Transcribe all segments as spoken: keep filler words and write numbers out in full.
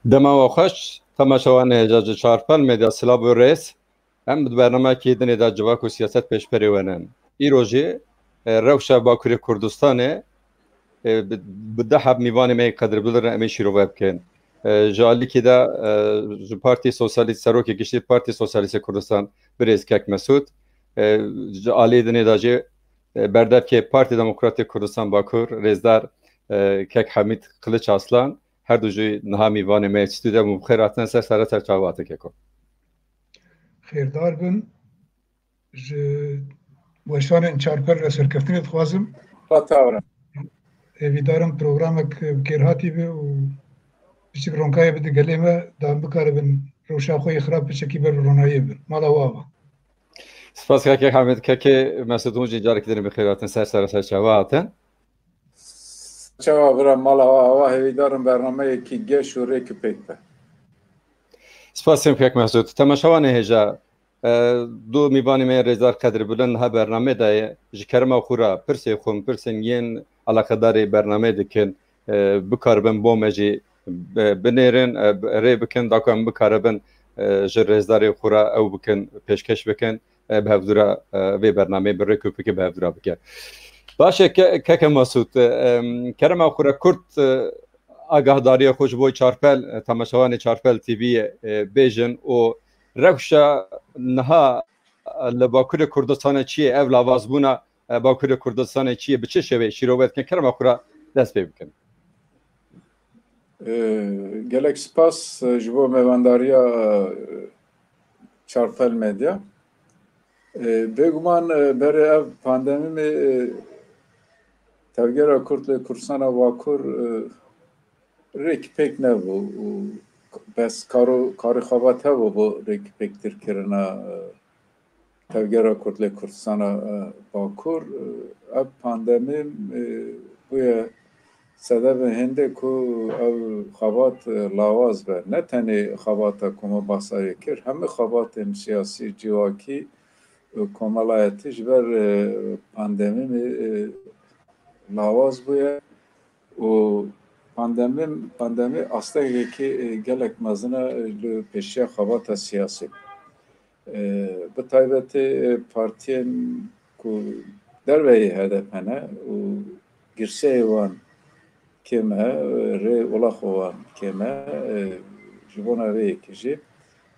Dema we xweş, temaşevanê hêja ji Çarpel Medya silav û rêz. Em di bernameyekî dinê de civak û siyaset pêşberê we nin. Îro jî, e, rewşa Bakurê Kurdistanê, e, bi, bi du heb mîvanê me yê qedirbilir em ê şîrove bikin. E, ji alîkî de, e, ji Partî Sosyalîst, Serokê Giştî Partî Sosyalîstê Kurdistan, birêz kek Mesûd, e, ji alî dinê de jî, e, berdevkê Partî Demokratê Kurdistan Bakur, rêzdar, e, kek Hemîd Kiliç Aslan, her du jî niha mîvanê me yê stûdyo bûn. Bi xêr hatine ser sere ser çava te keko. Xêrdar bin. Ji weşanên Çarpel re serkeftinê dixwazim. Hata ora. Hêvîdarim programek bi kêrhatî be û piçik ronkayê bide gelê me, da em bikaribin rewşa xwe yê xirab piçekî ber bi ronayê bin. Mala we ava. Spas kekê Hemîd, kekê Mesûd hûn jî carekî din bi xêr hatin ser sere ser çava hatin. Çawa bira, mala we ava, hêvîdarim bernameyekî geş û rêk û pêk be. Spas kek Mesûd. Temaşevanê hêja, e, du mîvanê me yên rêzdar qedirbilind niha bernamê de ye. Ji kerema xwe re pirsê xwe, pirsên yên eleqedarê bernameyê dikin, e, bikaribin bo me jî, e, binêrin, e, rê bikin, da ku em bikaribin, e, ji rêzdarê xwe re ew bikin, pêşkeş bikin, e, bi hevdû re, e, vê bernameyê bi rêk û pêkê bi hevdû re bike. Baş e, ke-, keke Mesûd, e, em, kerema xwe re kurt, e, agahdariya xwe ji bo Çarpel, e, temaşevanê Çarpel T V'yê, e, bêjin û rewşa niha, e, li Bakurê Kurdistanê çi ye, ev lawazbûna, e, Bakurê Kurdistanê çi ye, bi çi şêweyê şîrove dikin, kerema xwe re dest pê bikin. E, gelek spas, e, ji bo mêvandariya, e, Çarpel Medya. E, bêguman, e, berê ev pandemî me, e, tevgera Kurd lê Kurdistana Bakur, e, rêk pêk nebû û bes karo, karê xebat hebû bo rêk pêktir kirina, e, tevgera Kurd lê Kurdistana, e, Bakur. E, ev pandemî, e, bûye sedebê hindê ku ev xebat, e, lawaz be. Ne tenê xebata ku me basayê kir, hemî xebatên siyasî, civakî, e, komelayetî ji ber, e, pandemî, e, lawaz bûye û pandemî, pandemî astekekî, e, gelek mezin e, li pêşiya xebata siyasî. E, bi taybetî, e, partiyên ku derveyî H D P ne û girseyê wan kêm e, rê ulaxê wan kêm e, e, ji bona vê yekê jî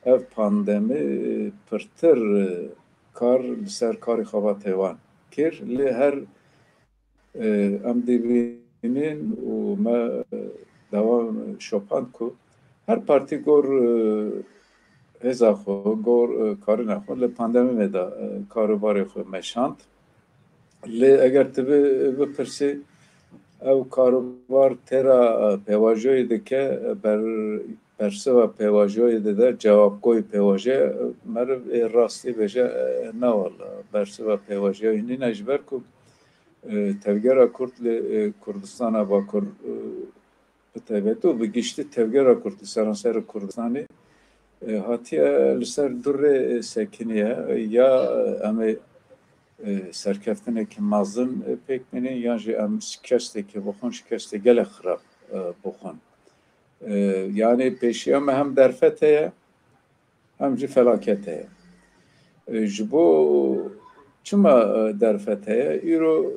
ev pandemî, e, pirtir, e, kar li ser karê xebatê wan kir. Lê her, e, em dibînin û me, e, dawam şopand ku her partî gor, e, hêza xwe, gor, e, karina xwe li pandemî me de, e, karobarê xwe meşand. Lê eger tu bi-, bipirsî, ew karobar têra, e, pêvajoyê dike, e, ber-, bersiva pêvajoyê dide, cewabgoyê pêvajoyê, e, meriv ê rastî bêje, e, ne wela, bersiva pêvajoyê nîne, ji ber ku, e, tevgera Kurd li, e, Kurdistana Bakur, e, bi taybetî û bi giştî tevgera Kurd li seranserê Kurdistanê, e, hatiye li ser du rê, e, sekiniye. Ya, e, em ê, e, serkeftinekî mezin, e, pêk bînin, yan jî em şikestekê bixwin, şikestê gelek xirab, e, bixwin. E, yanî pêşiya me hem derfet heye, hem jî felaket heye. E, ji bo çima, e, derfet heye? Îro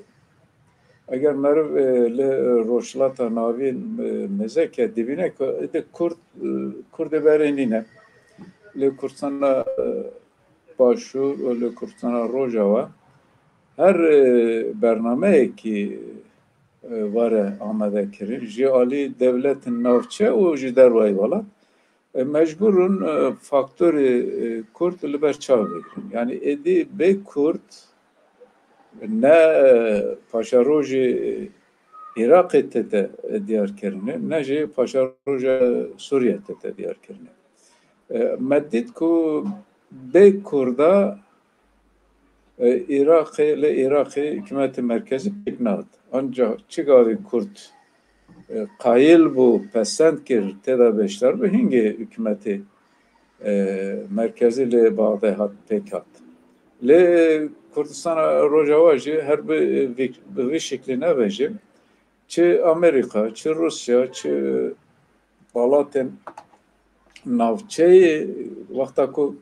eger meriv, e, li Rojhilata Navîn, e, mêzeke dibîne ku êdî Kurd, e, Kurdê berê nîne. Li Kurdistana, e, Başûr û li Kurdistana Rojava her, e, bernameyekî, e, were amade kirin. Ji alî dewletên navçe û ji dervayî welat, e, mecbûr in, e, faktorê, e, Kurd li ber çav bigirin. Yanî êdî bê Kurd ne, e, paşerojê Iraqê tête diyarkirinê, ne jî paşeroja Sûriye tête diyarkirinê. E, me dît ku bê Kurda, e, Iraqê, li Iraqê hikûmetê merkezî pêk nehat. Ancak çi gavê Kurd, e, qayil bû, pesend kir, tê de beşdar bû, hingê hikûmetê, e, merkezî li Baxdê hat, pêk hat. Lê Kurdistana Rojava jî her bi vî, bi vî şeklî nebe jî, çi Amerîka, çi Rûsya, çi welatên navçeyê wexta ku,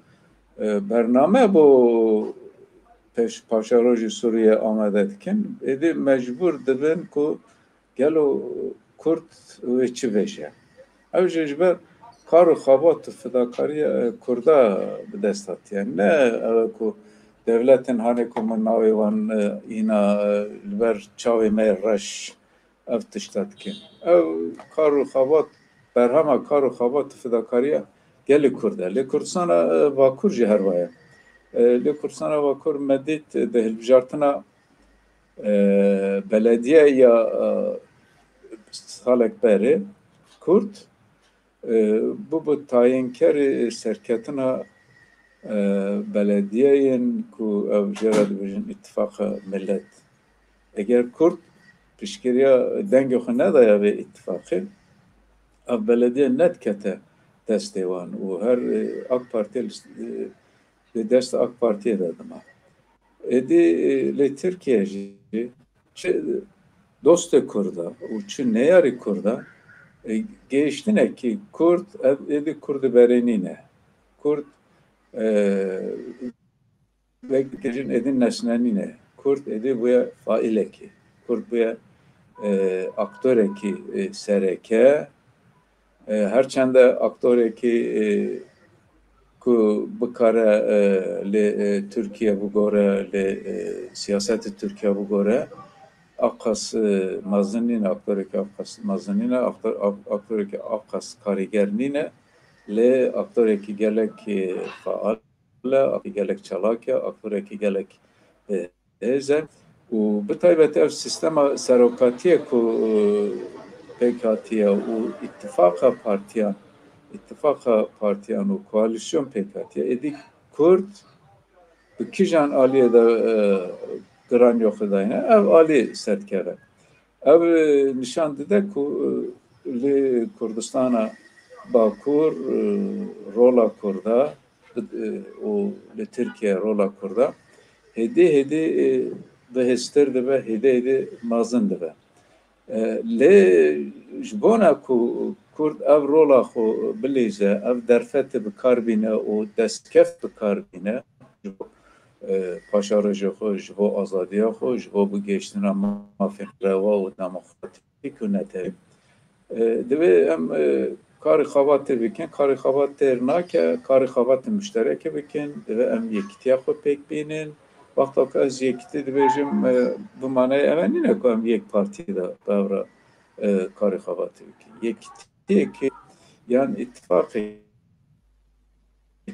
e, bername bo pêş-, paşerojî Sûriye amade dikin, êdî mecbûr dibin ku gelo Kurd wê çi veje. Ew jî ji ber kar û xebat û fedakariya, e, Kurda bi dest hatiye. Ne ew e ku dewletên hanê ku min navê wan, e, îna, e, li ber çavê me reş ev tişta dikin. Ev kar û xebat, berhema kar û xebat û fedakariya gelê Kurd e. Lê Kurdistana, e, Bakur jî her wa ye. E, lê Kurdistana Bakur me dît, e, di hilbijartina, e, belediye ya, e, salek berê Kurd, e, bûbû tayînkerê serketina, e, belediyeyên ku ew jê re dibêjin Îtifaqa Milet. Eger Kurd piştgiriya dengê xwe nedaya vê îtifaqê, ev belediye nedikete destê wan û her, e, AK Partiyê li, e, li dest AK Partiyê de dima. Êdî, e, li Tirkiye jî çi dostê Kurd e û çi neyarî Kurd e, e, gihiştinekî Kurd, ev êdî Kurd berê nîne. Kurd, e, wek dibêjin êdî nesne nîne. Kurd êdî bûye faîlekî. Kurd bûye, e, aktorekî, e, sereke. E, her çende aktorekî, e, ku bikare, e, li, e, Tirkiye bigore, li, e, siyasetê Tirkiye bigore, aqas, e, mezin nîne, aktorekî aqas mezin nîne, aktor-, ak-, aktorekî aqas karîger nîne, lê aktorekî gelek, e, faal e, aktorekî gelek çalak e, aktorekî gelek, e, hêz e. Û bi taybetî ev sîstema serokatiyê ku, e, pêk hatiye û îtifaqa partiyan, îtifaqa partiyan û koalîsyon pêk hatiye. Êdî Kurd bi kîjan aliyê de, e, giraniya xwe dayne? Ev alî serdikeve. Ev, e, nîşan dide ku, e, li Kurdistana Bakur, e, rola Kurda, e, û li Tirkiye rola Kurda hêdî hêdî, e, bihêztir dibe, hêdî hêdî mezin dibe. E, lê ji bona ku Kurd ev rola xwe bilîze, ev derfetê bi kar bîne û destkeftî bi kar bîne, ji bo, e, paşarojê xwe, ji bo azadiya xwe, ji bo bigihiştina mafên rewa û demokratîk û netewî. E, divê em, e, karê xebatê bikin, karê xebat têr nake, karê xebatê muşterekê bikin, divê em yekîtiya xwe pêk bînin. Wexta ku ez yekîtî dibêjim, e, bi manayê eve nîne ku em yek partî de bi hev re, e, karê xebatê bikin. Yekîtiyekê yan îtifaqê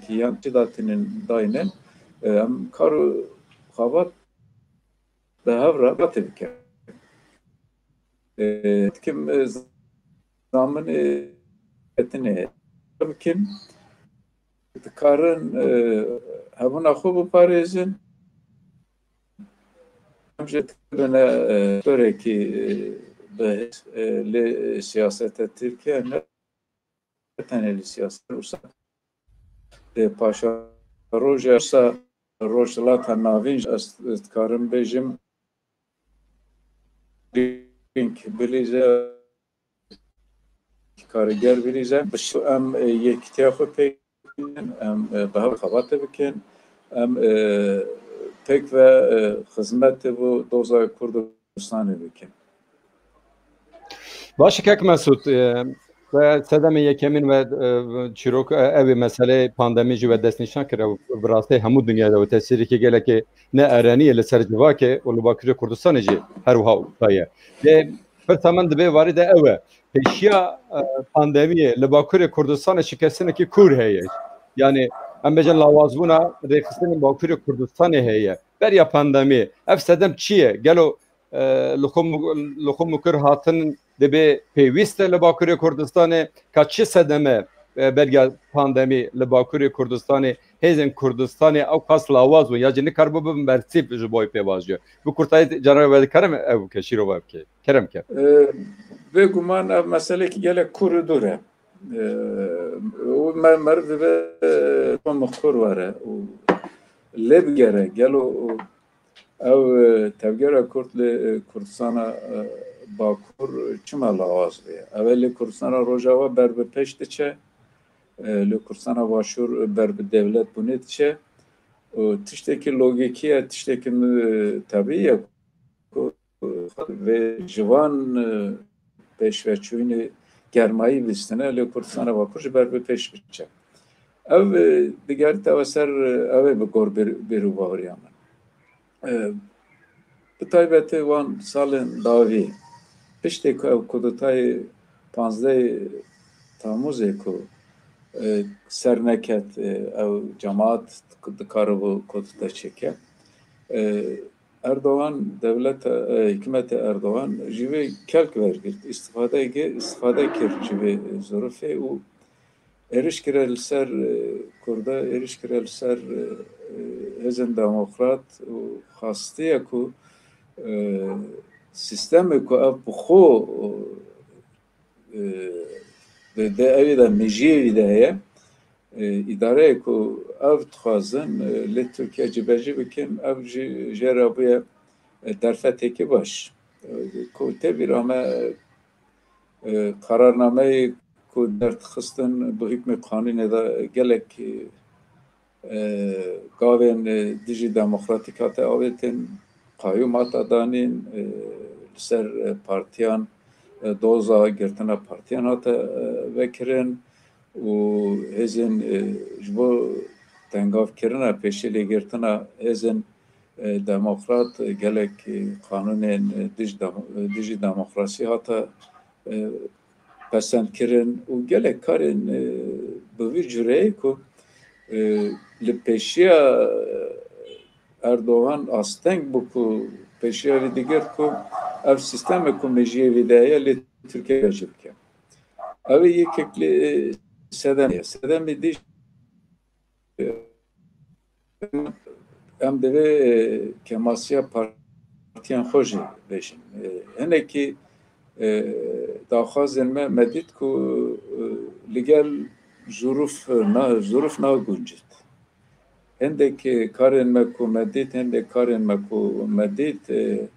yan çi datînin daynin, e, em kar û xebat bi hev re bikin. E, dikim, e, zaminê ketinê bikin, dikarin, e, hebûna xwe biparêzin. Em jî dibine, e, aktorekî, e, bi, e, lê siyaseta Tirkiye ne tenê li siyaset, wisa lê paşeroja, wisa Rojhilata Navîn jî ez, ez dikarim bêjim, Pink bilîze, karîger bilîze, bi şi-, em, e, yekîtiya xwe pêk bînin, em, e, bi hev xebate bikin, em, e, pêk ve, e, xizmetê bo doza Kurdistanê bikin. Baş e kek Mesûd, e, we sedemê yekemîn we, e, çîrok, e, ew ê meseleyê pandemî jî we destnîşan kir, ew bi rastî hemû dinyayê de we tesîreke gelekê ne erenî ye li ser civakê û li Bakurê Kurdistanê jî her wiha heye. Lê pirsa min di vê warî de ew e, pêşiya, e, pandemiyê li Bakurê Kurdistanê şikesinekî kûr heye. Yanî em bêjin lawazbûna rêxistinên Bakurê Kurdistanê heye. Beriya pandemiyê ev sedem çi ye? Gelo, e, li xwe mu-, li xwe mukir hatin dibê pêwîst e li Bakurê Kurdistanê? Ka çi sedeme, e, beriya pandemî li Bakurê Kurdistanê hêzên Kurdistanê ew qas lawaz bûn ya jî nikaribû bibin bersîv ji bo pêvajoyê? Bi kurtayî cana we dikarim ew bike, şîrova bike. Kerem ke. E, bêguman ev meselekî gelek kûr û dûr e. E, û me-, meriv dibe, e, xwe mixkur were û lê bigere. Gelo ew, e, tevgera Kurd li, e, Kurdistana, e, Bakur çima lawaz bûye? Ev ê li Kurdistana Rojava ber bi pêş diçe, e, li Kurdistana Başûr ber bi dewletbûnê diçe. Û tiştekî logîkî ye, tiştekî, e, tebî ye ku vê ji van, e, pêşveçûyînê germayî bistine, lê Kurdistana Bakur ji ber bi pêş biçe. Ev, e, digerî te ser, e, ev ê bi gor bêr-, bêr û baweriya min. E, bi taybetî wan salên dawî, piştê ku ew kudetayê panzdeh Temûzê ku, e, ser neket, e, ew cemaat dikaribû kudeta çêke. E, Erdogan, dewleta, e, hikûmeta Erdogan ji vê kelk wergirt, îstifade ge-, îstifade kir ji vê zirûfê û êrîş kire li ser, e, Kurda, êrîş kire li ser, e, e, hêzên demokrat û xastiye ku, e, sîstemê ku ev bi xwe, e, di, di evê de mejiyê wî de heye, e, îdareyê ku ev dixwazin, e, li Tirkiye cibecî bikin, ev jî jê re bûye, e, derfeteke baş. E, ku tê bîra me, e, qerarnameyê ku derdixistin bi hikmê qanûnê de gelek, e, e, gavên, e, dijî demokratîk hate avêtin, qayûm hate danîn, e, li ser, e, partiyan, e, doza girtina partiyan hate, e, vekirin û hêzên, e, ji bo tengavkirina, pêşîlêgirtina hêzên, e, demokrat, e, gelek, e, qanûnên, e, dij demo-, e, dijî demokrasî hate, e, pesend kirin û gelek karên, e, bi vî cureyê ku, e, li pêşiya Erdogan asteng bû ku pêşiya wî digirt ku ev sîstemê ku mejiyê wî de heye li Tirkiye cî bike. Ew ê yekek li sedemê ye. Sedemê dî em divê, e, kêmasiya partiyan xwe jî bêjin. E, hinekî, e, daxwazên me, me dît ku, e, li gel zurûf na-, zurûf naguncit. Hindek karên me ku me dît, hindek karên me ku me dît, e,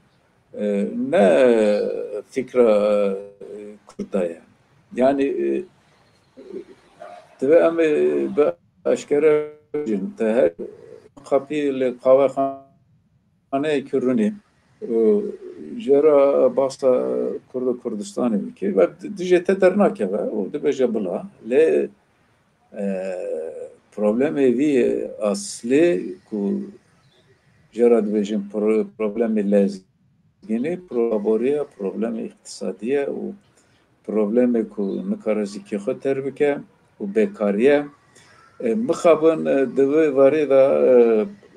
e, ne fikra, e, Kurda ye. Yani, e, divê em, e, bi eşkere bêjin, te her qapî li qawexaneyekî rûnî û jê re bahsa Kurd û Kurdistanê bike, ve di-, dijê te dernakeve û dibêje bila. Lê, e, problemê vî aslê ku jê re dibêjin pro-, problemê lez-, Gînî problema boriya, problemê îqtisadî ye û problemê ku nikare zikê xwe ter bike û bêkarî ye. E, mixabin, e, di vê warê de,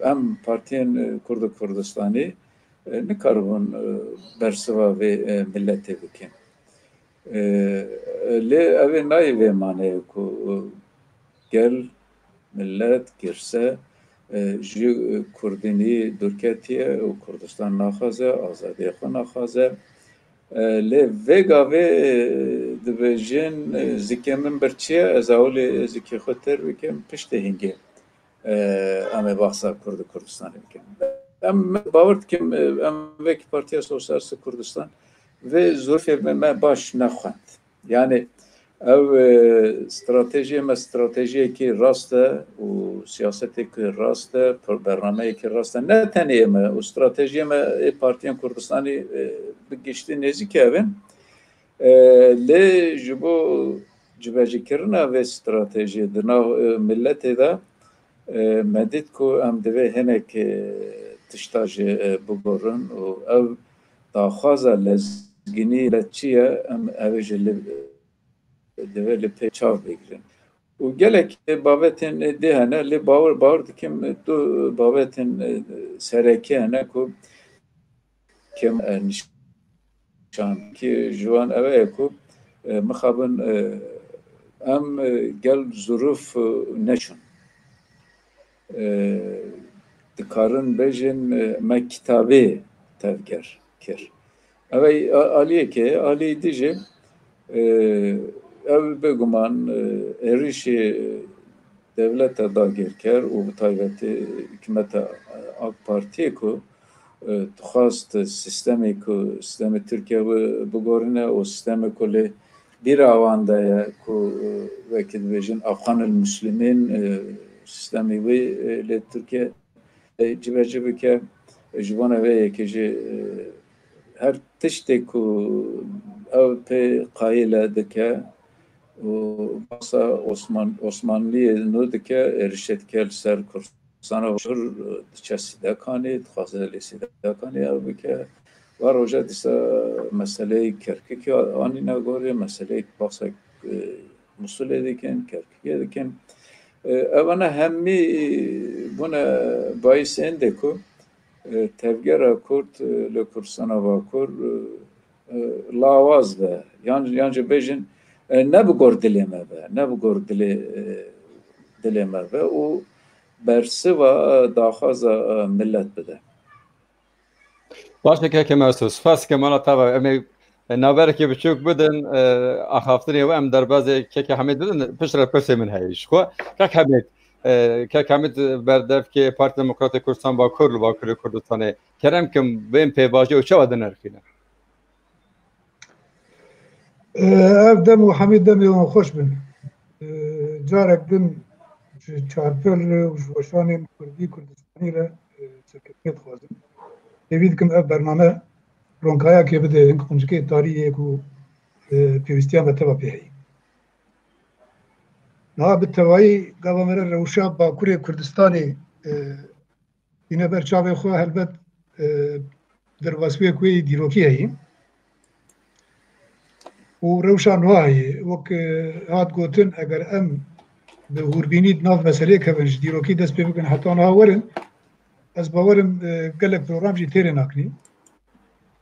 e, em partiyên, e, Kurd û Kurdistanî, e, nikaribin, e, bersiva vê, e, miletê bikin. E, lê ev ê nayê vê maneyê ku, e, gel, milet, girse, e, ji kurdînî dûr ketiye û Kurdistan naxwaze, azadiyê xwe naxwaze. E, lê vê gavê, e, dibêjin, e, zikê min birçî ye, ez ewilê zikê xwe ter bikim, piştê hingê, e, em ê bahsa Kurd û Kurdistanê bikin. Em, bawer dikim, e, em wekî Partiya Sosyalîst Kurdistan vê zirûfê me, me baş nexwend. Yani ev, e, stratejiyê me stratejiyekî rast e û siyasetekî rast e, pir-, bernameyekî rast e. Ne tenê me û stratejiyê me ê partiyên Kurdistanî, e, bi giştî nêzîkî ev in. E, lê ji bo cibecîkirina vê stratejiyê di nav, e, miletê de, e, me dît ku em divê hinek, e, tişta jî, e, bigorin û ev daxwaza lezgînî li çi ye, em ev ê jî li, divê li pê çav bigirin. Û gelek babetên dê hene, lê bawer, bawer dikim du babetên, e, sereke hene ku kêm, e, nîşankî ji wan ev e ku, e, mixabin, e, em, e, gel zirûf, e, neçûn. E, dikarin bêjin, e, me kitabê tevger kir. Ev ê a-, aliyekê, aliyê dî jî, e, ev bêguman, e, êrîşê dewleta dagirker û bi taybetî hikûmeta, e, AK Partiyê ku e, dixwast sîstemê ku, sîstemê Tirkiye bi-, bigorîne û sîstemê ku lê bîra wan de ye ku, e, wekî dibêjin Afxan el Muslimîn, e, sîstemê wê, e, li Tirkiye, e, cibecî bike. Ji bona vê yekê jî, e, her tiştê ku ew pê qayîl e dike û basa Osman-, Osmanliyê nû dike, êrişê dike li ser Kurd. Sana Bakur, e, diçe Sîdekanê, dixwaze lê Sîdekanê ew bike. Wa roja dîsa meseleyê Kerkûkê anîne gorê, meseleyê behsa, e, Musulê dikin, Kerkûkê dikin. E, evana hemî bûne bayîsên de ku, e, tevgera Kurd, e, li Kurdistana Bakur, e, e, lawaz be, yan, yan jî bêjin, e, ne bi gor dilê me be, ne bi gor dilê, e, dilê me be û bersiva, e, daxwaza, e, millet bide. Baş e, keke Mesûd, spas ke mala te ve. Em ê, e, navberekê biçûk bidin, e, axaftinê we em derbazê keke Hemîd bidin, piştre pirsê min heye ji xwe. Kek Hemîd, e, kek Hemîd berdevkê Partî Demokratê Kurdistan Bakur li Bakurê Kurdistanê. Kerem kim, bên pêvajoyê çawa dinirxîne? Ev dem û hemî demê wan xweş bin. Carek din ji çarpêl re û ji weşanên kurdî Kurdistanî re, e, serkeftinê dixwazim. Hêvî dikim ev bername ronkayakê bide hin quncikê tarî yê ku, e, pêwîstiya me teva pê heyî. Niha bi tevayî gava me re rewşa Bakurê Kurdistanê, e, tîne ber çavê xwe, helbet, e, derbasbûyek wê yî dîrokî heyî. Û rewşa niha heyî. Wek, e, hat gotin, eger em bi hûrbînî di nav meseleyê kevin, ji dîrokî dest pê bikin, heta niha werin, ez bawerim, e, gelek program jî têrê nakinî.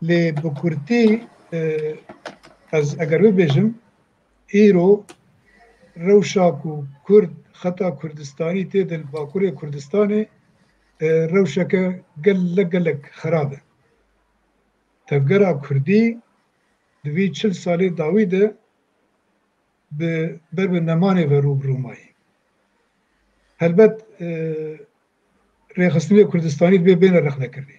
Lê bi kurtî, e, ez eger bibêjim, îro rewşa ku Kurd xeta Kurdistanî tê de li Bakurê Kurdistanê, e, rewşeke gelek gelek xerab e. Tevgera Kurdî di vî çil salê dawî de bi, ber bi nemanê ve rû bi rû mayî. Helbet, e, rêxistinê Kurdistanî divê bêne rexnekirinê.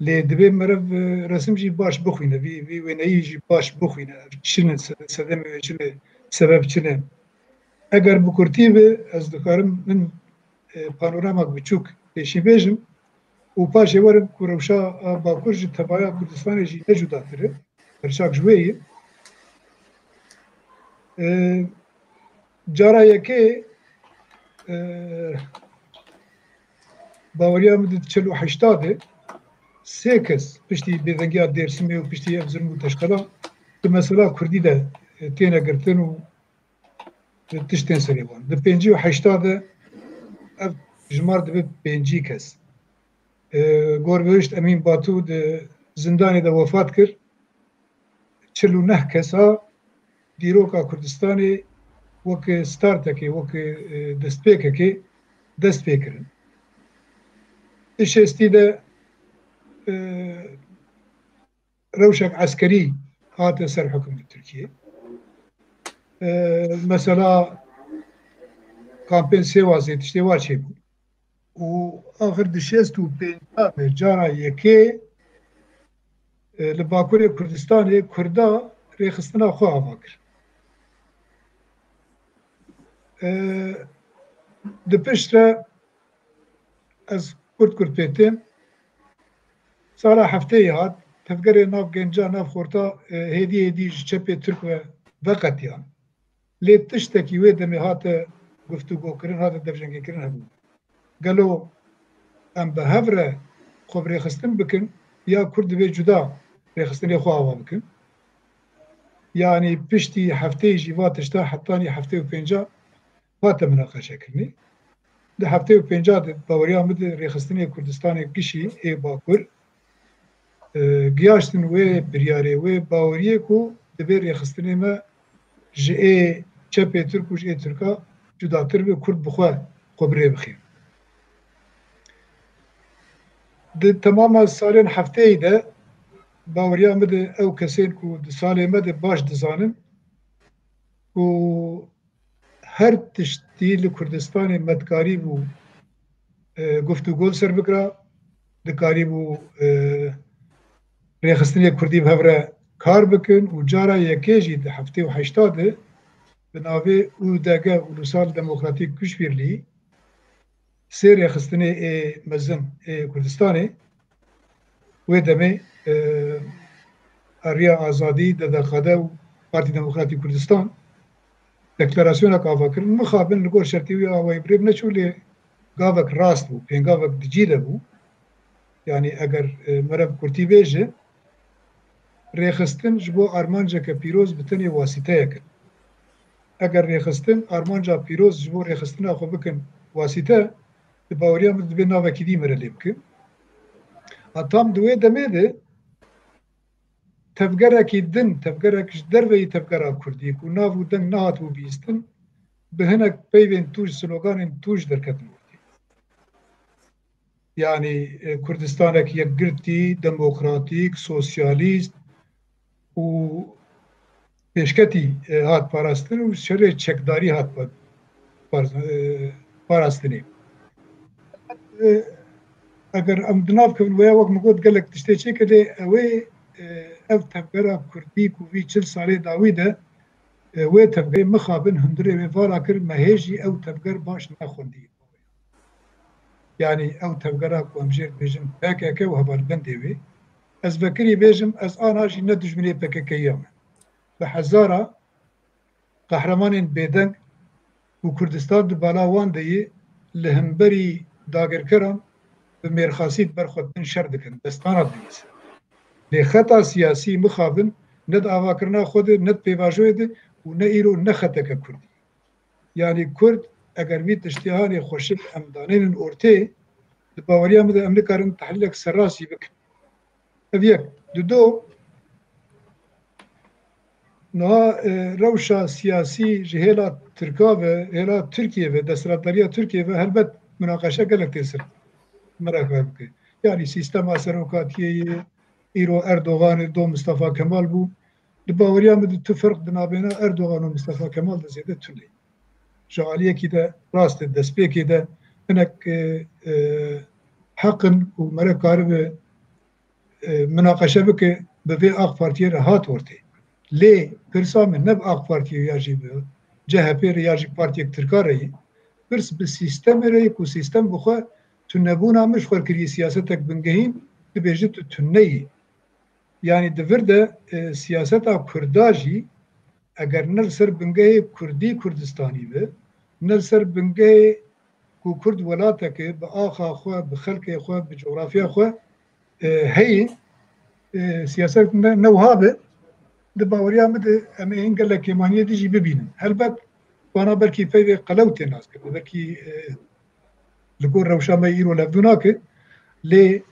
Lê divê meriv, e, resim jî baş bixwîne, vî, vî wêneyî jî baş bixwîne. Ev çi ne, se-, sedemê wê çi ne, sebeb çi ne? Eger bi kurtî be, ez dikarim min, e, panoramak biçûk pêşî bêjim û paşê werim ku rewşa a Bakur ji tevaya Kurdistanê jî ne cudatir e. Berçak ji wê ye. E, cara yekê, e, baweriya min di çil û heşta de sê kes piştî bêdengiya Dêrsimê û piştî ev zilm û teşqela di mesela kurdî de, e, têne girtin û tiştên serê wan. Di pêncî û heşta de ev jimar dibe pêncî kes. E, Gorbihişt Emîn Batu di zindanê de wefat kir. Çil û neh kesa dîroka Kurdistanê wek startekê, wek, e, destpêkekê dest pê kirin. Di şêstî de, e, rewşek eskerî hate ser hukmê Tirkiyê. E, mesela kampên Sêwazê tiştê wa çêbû. Û axir di şêst û pênc de cara yekê, e, li Bakurê Kurdistanê Kurda rêxistina xwe ava kir. E, di pişt re ez kurt kurt pê têm, sala hefteyê hat, tevgerê nav genca, nav xorta, e, hêdî hêdî ji çepê Tirk ve veqetiyan. Lê tiştekî wê demê hate guftûgokirin, hate devjengêkirin hebû. Gelo em bi hev re xwe bi rêxistin bikin ya Kurd divê cuda rêxistinê xwe ava bikin? Yanî piştî hefteyê jî va tişta hetanî heftê û pênca hate minaqeşekirinê. Di heftê û pênca de baweriya min di rêxistinê Kurdistanê gişî ê Bakur, e, giyaştin wê biryarê, wê baweriyê ku divê rêxistinê me ji ê çepê Tirk û ji ê Tirka cudatir be, Kurd bi xwe, xwe bi rê bixî. Di temama salên hefteyê de baweriya min di ew kesên ku di salê me de baş dizanin ku her tiştî li Kurdistanê me dikarîbû, e, guftûgo li ser bikira, dikarîbû e, rêxistinê kurdî bi hev re kar bikin û cara yekê jî di heftê û heşta de bi navê U D G, Ulusal Demokratîk Güç Birliği, sê rêxistinê ê mezin ê Kurdistanê wê demê e, Ariya Azadî, D D K D û Partî Demokratîk Kurdistan deklarasyonek ava kirin. Mixabin li gor şertê wî awayî bi rê neçû, lê gavek rast bû, pêngavek di cî de bû. Yanî eger e, meriv kurtî bêje, rêxistin ji bo armanceke pîroz bi tenê wasîteyek in. Eger rêxistin armanca pîroz ji bo rêxistina xwe bikin wasîte, di baweriya min dibê navekî dî mere lê bikin. A tam di wê demê de tevgerekî din, tevgerek ji derveyî tevgera kurdî ku nav û deng nehatibû bihîstin, bi hinek peyvên tûj, sloganên tûj derketin ortê. Yanî e, Kurdistanek yekgirtî, demokratîk, sosyalîst û pêşketî e, hat parastin û şerê çekdarî hat pa- par- e, parastinê. E, Eger em di nav kevin, weya wek min got gelek tiştê çêke, lê ew ê e, ev tevgera kurdî ku vî çil salê dawî de e, wê tevgerê mixabin hundirê wê vala kir, me hê jî ew tevger baş nexwendî. Yanî ew tevgera ku em jê dibêjin P K K û hevalbendê wê, ez vekirî bêjim, ez ana jî ne dijminê P K K ya me. Bi hezara qehremanên bêdeng ku Kurdistan di bala wan de ye, li hemberî dagirkeran bi mêrxasî di ber xwe din şer dikin, destana dinivîsin. Lê xeta siyasî mixabin ne di avakirina xwe de, ne di pêvajoyê de û ne îro ne xeteke kurdî. Yanî kurd eger vî tiştê hanê xweşik em danênin ortê, di baweriya min de em nikarin tehlîlek serrast jî bikin. Ev yek. Dido, niha e, rewşa siyasî ji hêla Tirka ve, hêla Tirkiye ve, desthilatdariya Tirkiye ve helbet minaqeşe gelek tê ser meraq bike. Yanî sîstema serokatiyê ye, îro Erdogan e, do Mustafa Kemal bû. Di baweriya min de tu ferq di navbêna Erdogan û Mustafa Kemal de zêde tune ye. Ji aliyekî de rast e, destpêkê de hinek e, e, heq in û mere karibe e, minaqeşe bike, bi vê AK Partiyê re hat ortê. Lê pirsa min ne bi AK Partiyê ya jî bi C H P re ya jî partiyek Tirka re ye. Pirs bi sîstemê re ye ku sîstem bi xwe tunebûna min ji xwe kiriye siyasetek bingehîn, dibêje tu tune yî. Yanî di vir de e, siyaseta Kurda jî eger ne li ser bingehê Kurdî Kurdistanî be, ne li ser bingehê ku Kurd welateke bi axa xwe, bi xelkê xwe, bi coxrafya xwe e, heye, e, siyaset ne, ne wiha be, di baweriya min de em ê hin gelek kêmaniyê din jî bibînin. Helbet wana belkî peyvê qelew tê naskirin, belkî e, li gor rewşa me îro levdû nake, lê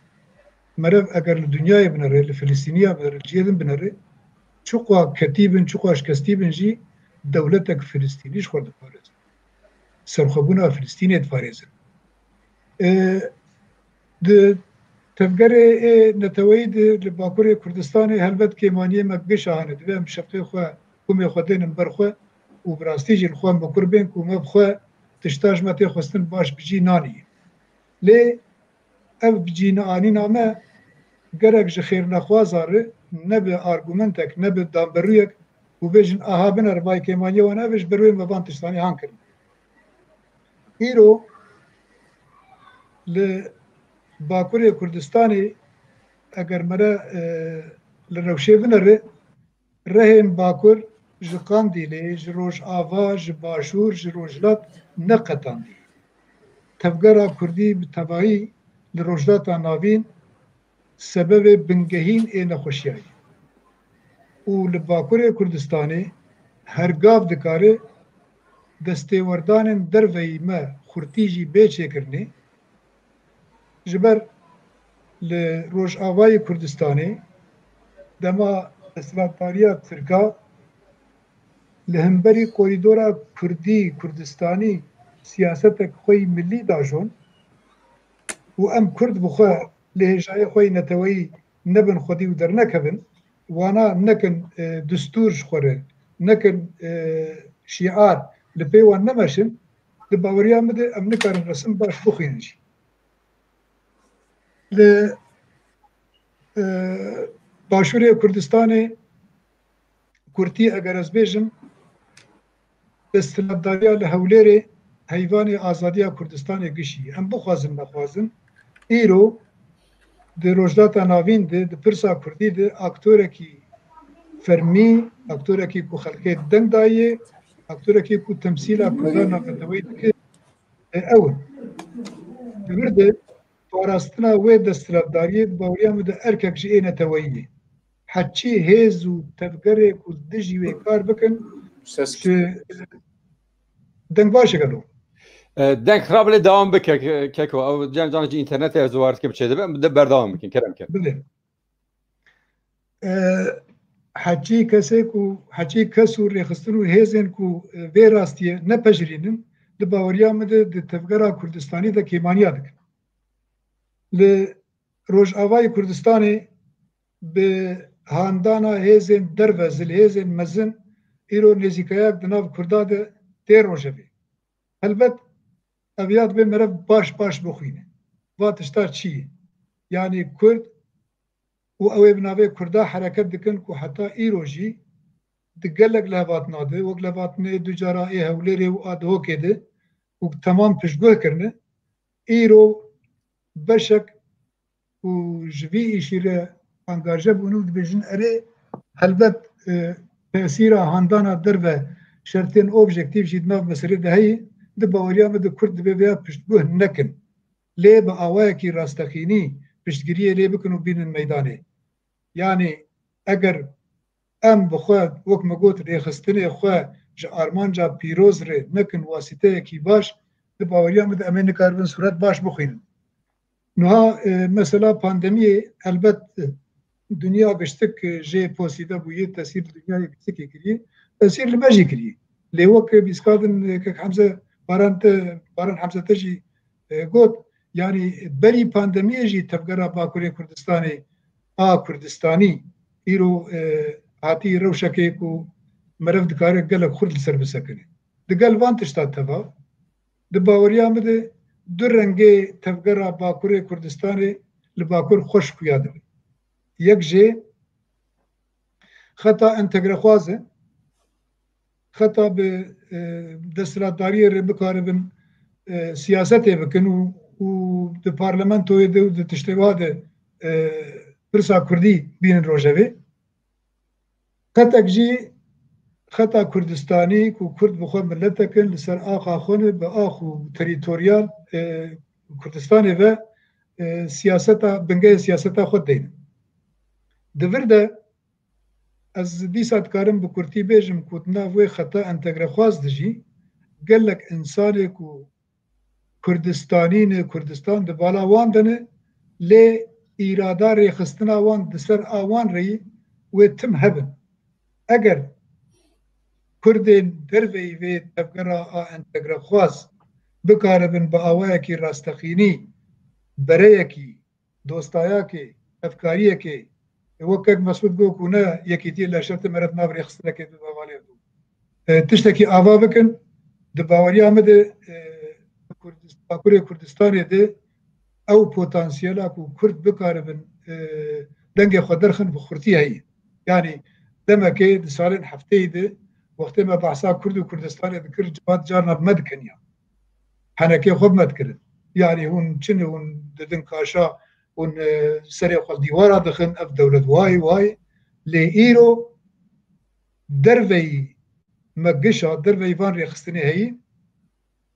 meriv eger li dinyayê binere, li Filistîniya binere, li cihê din binere, çiqas ketî bin, çiqas şikestî bin jî dewletek Filistînî ji xwe diparêzin. Serxwebûna Filistînê diparêzin. E, di tevgerê ê neteweyî de li Bakurê Kurdistanê helbet kêmaniyê me giş a hene. Divê em şefqê xwe, kumê xwe dênin ber xwe û bi rastî jî li xwe mokur bên ku me bi xwe tişta ji me tê xwestin baş bi cî nanî. Lê ev bi cî neanîna me gerek ji xêrnexwaza re ne bi argumentek, ne bi danberûyek û bêjin, aha, binere, vay kêmaniyê wan ev e, ji ber wê me van tiştanî han kirin. Îro li Bakurê Kurdistanê eger mere e, li rewşê binere, rehên Bakur ji Qandîlê, ji Rojava, ji Başûr, ji Rojhilat neqetandî. Tevgera Kurdî bi tevahî li Rojhilata Navîn sebebê bingehîn ê nexweşiya ye. Û li Bakurê Kurdistanê her gav dikare destêwerdanên derveyî me xurtî jî bê çêkirinê. Ji ber li Rojavayê Kurdistanê dema desthilatdariya Tirka li hemberî korîdora Kurdî, Kurdistanî siyasetek xwe yî milî dajon û em Kurd bi xwe li hêjayê xwe yî neteweyî nebin xwedî û dernekevin, wana nekin e, distûr ji xwe re, nekin e, şîar, li pê wan nemeşin, di baweriya min de em nikarin resim baş bixwînin jî. Li e, Başûrê Kurdistanê, kurtî eger ez bêjim, desthilatdariya li Hewlêrê heyvanê azadiya Kurdistanê gişî. Em bixwazin nexwazin, îro di Rojhilata Navîn de, di pirsa kurdî de aktorekî fermî, aktorekî ku xelkê deng daye, aktorekî ku temsîla Kurdan navneteweyî dike, e, ew in. Di vir de parastina wê desthilatdariyê di baweriya min de erkek ji ê neteweyî ye. Heçî hêz û tevgerê ku dijî wê kar bikin, Ses. Ji deng baş e gelo? E, deng xirab lê dewam bike, ke-, Keko. Ew can can ji înternetê ez war dikim çê dibe, de berdewam bikin, kerem ke. Bilê. E, heçî kesê ku, heçî kes û rêxistin û hêzên ku, e, vê rastiyê nepejirînin, di baweriya min de di tevgera Kurdistanî de kêmaniya dikin. Li Rojavayê Kurdistanê bi handana hêzên derve, zilhêzên mezin, îro nêzîkayek di nav Kurda de tê rojevê. Helbet, ev ya dibê meriv baş baş bixwîne. Va tişta çi ye? Yanî Kurd û ew ê bi navê Kurda hereket dikin ku heta îro jî di gelek lihevhatina de, wek lihevhatinê du cara ê Hewlêrê û a Dihokê de, û temam piştguh kirine, îro beşek ku ji vî îşî re angaje bûn û dibêjin, erê, helbet, e, tesîra handana derve şertên objektîf jî di nav meselê de heye, di baweriya min de Kurd divê vêya piştguh nekin. Lê bi awayekî rastexînî piştgiriyê lê bikin û bînin meydanê. Yanî eger em bi xwe, wek me got, rêxistinê xwe ji armanca pîroz re nekin wasîteyekî baş, di baweriya min de em ê nikaribin sûret baş bixwînin. Niha, e, mesela pandemiyê, helbet, e, dinya giştik, e, jê posîde bûye, tesîr li dinyayê giştikê kiriye, tesîr li me jî kiriye. Lê wek bîskadin, e, kek Hemze Baran te, Baran Hemze te jî, e, got, yanî berî pandemiyê jî tevgera Bakurê Kurdistanê a Kurdistanî îro, e, hatî rewşekê ku meriv dikare gelek xurt li ser bisekine. Digel van tişta teva, di baweriya min de du rengê tevgera Bakurê Kurdistanê li Bakur xweş xuya dibe. Yek jê xeta entegrexwaz e, xeta bi, e, desthilatdariyê re bikaribin, e, siyasetê bikin û, û di parlamentoyê de û di tiştê wa de, e, pirsa kurdî bînin rojevê. Xetek jî xeta Kurdistanî ku Kurd bi xwe miletek in, li ser axa xwe ne, bi ax û terîtoryal, e, Kurdistanê ve, e, siyaseta, bingehê siyaseta xwe deynin. Di vir de ez dîsa dikarim bi kurtî bêjim ku di nav wê xeta entegrexwaz de jî gelek însanê ku Kurdistanî ne, Kurdistan di bala wan de ne, lê îrada rêxistina wan di ser a wan reyî wê tim hebin. Eger Kurdên derveyî vê tevgera a entegrexwaz bikaribin bi awayekî rasteqînî bereyekî, dostayakê, hevkariyekê, e, wek kek Mesûd got ku ne yekîtiyê leşer tim meriv nav rêxistinekê bibe valê dû. E, tiştekî ava bikin, di baweriya min de, e, Kurdist-, Bakurê Kurdistanê de ew potansiyela ku Kurd bikaribin, e, dengê xwe derxin bi xurtî heye. Yanî demekê di salên hefteyî de wextê me behsa Kurd û Kurdistanê dikir, civat carna bi me dikeniya. Henekê xwe bi me dikirin. Yanî hûn çi ne, hûn didin kaşa, hûn, e, serê xwe li dîwara dixin, ev dewlet wayê wayê. Lê îro derveyî me gişa, derveyî van rêxistinê heyî,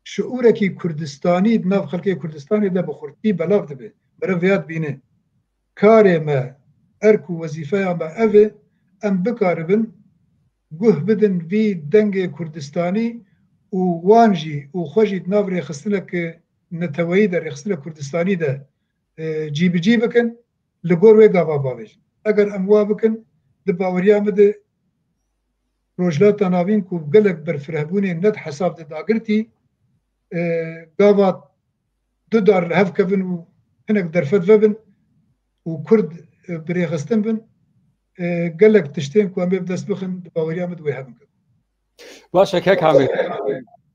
şiûrekî Kurdistanî di nav xelkê Kurdistanê de bi xurtî belav dibe. Meriv vêya dibîne. Karê me, erk û wezîfeya me ev e, em bikaribin guh bidin vî dengê Kurdistanî û wan jî û xwe jî di nav rêxistinek neteweyî de, rêxistinek Kurdistanî de, e, cîbicî bikin, li gor wê gava bavêjin. Eger em wa bikin, di baweriya min de Rojhilata Navîn ku gelek berfirehbûnên ne di hesab de dagirtî, e, gava du dar li hev kevin û hinek derfet vebin û Kurd, e, bi rêxistin bin, e, gelek tiştên ku em ê bi dest bixin, di baweriya min de wê hebin. Baş e, kek Hamîd.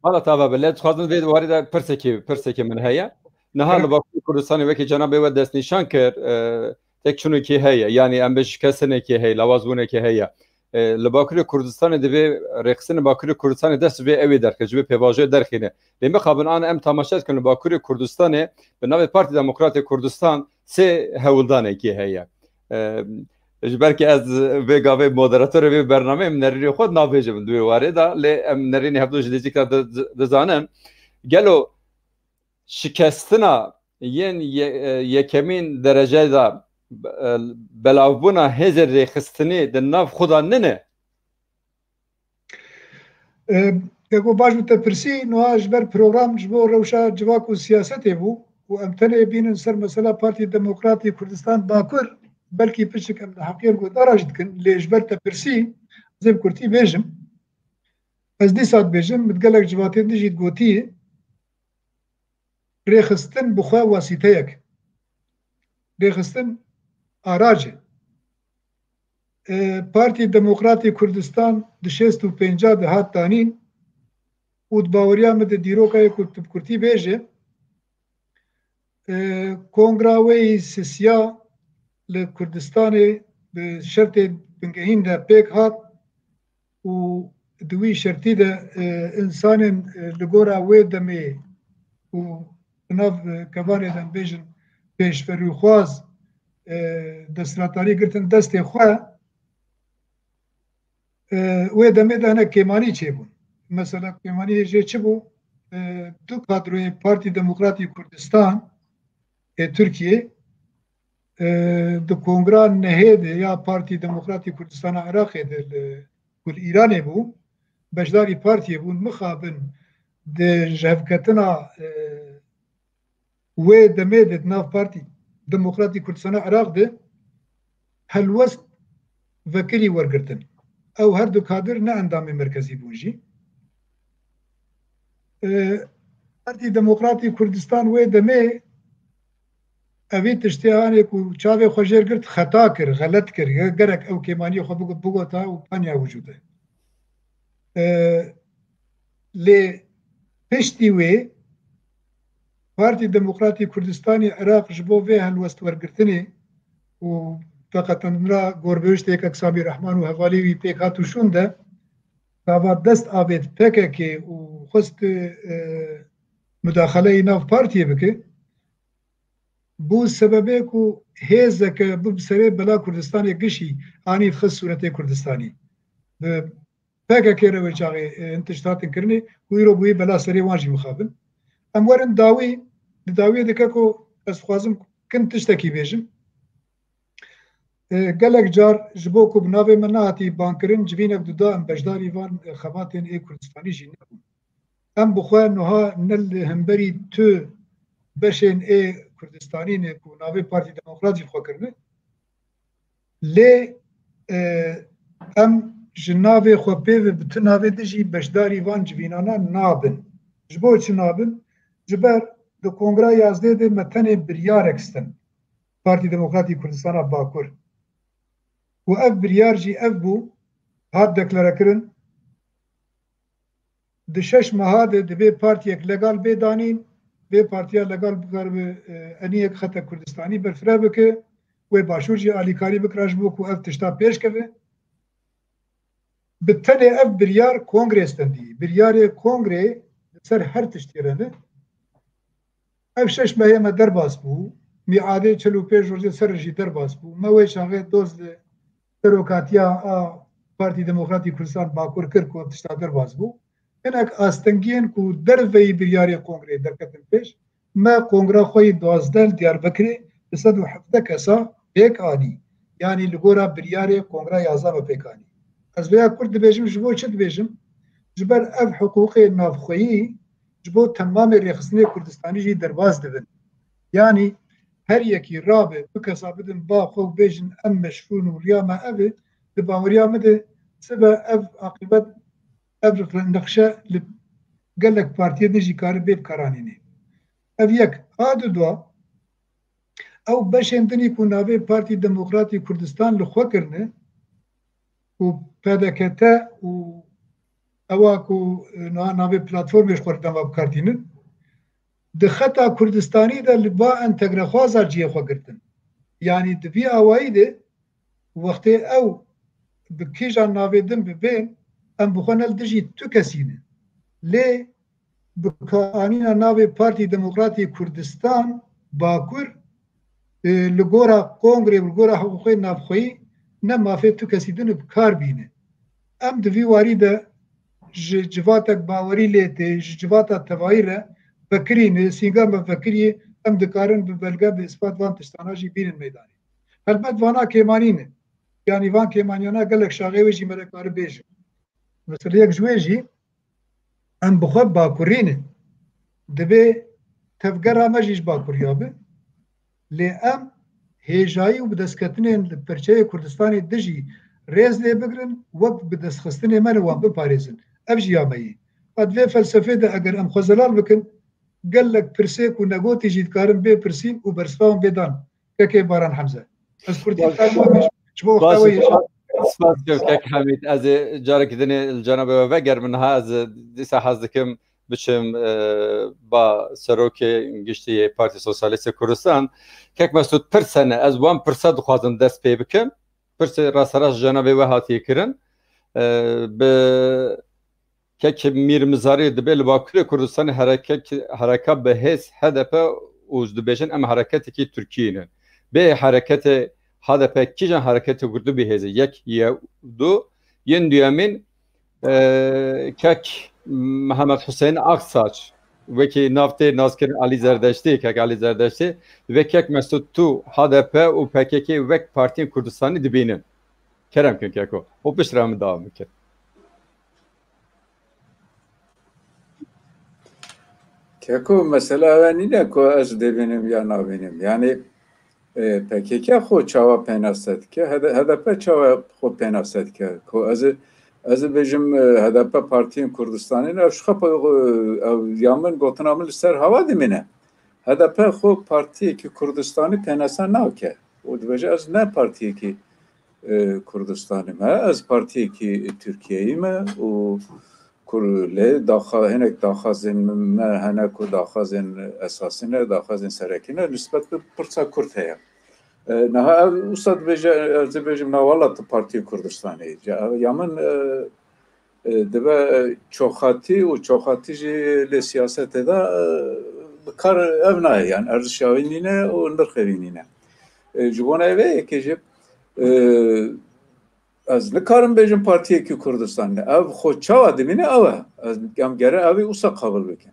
Wala tava be. Lê dixwazim vê warî de pirsekî, pirsekî min heye. Niha li Bakurê Kurdistanê wekî cenabê we destnîşan kir, e, têkçûnekî heye, yanî em bê şikestinekî heye, lawazbûnekî heye. E, li Bakurê Kurdistanê divê rêxistinê Bakurê Kurdistanê dest ji vê ew ê derxe, ji vê pêvajoyê derxîne. Lê mixabin an em tamaşe dikin li Bakurê Kurdistanê bi navê Partî Demokratê Kurdistan sê hewldanekî heye. E, ji ber ku ez vê gavê moderatorê vê bernameyê em nerînê xwe nabêjim di wê warê de, lê em nerînê hevdu ji nêzîk re di-, di-, dizanin. Gelo şikestina yên ye-, e, yekemîn derece de, e, belavbûna hêzên rêxistinî di nav xwe de nine? E, Keko, baş bi te pirsî, niha ji ber program ji bo rewşa civak û siyasetê bû û em tenê bînin ser mesela Partî Demokratî Kurdistan Bakur, belkî piçik em li heqiyên gotar jî dikin, lê ji ber te pirsî, ez ê bi kurtî bêjim. Ez dîsa dibêjim, min gelek civatên din jî digotî, rêxistin bi xwe wesîteyek. Rêxistin arac e. E, Partî Demokratî Kurdistan di şêst û pênca de hat danîn û di baweriya min de dîroka ye ku tu bi kurtî bêje, e, kongra wê yî sisiya li Kurdistanê bi şertê bingehîn de pêk hat û di wî şertî de, e, însanên, e, li gora wê demê û di nav, e, kevanê de em bêjin pêşverûxwaz, e, desthilatdarî girtin destê xwe, e, wê demê de hinek kêmanî çêbûn. Mesela kêmaniyê jê çi bû? E, du kadroyê Partî Demokratî Kurdistan ê Tirkiyê, e, di kongra nehê de ya Partî Demokratî Kurdistana Iraqê de li, ku li Îranê bû, beşdarî partiyê bûn, mixabin di ji hevketina, e, wê demê de di nav Partî Demokratî Kurdistana Iraq de helwest vekirî wergirtin. Ew her du kadir ne endamê merkezî bûn jî. E, Partî Demokratî Kurdistan wê demê evî tiştê anê ku çavê xwe jêr girt, xeta kir, xelet kir. Gerek ew kêmaniyê xwe bigo-, bigota û panya wicûde. E, lê piştî wê Partî Demokratî Kurdistanê Iraq ji bo vê helwest wergirtinê û veqetinira gorbewiştê yekek Samî Rehman û hevalê wî pêk hat û şûn de, gava dest avêt P K K û xwest, e, mudaxaleyî nav partiyê bike, bû sebebê ku hêzeke bi serê bela Kurdistanê gişî anî dixist sûretê Kurdistanî. Bi P K K re wê çaxê, e, hin tişt hatin kirinê ku îro bûyî bela serê wan jî mixabin. Em werin dawî, di dawiyê dike ku ez dixwazim kin tiştekî bêjim. E, gelek car ji bo ku bi navê min nehatî bankirin, civînek dida em beşdarî van, e, xebatên ê Kurdistanî jî nebûn. Em bi xwe niha ne li hemberî tu beşên ê Kurdistanî ne ku navê Partî Demokrat jî xwe kirine. Lê, e, em ji navê xwe pê ve bi tu navê de jî beşdarî van civînana nabin. Ji bo çi nabin? Ji ber di Kongra yazdeh de me tenê biryarek stin. Partî Demokratî Kurdistana Bakur. Û ev biryar jî ev bû, hat deklarekirin, di şeş meha de divê partiyek legal bê danîn, vê partiya legal bikaribe, e, eniyek xeta Kurdistanî berfireh bike, wê başûr jî alîkarî bikira ji bo ku ev tişta pêş keve. Bi tenê ev biryar kongrê stendî. Biryarê kongrê li ser her tiştî re ne. Ev şeş mehê me derbas bû. Mîadê çil û pênc rojê ser jî derbas bû. Me wê çaxê doz li serokatiya a Partî Demokratî Kurdistan Bakur kir ku ev tişta derbas bû. Hinek astengiyên ku derveyî biryarê kongrê derketin pêş, me kongra xwe yî duwazdeh li Diyarbekirê bi sed û hevdeh kesa pêk anî. Yanî li gora biryarê kongra yazdeh me pêk anî. Ez vêya kurt dibêjim, ji bo çi dibêjim? Ji ber ev hiqûqê navxweyî ji bo temamê rêxistinê Kurdistanî jî derbas dibin. Yanî her yekî rabe du kesa bidin ba xwe û bêjin em meşrûn û riya me ev e, di baweriya min de sibe ev aqîbet, ev nexşe li gelek partiyê din jî kare bê bikaranînê. Ev yek. A du dua, ew beşên dinî ku navê Partî Demokratî Kurdistan li xwe kirine û P D K T û ewa ku, e, na-, navê platformê ji xwe re dema bikar tînin, di xeta Kurdistanî de li ba entegrexwaza cihê xwe girtin. Yanî di vî awayî de wextê ew bi kîjan navê din bibên, em bi xwe ne li dijî tu kesî ne. Lê bi karanîna navê Partî Demokratî Kurdistan Bakur, e, li gora kongre û li gora hiqûqê navxweyî ne mafê tu kesî din bi kar bîne. Em di vî warî de ji civatek bawerî lê tê, ji civata tevayî re vekirî ne, sînga me vekirî, em dikarin bi belge, bi îspat van tiştana jî bînin meydanê. Helbet vana kêmanî ne. Yanî van kêmaniyana gelek şaxê wê jî me re karin bêjin. Meseleyek ji wê jî em bi xwe bakurî ne. Divê tevgera me jî ji bakuriya be. Lê em hêjayî û bidestketinên li perçeyê Kurdistanê dijî rêz lê bigirin, wek bidestxistinê me ne wan biparêzin. Ev jî ya me yî. Qet vê felsefê de eger em xwe zelal bikin, gelek pirsêk û negotî jî dikarin bê pirsîn û bersiva wan bê dan. Kekê Baran Hemze. Ez kurtî Baş- karî me bêjim. Ji bo Baş, wexta we spas, spas dikim kek Hemîd. Ez ê carekî dinê li cenabê we vegerim. Niha ez dîsa hez dikim biçim, e, ba serokê giştî yê Partî Sosyalîst Kurdistan. Kek Mesûd, pirse ne. Ez wan pirsa dixwazim dest pê bikim. Pirsê rasterast ji cenabê we hatiye kirin. E, bi Kek Mîr Mizarî dibê li Bakurê Kurdistanê hereke-, hereka bi hêz H D P û dibêjin em hereketekî Tirkiyê ne. Bê hereketê H D P kîjan hereketê Kurdî bi hêz e? Yek ye du. Yên duyemîn, e, kek Mihemed Huseyîn Aksaç, wekî nav tê naskirin Alî Zerdeştî, kek Alî Zerdeştî, ve kek Mesûd tu H D P û P K K wek partiyên Kurdistanî dibînin. Kerem kin keko. Û piştre min dewam bikin. Keko, mesele ew nîne ku ez dibînim ya nabînim. Yanî, e, P K K xwe çawa pênase dike, H D P çawa xwe pênase dike? Ku ez, ez dibêjim, e, H D P partiyên Kurdistanê ne, ev ji xwe pe-, ew ya min gotina min li ser hewa dimîne. H D P xwe partiyekî Kurdistanî pênase nake. Û dibêje, ez ne partiyekî, e, Kurdistanî me, ez partiyekî Tirkiyeyî me û Kur-, lê daxa-, hinek daxwazên me hene ku daxwazên esasî ne, daxwazên serekî ne, nisbet bi pirsa Kurd heye. E, niha ev wisa dibêje, ez dibêjim, na wela tu partiyê Kurdistanê yî. Ya, ya min, e, e, dibe, e, çoxatî û çoxatî jî lê siyasetê de, e, bi kar ev nayê, yani erziş ya wî nîne û nirxê wî nîne. E, ji bona vê yekê jî, e, ez nikarim bêjim partiyekî Kurdistanê. Ev xwe çawa dimîne ew e. Ez, em gere ev ê wisa qabil bikin.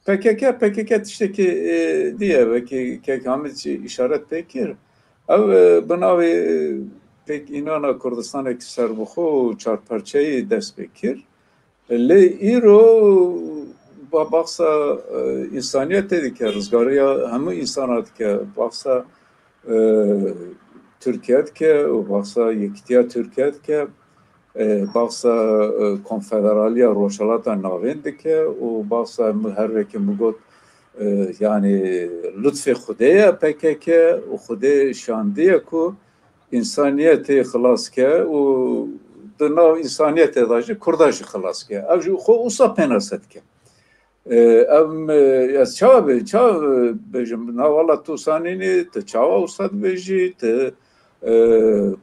P K K, P K K tiştekî, e, dî ye, wekî kek Hamid jî îşaret pê kir. Ew, e, bi navê, e, pêk înana Kurdistanekî serbixwe û çarparçeyî dest pê kir. Lê îro ba-, baxsa, e, însaniyetê dike, rizgariya hemû însana dike, baxsa, e, Tirkiye dike û baxsa yekîtiya Tirkiye dike, e, baxsa, e, konfederaliya Rojhilata Navîn dike û baxsa min her wekî min got, e, yanî lutfê Xwedê ye P K K û Xwedê şandiye ku însaniyetê xilas ke û di nav însaniyetê de jî Kurda jî xilas ke. Ev jî xwe wisa pênase dike. E, em, e, ez çawa bê-, çawa bêjim? Na wela tu sanînî, tu çawa wisa dibêjî, tu, e,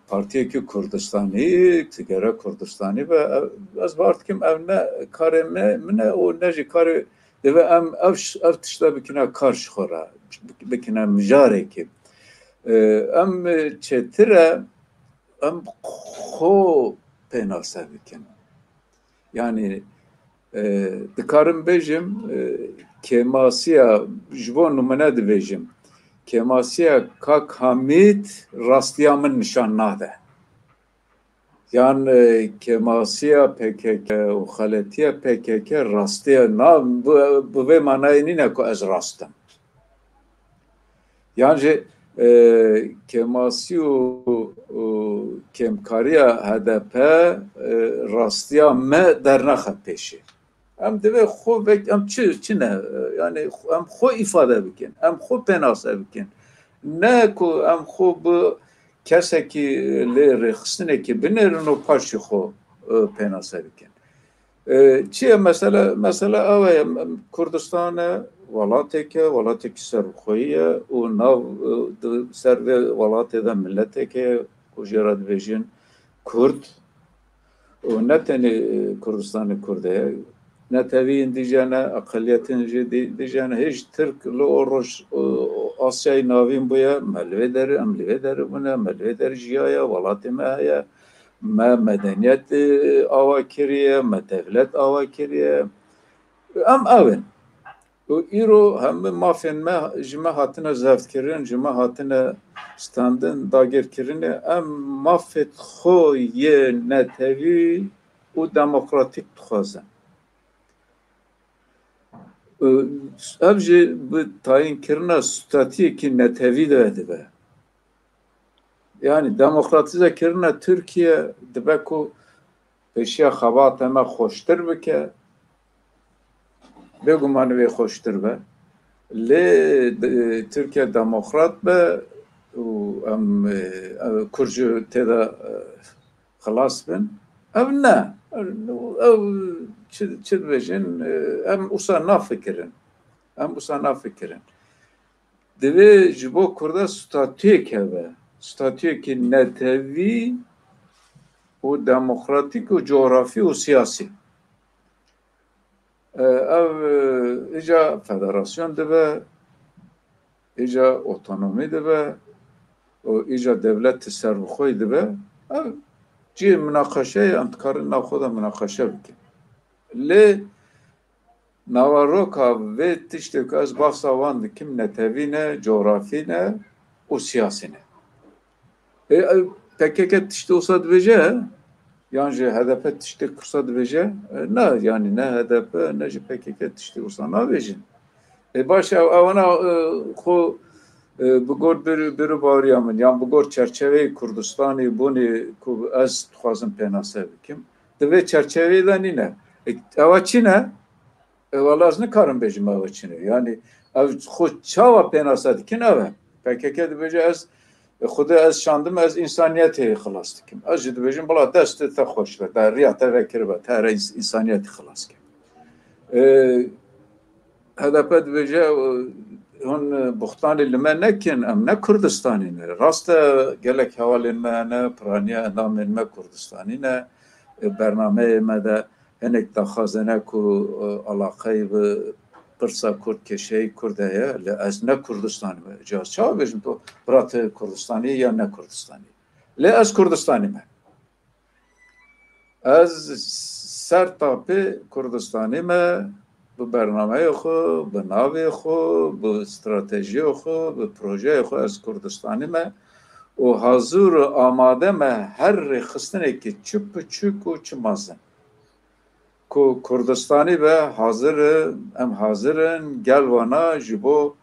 partiyekî Kurdistanî, tu gere Kurdistanî be. Ev, ez bawer dikim ev ne karê me, min e û ne jî karê, divê em ev ş-, ev tişta bikine kar ji xwe re, bikine mijarekê. E, em çêtir e, em xwe pênase bikin. Yanî, e, dikarim bêjim, e, kêmasiya, ji bo nimûne dibêjim, kêmasiya Kak Hamîd rastiya min nîşan nade. Yan, e, kêmasiya P K K û xeletiya P K K rastiya na, bi, bi vê manayê nîne ku ez rast im. Yan jî, e, kêmasî û, û kêmkariya H D P, e, rastiya me dernexe pêşê. Em divê xwe vek, em çi, çi ne, e, yanî em xwe îfade bikin, em xwe pênase bikin. Ne ku em xwe bi kesekî lê rêxistinekî binêrin û paşî xwe, e, pênase bikin. E, çi ye mesele? Mesele ew e, em, em, Kurdistan e, welateke, welatekî serbixweyî ye û nav, e, di ser vê welatê de miletek heye ku jê re dibêjin Kurd. Û ne tenê, e, Kurdistanê Kurd e, netewî yên dî jî ne, eqeliyetên jî dî, dî jî ne. Hêj Tirk li o roj, e, Asyayê Navîn bûye, me li vê derê, em li vê derê bûne, me li vê derê jiyaye, welatê me heye, me medeniyet, e, ava kiriye, me dewlet ava kiriye. Em ew in. Û îro hemû mafên me ji me hatine zevtkirin, ji me hatine standin, dagirkirinê. Em mafê xwe yê netewî û demokratîk dixwazin. Û ev jî bi tayînkirina statuyekî netewî de dibe. Yani demokratîzekirina Tirkiye dibe ku pêşiya xebata me xweştir bike, bêguman wê xweştir be. Lê, e, Tirkiye demokrat be û em, e, e, Kurd jî tê de, e, xilas bin. Ev ne. Ew çi, çi dibêjin, e, em wisa nafikirin. Em wisa nafikirin. Divê ji bo Kurda statuyek hebe, statuyekî netewî û demokratîk û coğrafî û siyasî. E, ev, e, îca federasyon dibe, îca otonomî dibe û îca dewleti serbixweyî dibe. Ev cihê minaqeşe ye, em dikarin nav xwe de minaqeşe bikin. Lê naveroka vê tiştê ku ez behsa wan dikim, netewî ne, coğrafî ne û siyasî ne. E, e, P K K tiştê wisa dibêje, yan jî H D P tiştê wisa dibêje? E, ne, yani ne H D P ne jî P K K tiştê wisa nabêjin. E, baş, ew, ewana, e, xwe, e, bi gor bir, bir bariya min, yan bi gor çerçeveyê Kurdistanê bûnê ku ez dixwazim pênase bikim. Di vê çerçeveyê de nîne. E, ewa çi ne? E, wala ez nikarim bêjim ew çi ne. Yani ev xwe çawa pênase dikin ev e. P K K dibêje ez, e, Xwedê ez şandim, ez însaniyetê xilas dikim. Ez jî dibêjim bila destê te xweş be, te riya te vekiribe, te re ins-, însaniyetê xilas ke. E, H D P dibêje, e, hûn, e, buxtanê li me nekin, em ne Kurdistanî ne. Rast e, gelek hevalên me hene, piraniya endamên me Kurdistanî ne. E, bernameyê me de hinek daxwaz hene ku, e, alaqeyê bi pirsa Kurd, kêşeyê Kurd heye, lê ez ne Kurdistanî me. Ca ez çawa bêjim tu bira tu Kurdistanî ya ne Kurdistanî? Lê ez Kurdistanî me. Ez ser tapê Kurdistanî me, bi bernameyê xwe, bi navê xwe, bi stratejiyê xwe, bi projeyê xwe ez Kurdistanî me û hazir û amade me her rêxistinekî çi piçûk û çi mezin. Ku Kurdistanî be hazir e, em hazir in gel wana ji bo,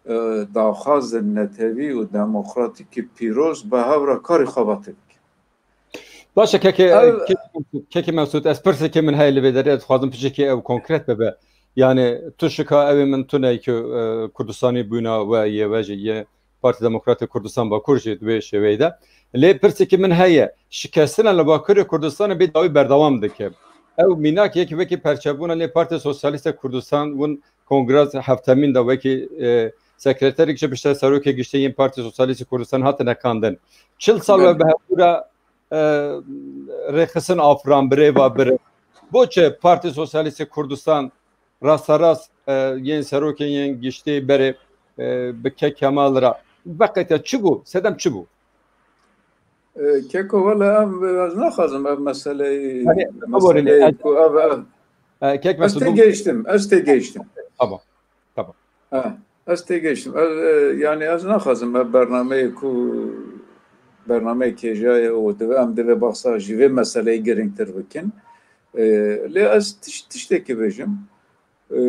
e, daxwazên netewî û demokratîkî pîroz bi hev re karê xwe vatê bikin. Baş e, kekê, Ev kekê Mesûd, kekê Mesûd, ez pirsekê min heye li vê derê, ez dixwazim piçekê ew konkret bibe. Yani tu şika ew ê min tune ku, e, Kurdistanî bûna we yê we jî yê Partî Demokratê Kurdistan Bakur jî di wê şêweyê de. Lê pirsekê min heye, şikestina li Bakurê Kurdistanê bê dawî berdewam dike. Ew mînak yek wekî perçebûna nê Partî Sosyalîst a Kurdistan win Kongra Heftemîn de wekî, e, sekreterek ji pişta serokê giştî yên Partî Sosyalîst a Kurdistan hatine kandin. Çil sal we Belê. bi hevdû re, e, rêxistin afiran, birêva birin. Boçe Partî Sosyalîst a Kurdistan rasterast, e, yên serokên yên giştî berê, e, bi kek Kemal re veqete çi bû? Sedem çi bû? E, Keko, wele em, ez naxwazim ev meseleyê, Hani, meseleyê ez, ku ev, ev, e, kek ez Mesûd bû. têgehiştim, ez têgehiştim. Tamam, tamam. Ha, ez têgehiştim. Ez, e, yani ez naxwazim ev bernameyê ku bernameyê kêja ye û divê, em divê bahsa ji vê meseleyê girîngtir bikin. E, lê ez tiş-, tiştekî bêjim. E,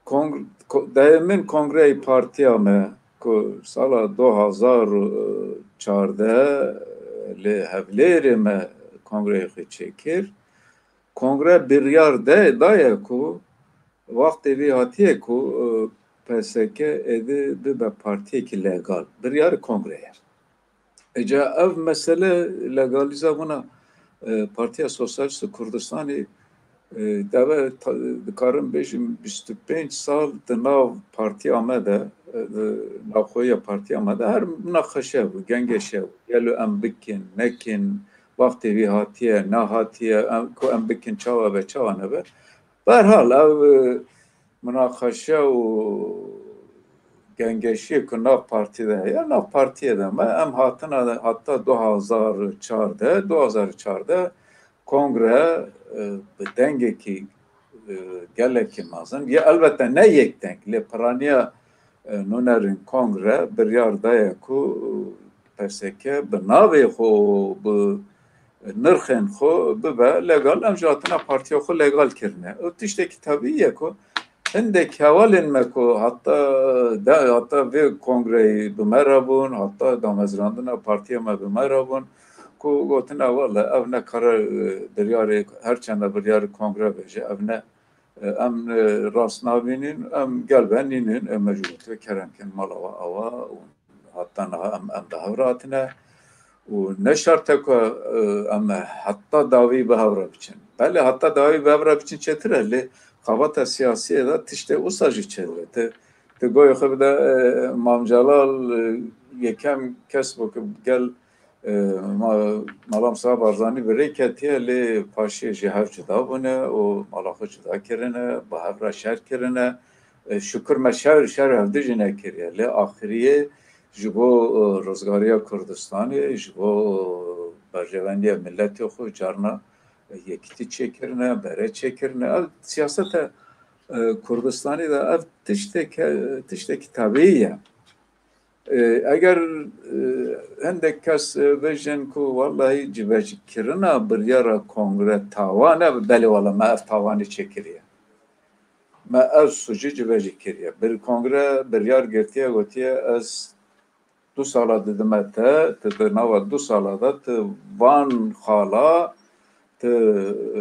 kong-, ko-, dayemîn kongreyê partiya me ku sala du hazar û çardeh li Hevlêrê me kongreyê xwe çêkir. Kongre biryar de, daye ku wextê vî hatiye ku, e, P S K êdî bibe partiyekî legal. Biryarê kongreyê. Êca ev mesele legalîza bûna, e, Partiya Sosyalîst û Kurdistanê Deve dikarim bêjim bîst û pênc sal di nav partiya me de, di navxweyiya partiya me de her minaqeşe bû, gengeşe bû. Gelo em bikin, nekin, wextê wî hatiye, nehatiye, em, ku em bikin çawa be, çawa nebe. Berhal ev, e, minaqeşe û gengeşiyê ku nav partî de heye, nav partiyê de me, em hatine heta du hazar çardeh, du hazar çardeh kongre, e, bi dengekî, e, gelekî mezin, ya elbette ne yek deng, lê piraniya, e, nûnerên kongre biryar daye ku, e, P S K bi navê xwe, bi nirxên xwe bibe legal, em jî hatine partiya xwe legal kirine. Ew tiştekî tebîî ye ku hindek hevalên me ku heta de, heta vê kongreyê bi me re bûn, heta damezrandina partiya me bi me re bûn, ku gotine, wele ev ne kare, e, biryarê, her çend biryarê kongre bêje, ev ne, e, em, e, rast nabînin, em gel ve nînin, e, me jî gotiye kerem kin mala we awa û heta niha em, em bi hev re hatine û ne şert e ku, e, em heta dawî bi hev re biçin. Belê heta dawî bi hev re biçin çêtir e, lê xebata siyasiyê de tiştê wisa jî çêtir e. Ti, ti goyê xwe bide, e, Mam Celal, e, yekem kes bû ku gel, e, ma-, Mala Mustafa Barzanî bi rê ketiye, lê paşê ji hev cuda bûne û mala xwe cuda kirine, bi hev re şer kirine. E, şukur me şer, şer hevdî jî nekiriye. Lê axiriyê ji bo, e, rizgariya Kurdistanê, ji bo, e, berjewendiya miletê xwe carna, e, yekîtî çêkirine, bere çêkirine. Ev siyasete, e, Kurdistanê de ev tişteke, tiştekî tebîî ye. E, eger, e, hindek kes, e, bêjin ku wellahî civecîkirina biryara kongre tawan e, belê wela me ev tawanî çêkiriye. Me ev sucî civecî kiriye. Bir kongre biryar girtiye, gotiye, ez du sala didime te, tu di nava du sala de tu van xala, tu, e,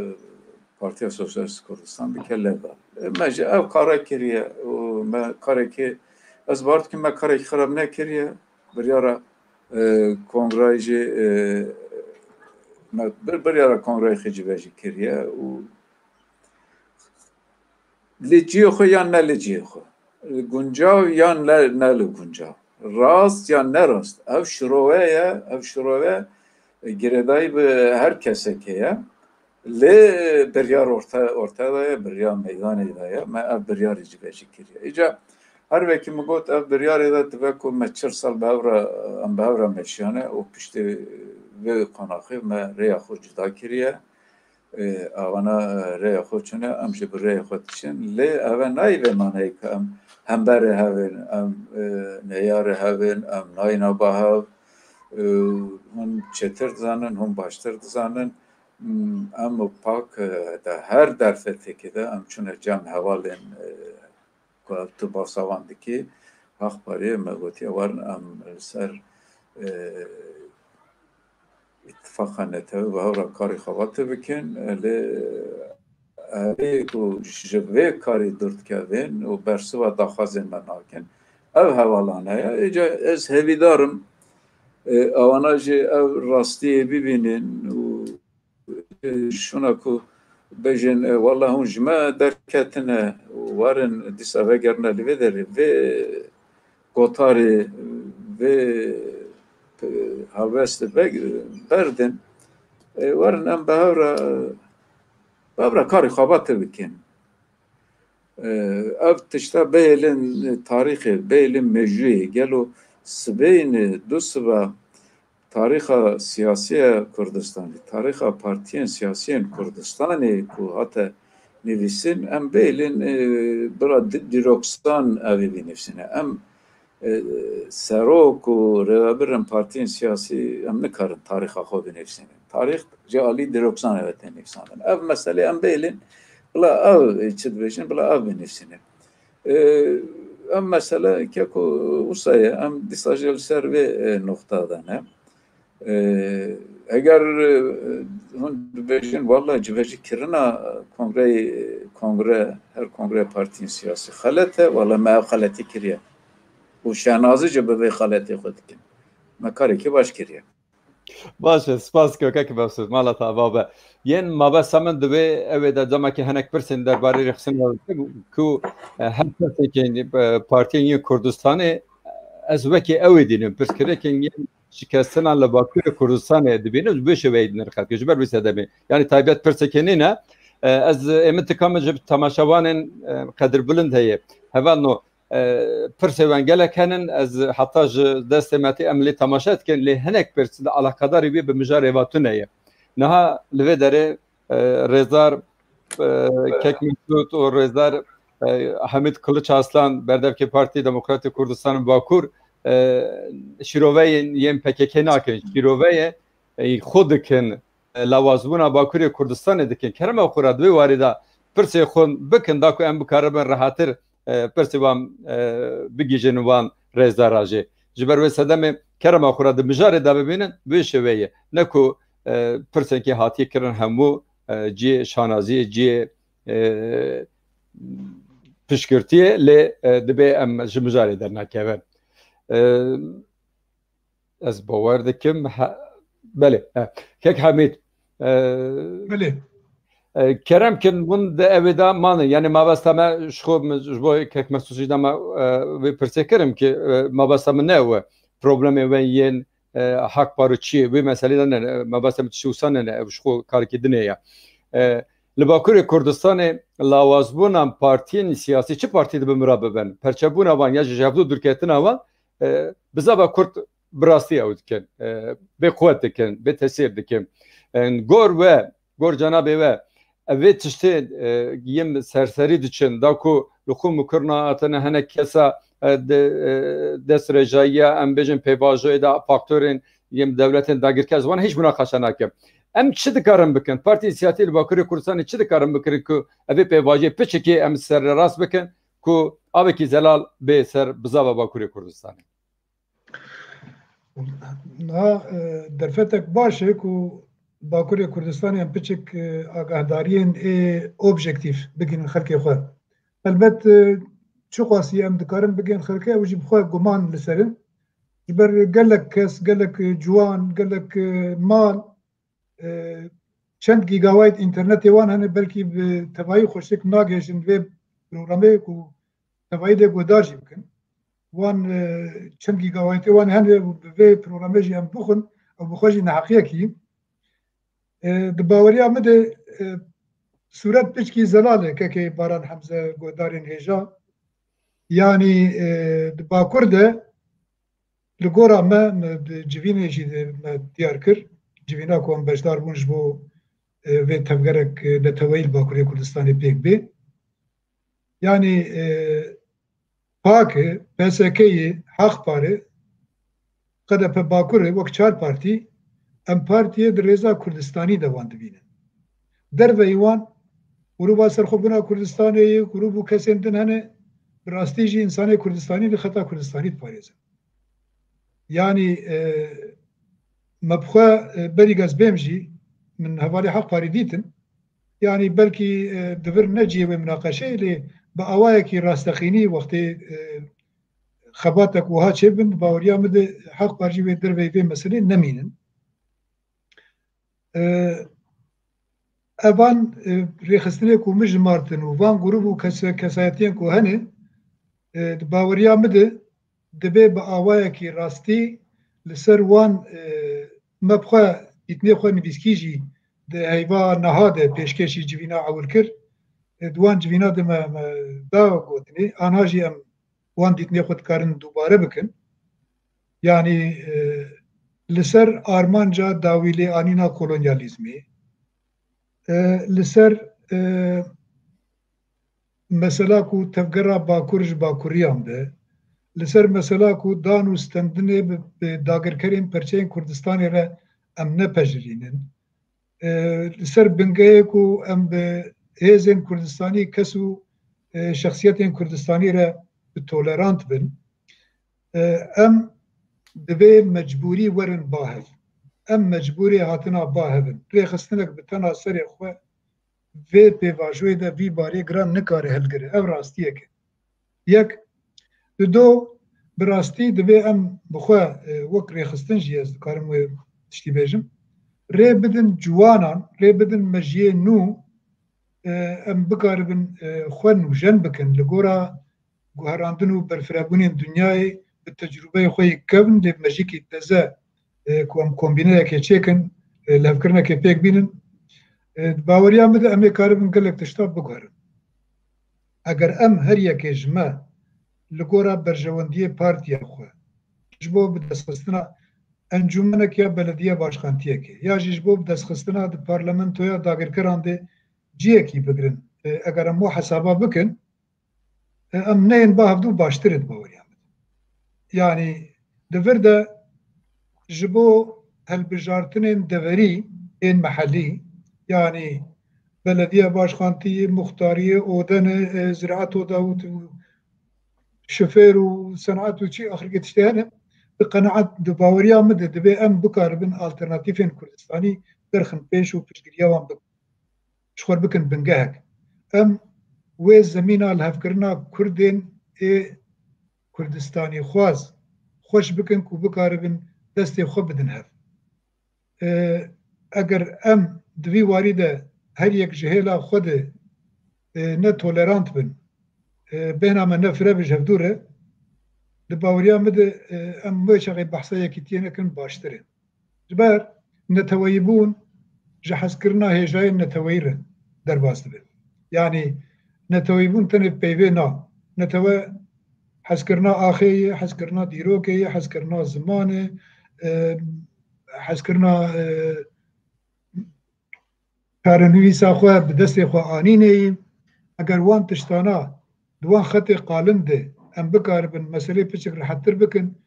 Partiya Sosyalîst Kurdistan bike legal. E, me jî ev kare kiriye û me karekî, ez bar dikim me karekî xirab nekiriye. Biryara, e, kongrayê jî, e, me bir, biryara kongrayê xwe civecî kiriye û li cihê xwe yan ne li cihê xwe. Guncav yan ne, ne li guncav. Rast yan ne rast. Ev şirove ye, ev şirove, e, girêdayî bi her kesekê ye. Lê biryar orte, orte de ye, biryar meydanê de ye. Me ev biryarê civecî kiriye. Îca her wekî min got, ev biryarê de dibe ku me çil sal bi hev re, em bi hev re meşiyane û piştî vê qonaxê me rêya xwe cuda kiriye. E, awana, e, rêya xwe çûne, em jî bi rêya xwe diçin. Lê ev e nayê vê manayê ku em hemberê hev in, em, e, neyarê hev in, em nayîna ba hev, e, hûn çêtir dizanin, hûn baştir dizanin. Hmm, em û pak, e, de her derfetekê de em çûne cem hevalên, e, ku ev tu behsa wan dikî, Axpariyê me gotiye, werin em li ser, e, îtifaqa netewî bi hev re karê xebatê bikin, e, lê erê ku ji vê karê dûr dikevin û bersiva daxwazên me nakin, ev hevalan heye. Îca ez hêvîdar im, e, ewana jî ev rastiyê bibînin û şûna ku bêjin, e, wela hûn ji me derketine, werin dîsa vegerine li vê derê, vê gotarê, vê, e, helwestê ve-, berdin. E, werin em bi hev re, bi hev re karê xebatê bikin. E, ev tişta bihêlin tarîxê, bihêlin mejûyê. Gelo sibeyne, du sibe tarîxa siyasî ya Kurdistanê, tarîxa partiyên siyasî yên Kurdistanê ku hate nivîsin, em bêlin, e, bira di-, dîroksan evê binivîsine. Em, e, serok û rêvebirên partiyên siyasî em nikarin tarîxa xwe binivîsînin. Tarîx ji alî dîroksan eve tê nivîsandin. Ev meselê em bêlin, bila ev, e, çi dibêjin, bila ev binivîsînin. E, em mesele keko wisa ye, em dîsa jî li ser vê, e, noqta de ne. E, eger, e, hûn dibêjin, wela civecîkirina kongreyê, kongre, her kongreya partiyên siyasî xelet e, wela me ev xeletî kiriye. Û şenazî jî bi vê xeletê xwe dikin. Me karekî baş kiriye. Baş e, spas, Kekek Mesûd, mala te ava be. Yên mabesta min divê ew ê de demekê hinek pirsên derbarê rêxistinê de ku, e, her pirsên, e, partiyên yên Kurdistanê, ez wekî ew ê dînim. Pirsgirêkên yên şikestinan li Bakurê Kurdistanê dibînim, bi şêweyê dînin xelkê. Ji ber vê sedemê. Yanî taybet pirseke nîne. E, ez ê min tika min ji temaşevanên, e, qedirbilind heye. Hevalno, e, pirsê wan gelek henin, ez heta ji destê me tê em lê temaşe dikin, lê hinek pirs di alaqedarî wê bi mijarê ve tune ye. Niha li vê derê, e, rêzdar, e, Kek Mesûd û rêzdar, e, Hamîd Kiliç Aslan, berdevkê Partî Demokratî Kurdistan Bakur, e, şîroveyên yên P K K nakin, şîroveyê, e, xwe dikin, e, lawazbûna Bakurê Kurdistanê dikin. Kerema xwe re di wê warî de pirsê xwe bikin, da ku em bikaribin rehatir, e, pirsê wan, e, bigihîjin wan rêzdara jî. Ji ber wê sedemê kerema xwe re di mijarê de bibînin, bi vê şêweyê. Ne ku, e, pirsên ke hatiye kirin hemû, e, cihê şanaziyê, cihê, e, piştgirtiyê, lê, e, divê em ji mijarê dernekevin. E, Ez bawer dikim, he, belê, he. Kek Hamîd, e, Belê. e, kerem kin, hûn di evê de manin. Yanî mabesta me ji xwe, min ji bo Kek Mesûd jî dema, e, vê pirsê kirim ki, e, mabesta min ne ew e. Problemê we yên, e, Hak Parê çi ye? Wê meselê de ne, ne, mabesta min tiştî wisa ne, ne, ew ji xwe karekî dinê ye. E, li Bakurê Kurdistanê lawazbûna partiyên siyasî, çi partî dibe min re bibin? Perçebûna wan ya ji hevdû dûrketina wan, e, bizava Kurd bi rastî ew dikin, e, bê quwet dikin, bê tesîr dikin. E, gor we, gor cenabê we, ev vê tiştê, e, yim serserî diçin, da ku li xwe mukirna hatine hinek kesa, e, de, e, destdirêjayiya, em bêjin pêvajoyê de faktorên yim dewletên dagirker, ji wan hiç munaqeşe nakim. Em çi dikarin bikin? Partî siyasî li Bakurê Kurdistanê çi dikarin bikin ku ev ê pêvajiyê piçekê em sererast bikin ku avekî zelal bê ser bizava Bakurê Kurdistanê? Niha, e, derfetek baş e ku Bakurê Kurdistanê em piçek, e, agahdariyên ê objektîf bigihînin xelkê xwe. Helbet, e, çiqasî em dikarin bigihînin xelkê, ew jî bi xwe guman li ser in. Ji ber gelek kes, gelek, e, ciwan, gelek, e, mal, e, çend gîgawayt înternetê wan hene, belkî bi tevayî xweşik nagihêjin vê programê ku tevayî lê guhdar jî bikin. Wan, e, çend gîgawaytê wan hene û bi vê programê jî em bixwin, ew bi xwe jî neheqiyekî. E, di baweriya min de, e, sûret piçkî zelal e, kekê Baran Hemze, guhdarên hêja. Yanî, e, di Bakur de, li gora me, me di civînê jî de me diyar kir. Civîna ku em beşdar bûn ji bo, e, vê tevgerek, e, neteweyî li Bakurê Kurdistanê pêk bê. Yanî, e, PAKê, PSKyê, Haq Parê, K D P Bakurê wek çar partî, em partiyê di rêza Kurdistanî de wan dibînin. Derveyî wan, grûba serxwebûna Kurdistanê ye, grûb û kesên din hene, bi rastî jî însanê Kurdistanî li xeta Kurdistanî diparêzin. Yanî, e, me bi xwe, e, berî ez bêm jî, min hevalê Haq Parî dîtin. Yanî belkî, e, di vir ne cihê wê minaqeşeyê, lê bi awayekî rasteqînî wextê, e, xebatek wiha çêbin, baweriya min de Haq Par jî wê derveyî vê meselê nemînin. E, evan, e, rêxistinê ku min jimartin û van grûb û kes-, kesayetiyên ku hene, e, di baweriya min de dibe bi awayekî rastî li ser wan, e, me bi xwe dîtinê xwe nivîskî jî di heyva niha de pêşkêşî civîna ewil kir. E, di wan civîna de me, me da gotinê, anha jî em wan dîtinê xwe dikarin dubare bikin. Yanî, e, li ser armanca dawîlêanîna kolonyalîzmê, e, li ser, e, mesela ku tevgera Bakur ji Bakuriyan be, li ser mesela ku dan û stendinê bi, bi dagirkerên perçeyên Kurdistanê re em nepejirînin, e, li ser bingehê ku em bi hêzên Kurdistanî, kes û, e, şexsiyetên Kurdistanî re bi tolerant bin, e, em divê mecbûrî werin ba hev. Em mecbûrê hatina ba hev in. Rêxistinek bi tena serê xwe vê pêvajoyê de vî barê giran nikare hilgire. Ev rastiyek e. Yek, di do, bi rastî divê em bi xwe, e, wek rêxistin jî ez dikarim wê tiştî bêjim. Rê bidin ciwanan, rê bidin mejiyê nû, e, em bikaribin, e, xwe nûjen bikin. Li gora guherandin û berfirebûnên dinyayê bi tecrûbeyê xwe yê kevn lê mejîkî teze, e, ku em kombîneyekê çêkin, e, lihevkirinekê pêk bînin. E, di baweriya min de em ê karibin gelek tişta biguherin. Eger em her yekê ji me li gora berjewendiyê partiya xwe, ji bo bi destxistina encûmenek ya belediye başkantiyekê, ya jî ji bo bi destxistina di parlamentoya dagirkeran de ciyekî bigirin, e, eger em wan hesaba bikin, e, em neyên ba hevdû baştir e di baweriya min. Yanî di vir de ji bo hilbijartinên deverî ên mehellî, yanî belediye başkantî, muxtariyê, odenê, e, ziraet oda û şofêr û senaet û çi axirkê tiştê hene, bi qenaet, di baweriya min de divê em bikaribin alternatîfên Kurdistanî derxin pêş û piştgiriya wan bikin. Ji xwe bikin bingehek. Em wê zemîna lihevkirina Kurdên ê Kurdistanî xwaz xweş bikin ku bikaribin destê xwe bidin hev. E, eger em di vî warî de her yek ji hêla xwe de, e, ne tolerant bin, e, bêhna me ne fireh be ji hevdû re, di baweriya min de, e, em wê çaxê behsa yekîtiyê nekin baştir e. Ji ber neteweyîbûn ji hezkirina hêjayên neteweyî re derbas dibe. Yanî neteweyîbûn tenê peyvê na. Netewe hezkirina axê ye, hezkirina dîrokê ye, hezkirina zimanê, e, hezkirina, e, çarenivîsa xwe bi destê xwe anînê ye. Eger wan tiştana di wan xetê qalin de em bikaribin meselê piçik rihettir bikin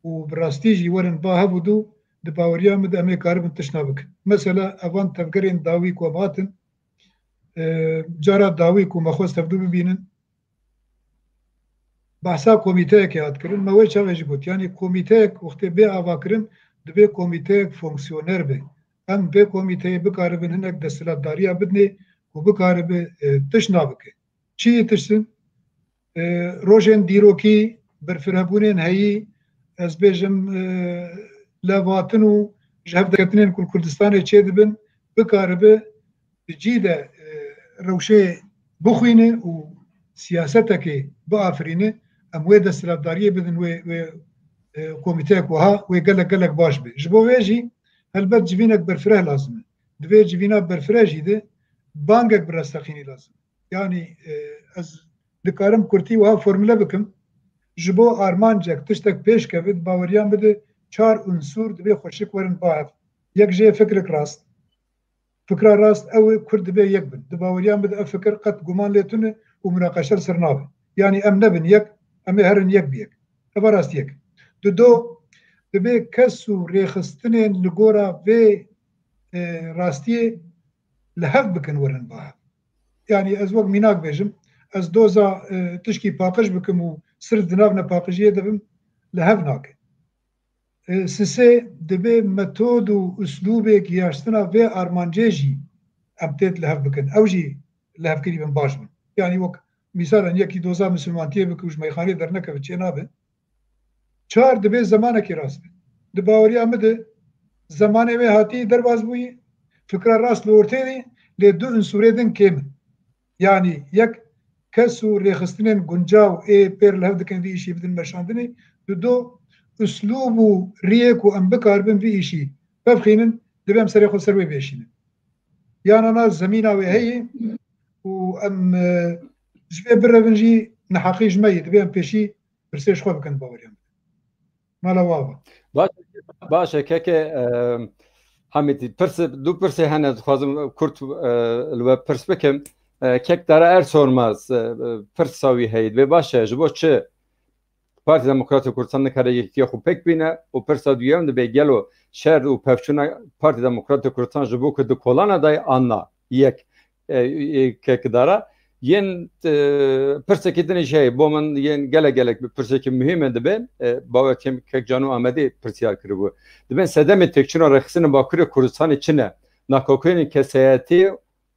û bi rastî jî werin ba hev û dû, di baweriya min de em ê karibin tiştna bikin. Mesela evan tevgerên dawî ku em hatin, e, cara dawî ku me xwest hevdû bibînin, behsa komîteyekê hat kirin, me wê çaxê jî got. Yanî komîteyek wextê bê avakirin, divê komîteyek fonksyoner be. Em vê komîteyê bikaribin hinek desthilatdariya bidinê ku bikaribe, e, tiştna bike. Çi yê tiştin? E, rojên dîrokî, berfirehbûnên heyî, ez bêjim, e, levhatin û ji hevderketinên ku li Kurdistanê çêdibin, bikaribe di cî de, e, rewşê bixwîne û siyasetekê biafirîne, em wê desthilatdariyê bidin wê, wê, e, komîteyek wiha, wê gelek, gelek baş be. Ji bo vê jî helbet civînek berfireh lazim e. Di vê civîna berfireh jî de bangek bi rastexînî lazim e. Yanî, e, ez dikarim kurtî wiha formule bikim. Ji bo armancek tiştek pêş keve, di baweriya min de çar unsûr divê xweşik werin ba hev. Yek jê fikrek rast. Fikra rast ew e, Kurd divê yek bin. Di baweriya min de ev fikir qet guman lê tune û munaqeşe li ser nabe. Yanî em nebin yek, em ê herin yek bi yek. Eva rastiyek. Dudo, divê kes û rêxistinên li gora vê, e, rastiyê li hev bikin werin ba hev. Yanî ez wek mînak bêjim, ez doza, e, tişkî paqij bikim û sirf di nav nepaqijiyê de bim, li hev nake. E, sisê, divê metod û uslûbê gihaştina vê armancê jî em têt li hev bikin. Ew jî li hevkirî bin baş bin. Yanî wek mîsal, en yekî doza misilmantiyê bike û ji meyxanê dernekeve çê nabe. Çar, divê zemanekî rast be. Di baweriya min de zemanê wê hatî derbas bûyî, fikra rast li ortê de, lê du unsûrê din kêm in. Yanî yek, kes û rêxistinên guncaw ê pêr li hev dikin vî îşî bidin meşandinê, dudo, uslûb û riyê ku em bikaribin vî îşî vevxînin, divê em serê xwe ser wê bêşînin. Yana na zemîna wê heye û em, e, ji vê birevin jî neheqî ji me ye, divê em pêşî pirsê ji xwe bikin baweriya min. Mala we ava. Baş, baş e, keke, e, Hamîtî, pirs, du pirsê hene, dixwazim kurt, e, li we pirs bikim. E, kek Dara Ersormaz, e, e, pirsa wî heye. Divê baş e, ji bo çi Partî Demokratê Kurdistan nikare yekîtiya xwe pêk bîne û pirsa duyem dibe gelo şer û pevçûna Partî Demokratê Kurdistan ji bo ku di kolana dayê an na? Yek, e, e, kek Dara. Yên, e, pirsekî din jî heye. Bo min yên gelek gelek bi pirsekî muhîm e dibe. E, bawer dikim kek Cano Amedî pirsiyar kiribû. Dibên sedemê têkçûna rêxistinên Bakurê Kurdistanê çi ne? Nakokirînên kesayetî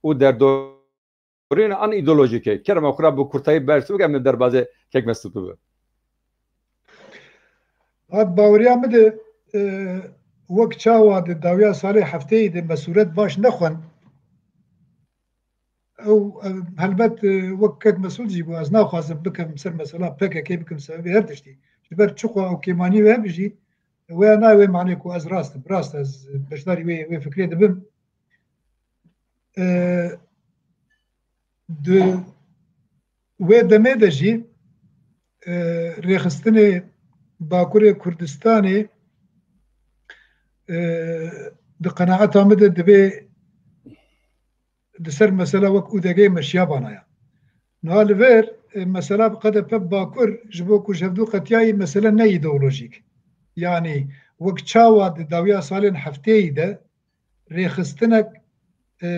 û derdorîna an îdeolojîk e? Kerema xwe re bi kurtayî bersiv bike, em ê derbazê kek Mesûd bibin. Hat baweriya min de, e, Wek çawa di dawiya salê hefteyê de mesûret baş nexwend, ew, e, helbet, e, wek kek mesûl jî bû, ez naxwazim bikim ser mesela P K K bikim sebebê her tiştî. Ji ber çiqo ew kêmanî wê hebe jî, wê nayê wê manê ku ez rast im. Rast ez beşdarî wê, wê fikrê dibim. E, di wê demê de jî, e, rêxistinê Bakurê Kurdistanê, e, di qenaeta min de divê di ser mesela wek û D G meşiya banaya. Niha li vir, e, mesela bi K D P Bakur ji bo ku ji hevdû qetiyayî mesele ne îdeolojîk. Yanî wek çawa di dawiya salên hefteyî de rêxistinek, e,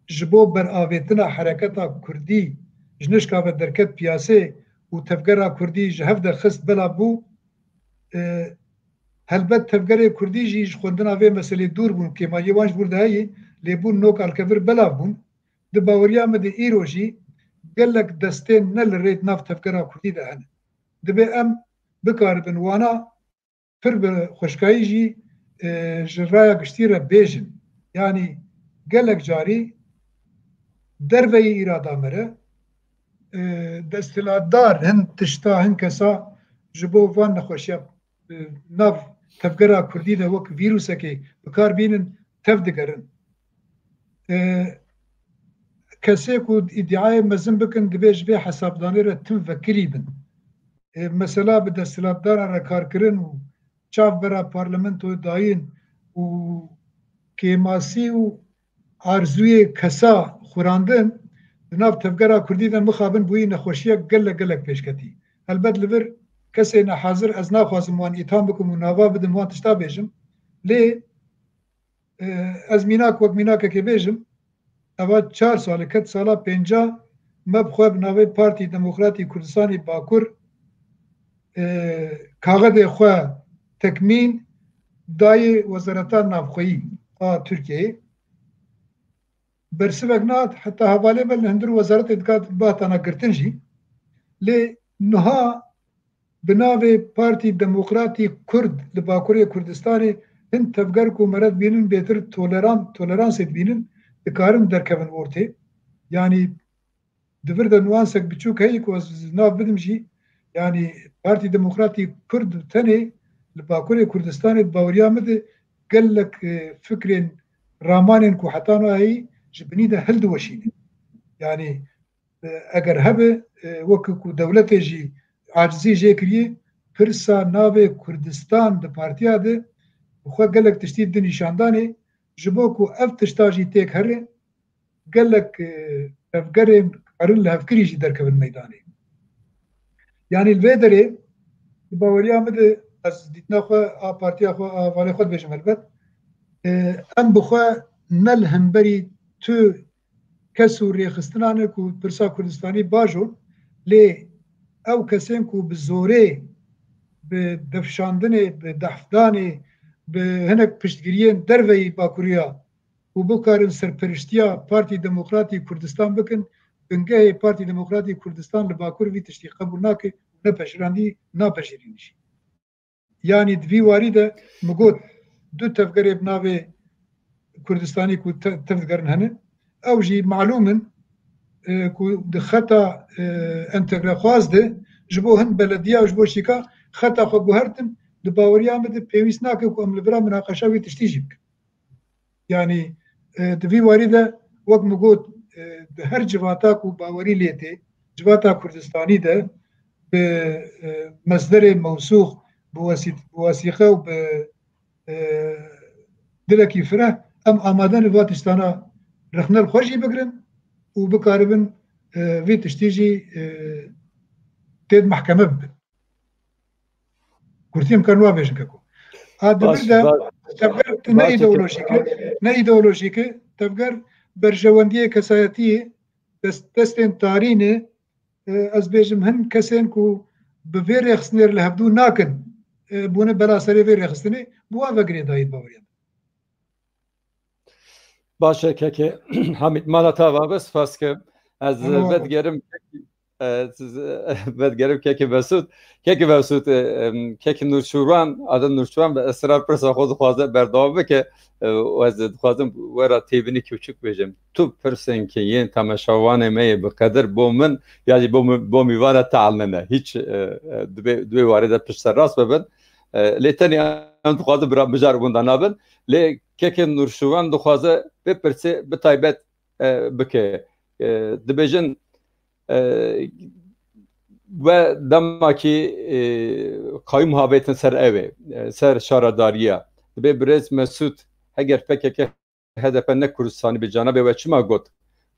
ji bo beravêtina hereketa kurdî ji nişka ve derket piyasê û tevgera kurdî ji hev derxist belav bû, e, helbet tevgerê kurdî jî ji xwendina vê meselê dûr bûn, kêmaniyê wan ji vir de heye, lê bûn nok alkevir belav bûn. Di baweriya min de îro jî gelek destên ne li rê di nav tevgera kurdî de hene. Divê em bikaribin wana pir bi xweşkayî jî, e, ji raya giştî re bêjin. Yanî gelek carî derveyî îrada me re, e, desthilatdar hin tişta, hin kesa ji bo van nexweşiya, e, nav tevgera kurdî de wek vîrusekê bi kar bînin, tev digerin. E, kesê ku îdiayê mezin bikin, divê ji vê hesabdanê re tim vekirî bin. E, mesela bi desthilatdaran re karkirin û çav bera parlamentoyê dayîn û kêmasî û arzûyê kesa xurandin di nav tevgera kurdî de mixabin bûyî nexweşiyek gelek gelek pêşketî. Helbet li vir kesê nehazir ez naxwazim wan îtham bikim û nava bidim wan tişta bêjim. Lê, e, ez mînak wek mînakekê bêjim, eva çar salê ket sala pênca me bi xwe bi navê Partî Demokratî Kurdistanê Bakur, e, kaxedê xwe tekmîn dayê Wezareta Navxweyî a Tirkiyeyê. Bersivek nehat, heta hevalê me li hundir wezaretê dikat bihatana girtin jî. Lê niha bi navê Partî Demokratî Kurd li Bakurê Kurdistanê hin tevger ku me re dibînin bêtir toleran-, toleransê dibînin, dikarin derkevin ortê. Yanî di vir de nuansek biçûk heye ku ez nav bidim jî, yanî Partî Demokratî Kurd tenê li Bakurê Kurdistanê di baweriya min de gelek, e, fikrên, ramanên ku heta niha heyî ji binî de hildiweşîne. Yanî, e, eger hebe, e, wek ku dewletê jî acizî jê kiriye, pirsa navê Kurdistan di partiya de bi xwe gelek tiştî di nîşandanê, ji bo ku ev tişta jî têk here, gelek, e, tevgerên karin li hevkirî jî derkevin meydanê. Yanî li vê derê, di baweriya min de ez dîtina xwe a partiya xwe, a hevalê xwe dibêjim helbet, e, em bi xwe ne li hemberî tu kes û rêxistinan e ku pirsa Kurdistanî bajo, lê ew kesên ku bi zorê, bi defşandinê, bi dehfdanê, bi hinek piştgiriyên derveyî Bakuriya û bikarin serperiştiya Partî Demokratî Kurdistan bikin, bingehê Partî Demokratî Kurdistan li Bakur vî tiştî qebûl nake û ne pejirandî, napejirîn jî. Yanî di vî warî de min got, du tevgerê bi navê Kurdistanî ku te-, tev digerin hene. Ew jî malûm in, e, ku di xeta, e, entegrexwaz de ji bo hin belediya û ji bo şîka xeta xwe guhertin, di baweriya min de pêwîst nake ku em li vira minaqeşa wî tiştî jî bikin. Yanî, e, di vî warî de wek min got, e, di her civata ku bawerî lê tê, civata Kurdistanî de bi, e, mesderê mewsûx, bi wesî-, bi wesîqe û bi, e, dilekî fireh em amade ne va tiştana rexne li xwe jî bigirin û bikaribin, e, vî tiştî jî, e, têd mehkeme bibin. Kurtî em karin wa bêjin keko. A di vir de tevger ne îdeolojîk e, ne îdeolojîk e, tevger berjewendiyê kesayetiyê, dest-, destên tarî ne, e, ez bêjim hin kesên ku bi vê rêxistinê re li hevdû nakin, e, bûne bela serê vê rêxistinê, bi wan ve girêdayî di baweriya min. Baş e, kekê Hamîd, mala te ava be, spas ke ez vedigerim. E, siz, e, vedgerim kekê Mesûd. Kekê Mesûd, e, em, kekê Nûrşûran, Adem Nûrşûran bi israr pirsa xwe dixwaze berdewam bike. E, û ez dixwazim we re têbinî kewçik bêjim. Tu pirsên ke yên temaşevanê me yê bi qedir bo min, ya jî bo mi-, bo mîvana teelnene. Hiç, e, e, dibê, dibê warê de pişt ser rast bibin. E, lê tenê em dixwazin bira mijar winda nabin. Lê kekê Nûrşûran dixwaze vê pirsê bi taybet, e, bike. E, dibêjin, e, we demakî, e, qayûm havêtin ser ew ê, e, ser şaredariya. Dibê birêz Mesûd, heger P K K H D P ne Kurdistanî bi cana bê we çima got?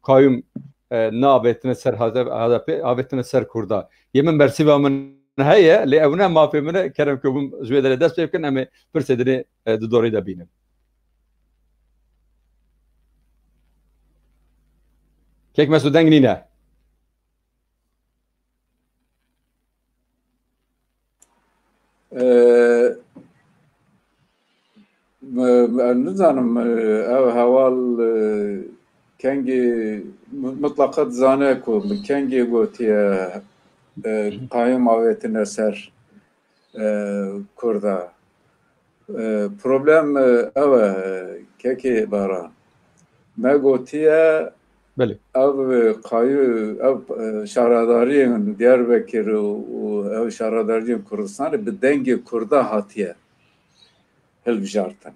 Qayûm, e, navêtine ser H D P, H D P, avêtine ser Kurda. Yê min bersîva min heye, lê ew ne mafê min e, kerem ke hûn ji wê derê dest pê bikin, em ê pirsê dinê, e, di dorê de bînin. Kek Mesûd deng nîne. Ee, me-, me-, nizanim, e, ev heval, e, kengî mu-, mutlaqa dizane ku min kengî gotiye, e, qayûm avêtine ser, e, Kurda. E, problem, e, ew e, kekê Baran. Me gotiye, Belê. ev, e, qayû-, ev, e, şaredariyên Diyarbekir û, û ev şaredariyên Kurdistanê bi dengê Kurda hatiye hilbijartin.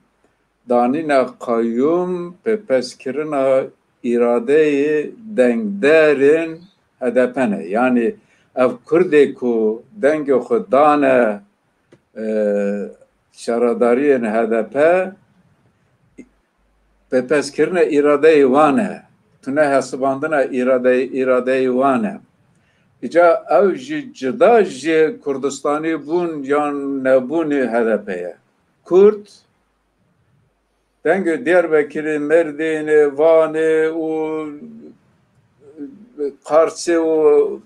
Danîna qayûm pêpezkirina îradeyê dengderên H D P ne. Yanî ev Kurdê ku dengê xwe dane, e, şaredariyên H D P, pêpezkirina îradeyê wan e. Tune hesibandina îradeyê, îradeyê wan e. Îca ew jî cida ji Kurdistanî bûn yan nebûnê H D P ye. Kurd dengê Diyarbekirê, Mêrdînê, Vanê û Qarsê û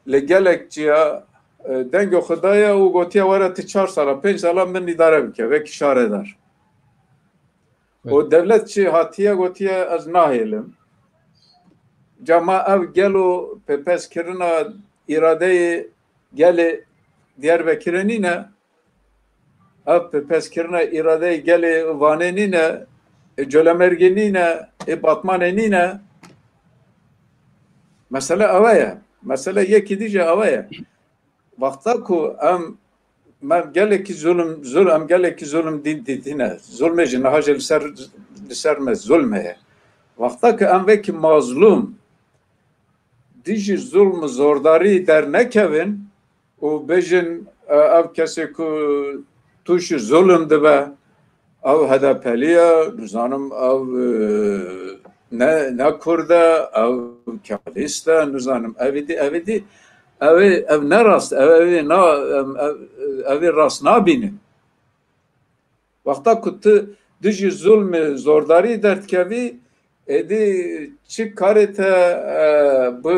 li gelek ciya, e, dengê xwe daye û gotiye, "Were tu çar sala, pênc sala min îdare bike, wekî şaredar." Evet. Û dewlet jî hatiye gotiye, "Ez nahêlim." Ca ma ev gelo pêpezkirina îradeyê gelê Diyarbekirê nîne? Ev pêpezkirina îradeyê gelê Vanê nîne, e, Colemêrgê nîne, ê Batmanê nîne. Mesele ew e ye. Mesele yekî dî jî ew e ye. Wexta ku em, me gelekî zulm, zul-, em gelekî zulm dî-, dîtine. Zulmê jî niha jî li ser, li ser me zulm heye. Wexta ku em wekî mazlûm dijî zulm û zordarî dernekevin û bêjin, e, ev kesê ku tûşî zulm dibe, ew H D P'lî ye, nizanim ew, e, ne, ne Kurd e, ew Kemalîst e, nizanim evî dî, evî dî, ew ê, ev ne rast, ew, ew ê na, em, ev, ev ê rast nabînin. Wexta ku tu dijî zulmê zordarî derdikevî, êdî çi karê te, e, bi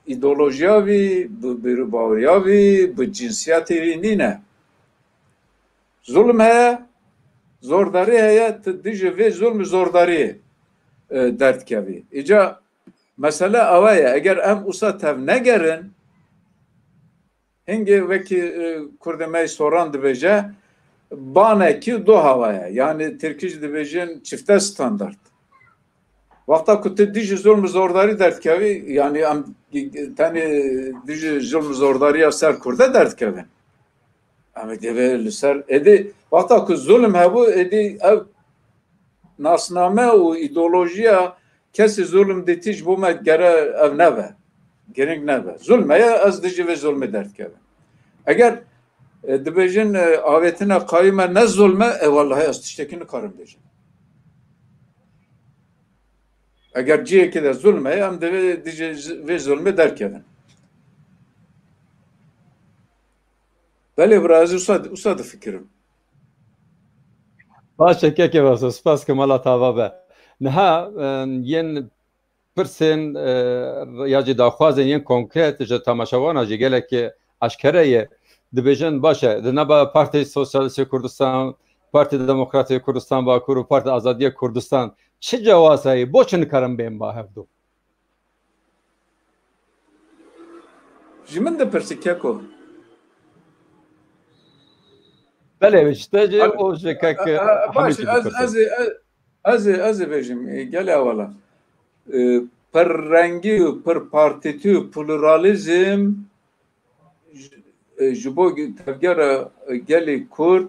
îdeolojiya vî, bi bîrûbaweriya vî, bi cinsiyetê vî nîne. Zulm heye, zordarî heye, tu dijî vê zulm û zordariyê, e, derdikevî. Îca mesele ew e, eger em wisa tevnegerin, hingê wekî, e, Kurdê me yê Soran dibêje, banekî û du hava ye. Yanî Tirkî jî dibêjin çifte standart. Wexta ku tu dijî zulm û zordarî derdikevî, yanî em tenê dijî zulm û zordariya ser Kurde derdikevin. Em ê divê li ser, êdî wexta ku zulm hebû, êdî ev nasname û îdeolojiya kesê zulm dîtî ji bo me gere ev nebe. Giring nebe. Zulm heye, ez dijî vê zulmê derdikevim. Eger, e, dibêjin, e, avêtina qayûm e ne zulm e, e, wellahî ez tiştekî nikarim bêjim. Eger cihekê de zulm heye, em divê dijî vê zulmê derkevin. Belê bira, ez wisa, wisa difikirim. Baş e, kekê Baso, spas ke mala te ava be. Niha, e, yên pirsên, e, ya jî daxwazên yên konkret ji temaşevana jî gelekî eşkere ye. Dibêjin, baş e, di nava Partî Sosyalîstê Kurdistan, Partî Demokratê Kurdistan Bakur û Partî Azadiya Kurdistan çi cewaz heye? Bo çi nikarin bên ba hevdu? Ji min dipirsî keko. Belê, ji te jî û ji kek Hemî jî dipirsî. Ez ê, ez ê, ez ê bêjim, gelê ewela. Pirrengî û pirpartîtî û pluralîzm ji bo tevgera gelê Kurd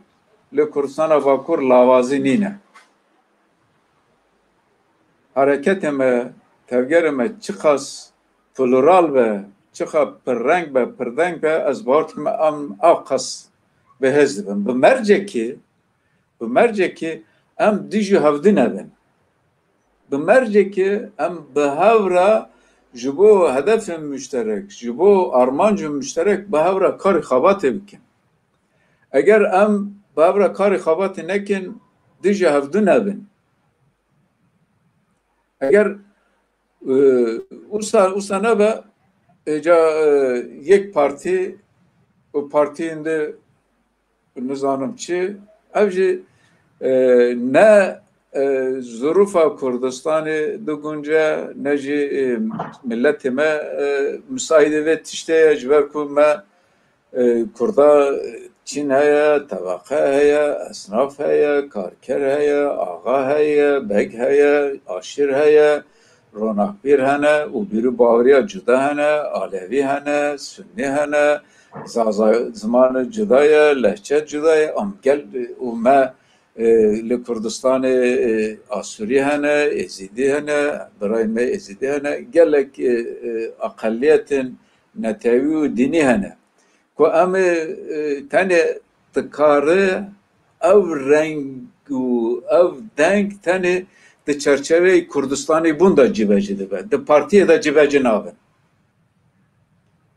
li Kurdistana Bakur lawazî nîne. Hareketê me, tevgerê me çiqas plural be, çiqa pirreng be, pirdeng be, ez bawer dikim em ew qas bi hêz dibin. Bi mercekî, bi mercekî em dijî hevdî nebin. Bi mercekî em bi hev re ji bo hedefên muşterek, ji bo armancên muşterek bi hev re karî xebatê bikin. Eger em bi hev re karî xebatê nekin, dijî hevdî nebin. Eger, e, usa, usa nebe, êca, e, yek partî û partiyên de nizanim çi, ev jî, e, ne, e, zirûfa Kurdistanê digunce, ne jî, e, miletê me, e, misaîdê vê tiştê ye, ji ber ku me, e, Kurda çîn heye, tebeqe heye, esnaf heye, karker heye, axa heye, beg heye, aşîr heye, ronakbîr hene û bîr û baweriya cuda hene, alevî hene, sunnî hene, zaza zimanê cuda ye, lehçe cuda ye, em gel û me, e, li Kurdistanê, e, Asûrî hene, Êzîdî hene, birayên me Êzîdî hene, gelek, e, e, eqeliyetên netewî û dînî hene. Ku em ê, e, tenê dikare ev reng û ev deng tenê di çerçeveyê Kurdistanê bûn de cîbecî dibe. Di partiyê de cîbecî nabin.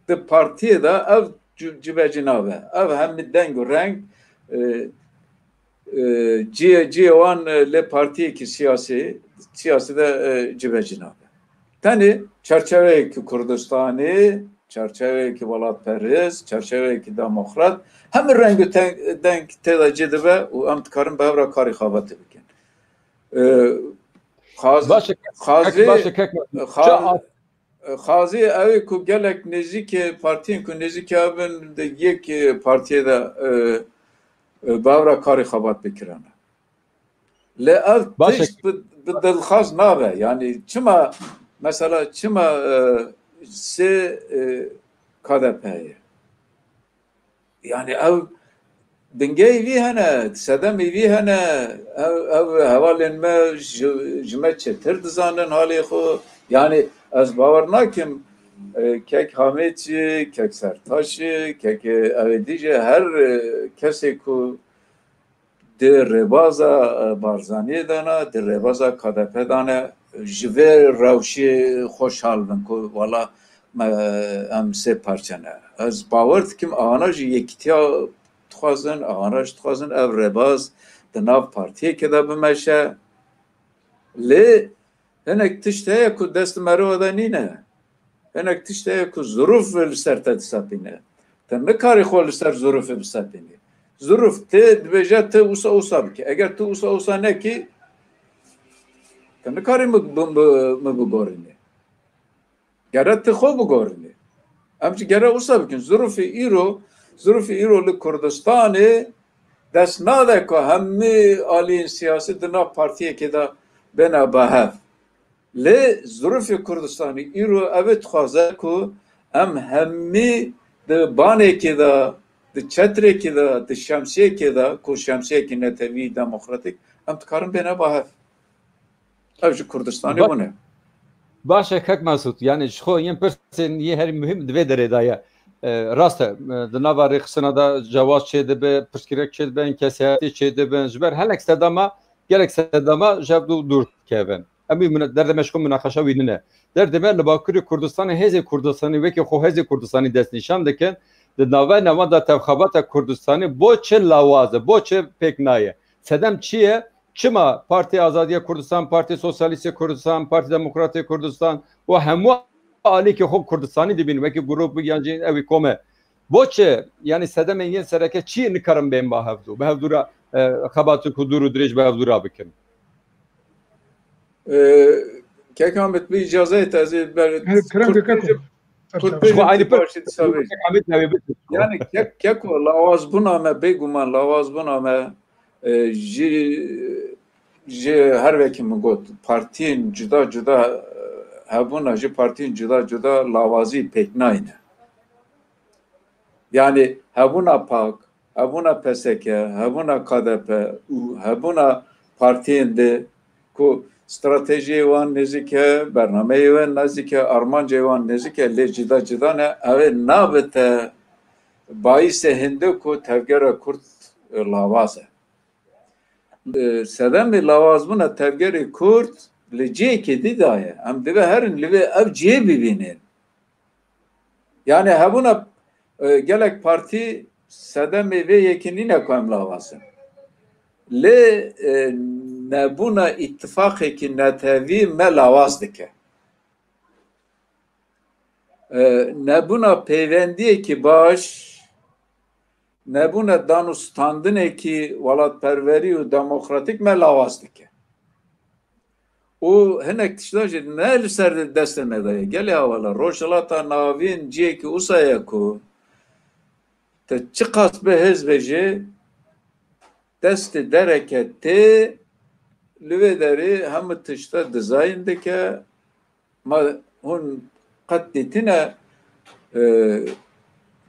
Di partiyê de ev ci-, cîbecî nabe. Ev hemî deng û reng, e, e, cihê, cihê wan, e, lê partiyekî siyasî, siyasî de, e, cîbecî nabe. Tenê çerçeveyekî Kurdistanê, çerçeveyekî welatperest, çerçeveyekî demokrat, hemî reng û ten-, deng tê de cî dibe û em dikarin bi hev re karî xebatê bikin. E, xaz-, Baş e, kek, xazê, baş e, kek, baş e. Xa-, Xazî ew ê ku gelek nêzîkê partiyên ku nêzîkê ev in di yek, e, partiyê de, e, e, bi hev re karî xebat bikirane. Lê ev Baş e. tişt bi, bi dilxwaz nabe. Yanî çima, mesela çima, e, sê, e, K D P ye? Yani ev bingehê vî hene, sedemê vî hene, ev, ev hevalên me ji, ji me çêtir dizanin halê xwe. Yani ez bawer nakim, e, kek Hamid jî, kek Sertaş jî, kek, e, ew ê dî jî her, e, kesê ku di rêbaza, e, Barzaniyê de ne, di rêbaza K D P de ne, ji vê rewşê xweşhal bin ku wela me, em sê parçe ne. Ez bawer dikim, ana jî yekîtiya dixwazin, ana jî dixwazin ev rêbaz di nav partiyekê de bimeşe. Lê hinek tişt heye ku dest merova de nîne. Hinek tişt heye ku zirûf li ser te disepîne. Te nikarî xwe li ser zirûfê bisepînî. Zirûf tê dibêje tu wisa wisa bikî. Eger tu wisa wisa nekî, tu nikarî min, min, min, min bigorînî. Gere tu xwe bigorînî. Em jî gere wisa bikin. Zirûfê îro, zirûfê îro li Kurdistanê dest nade ku hemî aliyên siyasî di nav partiyekê de bêne bi hev. Lê zirûfê Kurdistanê îro ev ê dixwaze ku em hemî di banekê de, di çetrekê de, di şemsiyekê de, ku şemsiyekî netewî demokratîk, em dikarin bêne ba hev. Ev ji Kurdistanê Ba- bûne. Baş e, kek Mesûd, yani ji xwe yên pirsên yê herî muhîm di vê derê de ye. E, rast e, e, di nava rêxistina de cewaz çêdibe, pirsgirêk çêdibe, kesayetî çêdibin. Ji ber hinek sedema, gelek sedema ji hev dû dûr dikevin. Em wî mune-, derdê me ji xwe munaqeşa wî nine. Derdê me li Bakurê Kurdistanê hêzê Kurdistanê wekî xwe hêzê Kurdistanê destnîşan dikin. Di navbeyna wan de tevxebata Kurdistanê bo çi lawaz e, bo çi pêk nayê? Sedem çi ye? Çima Partî Azadiya Kurdistan, Partî Sosyalîst ya Kurdistan, Partî Demokrat ya Kurdistan û hemû alîkê xwe Kurdistanî dibînin, wekî grûp yan jî ew ê kom e. Bo çi? Yanî sedemên yên sereke çi ye nikarin bên ba hevdû? Bi hevdû re, e, xebatên ku dûr û dirêj bi hevdû re bikin. E, Kek Ahmet, bi îcazeyê te ez ê ber-, Kerem, kek, kek. Kurd bêjin, aynı başî savê. Yanî kek, keko lawazbûna me, bêguman lawazbûna me, e, ji, ji her wekî min got, partiyên cuda cuda, e, hebûna ji partiyên cuda cuda lawazî pêk nayne. Yanî hebûna PAK, hebûna PSK, hebûna KDP û hebûna partiyên di ku stratejiyê wan nêzîk e, bernameyê wan nêzîk e, armancê wan nêzîk e, lê cida cida ne, ew ê nabite bayîsê hinde ku tevgera Kurd, e, lawaz e. E, sedemê lawazbûna tevgerê Kurd li cihekê dî de ye. Em divê herin li vê ev cihê bibînin. Yanî hebûna, e, gelek partî sedemê vê yekê nîne ku em lawaz in. Lê, e, nebûna îtifaqekî netewî me lawaz dike. E, nebûna pêvendiyekî baş, nebûna danûstandinekî welatperwerî û demokratîk me lawaz dike. Û hinek tiştan jî ne li ser destê me de ye. Gelê hevala Rojhilata Navîn cihekî wisa ye ku tu çiqas bi hêz be jî destê dereke tê, li vê derê hemû tişta dizayîn dike. Ma hûn qet dîtine, e,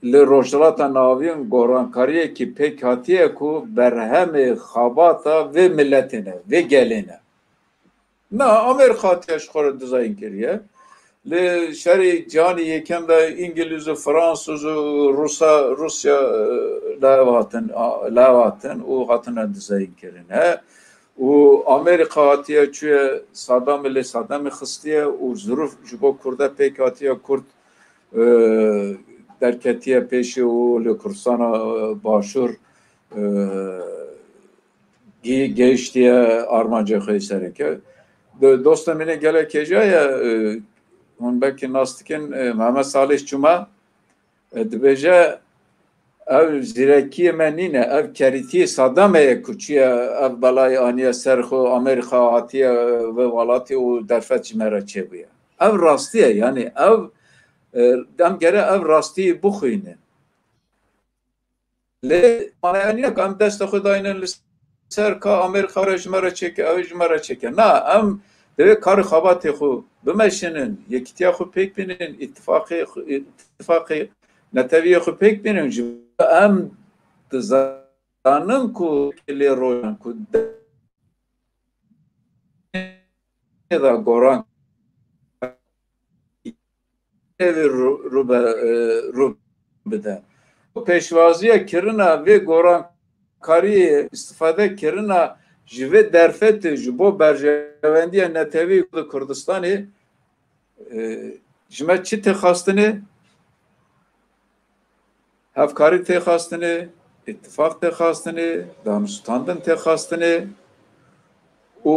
li Rojhilata Navîn gorankariyekî pêk hatiye ku berhemê xebata vê miletê ne, vê gelê ne? Na, Amerîka hatiye ji xwe re dizayîn kiriye. Li şerê cîhanê yekem de Îngilîz û Fransûz û Rûsa, Rûsya, e, li hev hatin, a, li hev hatin û hatine dizayîn kirin. He? Û Amerîka hatiye çûye Saddamê, lê Saddamê xistiye û zirûf ji bo Kurda pêk hatiye. Kurd, e, derketiye pêşê û li Kurdistana, e, Başûr, e, gê-, gehiştiye armancê xwe yê sereke. Do-, dosta min ê gelek hêja ye, e, hûn belkî nas dikin, e, Mehmet Salih Çuma, e, dibêje, ev zîrekiyê me nîne, ev kerîtiyê Saddamê ye ku çûye ev belayê aniye ser xwe, Amerîka hatiye vê welatê û derfet ji me re çêbûye. Ev rastî ye, yanî ev, e, em gere ev rastî bixwînin. Lê manaya nîne ku em desta xwe daynin li ser ka Amerîka re ji me re çêke, ew ê ji me re çêke. Na, em divê karê xebatê xwe bimeşînin, yekîtiya xwe pêk bînin, îtifaqê xwe, îtifaqê netewiyê xwe pêk bînin. Ji bo em dizanin ku lê rojan ku de goran vê rû, rû be, e, rû bide. Pêşwaziya kirina vê gorankariyê, îstifade kirina ji vê derfetê ji bo berjewendiya netewî li Kurdistanê, e, ji me çi tê xastinê? Hevkarî tê xastinê, îtifaq tê xastinê, danûstandin tê xastinê û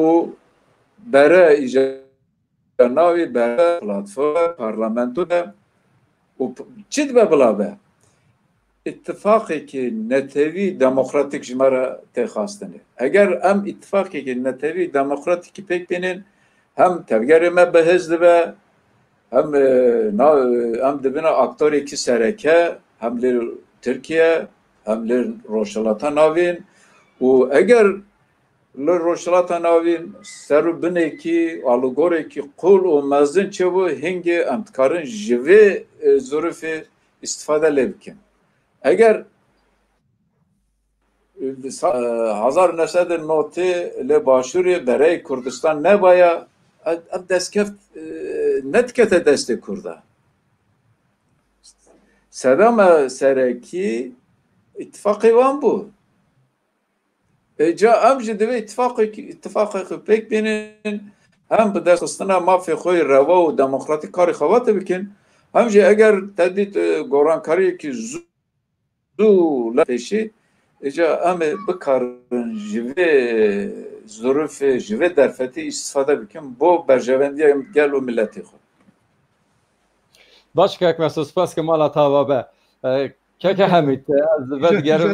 bere îca navê bere platform parlamento de û p-, çi dibe bila be? Îtifaqekî netewî demokratîk ji me re tê xastinê. Eger em îtifaqekî netewî demokratîkî pêk bînin, hem tevgerê me bihêz dibe, hem, e, na, em dibine aktorekî sereke, hem li Tirkiye, hem li Rojhilata Navîn. Û eger li Rojhilata Navîn ser û binekî, alûgorekî qûl û mezin çêbû, hingê em dikarin ji vê, e, zirûfê îstifade lê bikin. Eger, e, sa-, e, hezar neh sed û notê li Başûrê bereyê Kurdistan nebaya, ev, ev destkeft, e, nedikete destê Kurda. Sedema serekî îtifaqê wan bû. Ê, ca em jî divê îtifaqek-, îtifaqek pêk bînin, hem bi destxistina mafê xwe yê reva û demokratîk karê xebatê bikin, hem jî eger te dît, e, gorankariyekî zû, zû li pêşî, ê, ca em ê bikarin ji vê zirûfê, ji vê derfetê îstifade bikin bo berjewendiya gel û miletê xwe. Baş kek Mesut, spas ke mala te ava be. E, keke Hemîd, e, ez vedigerim.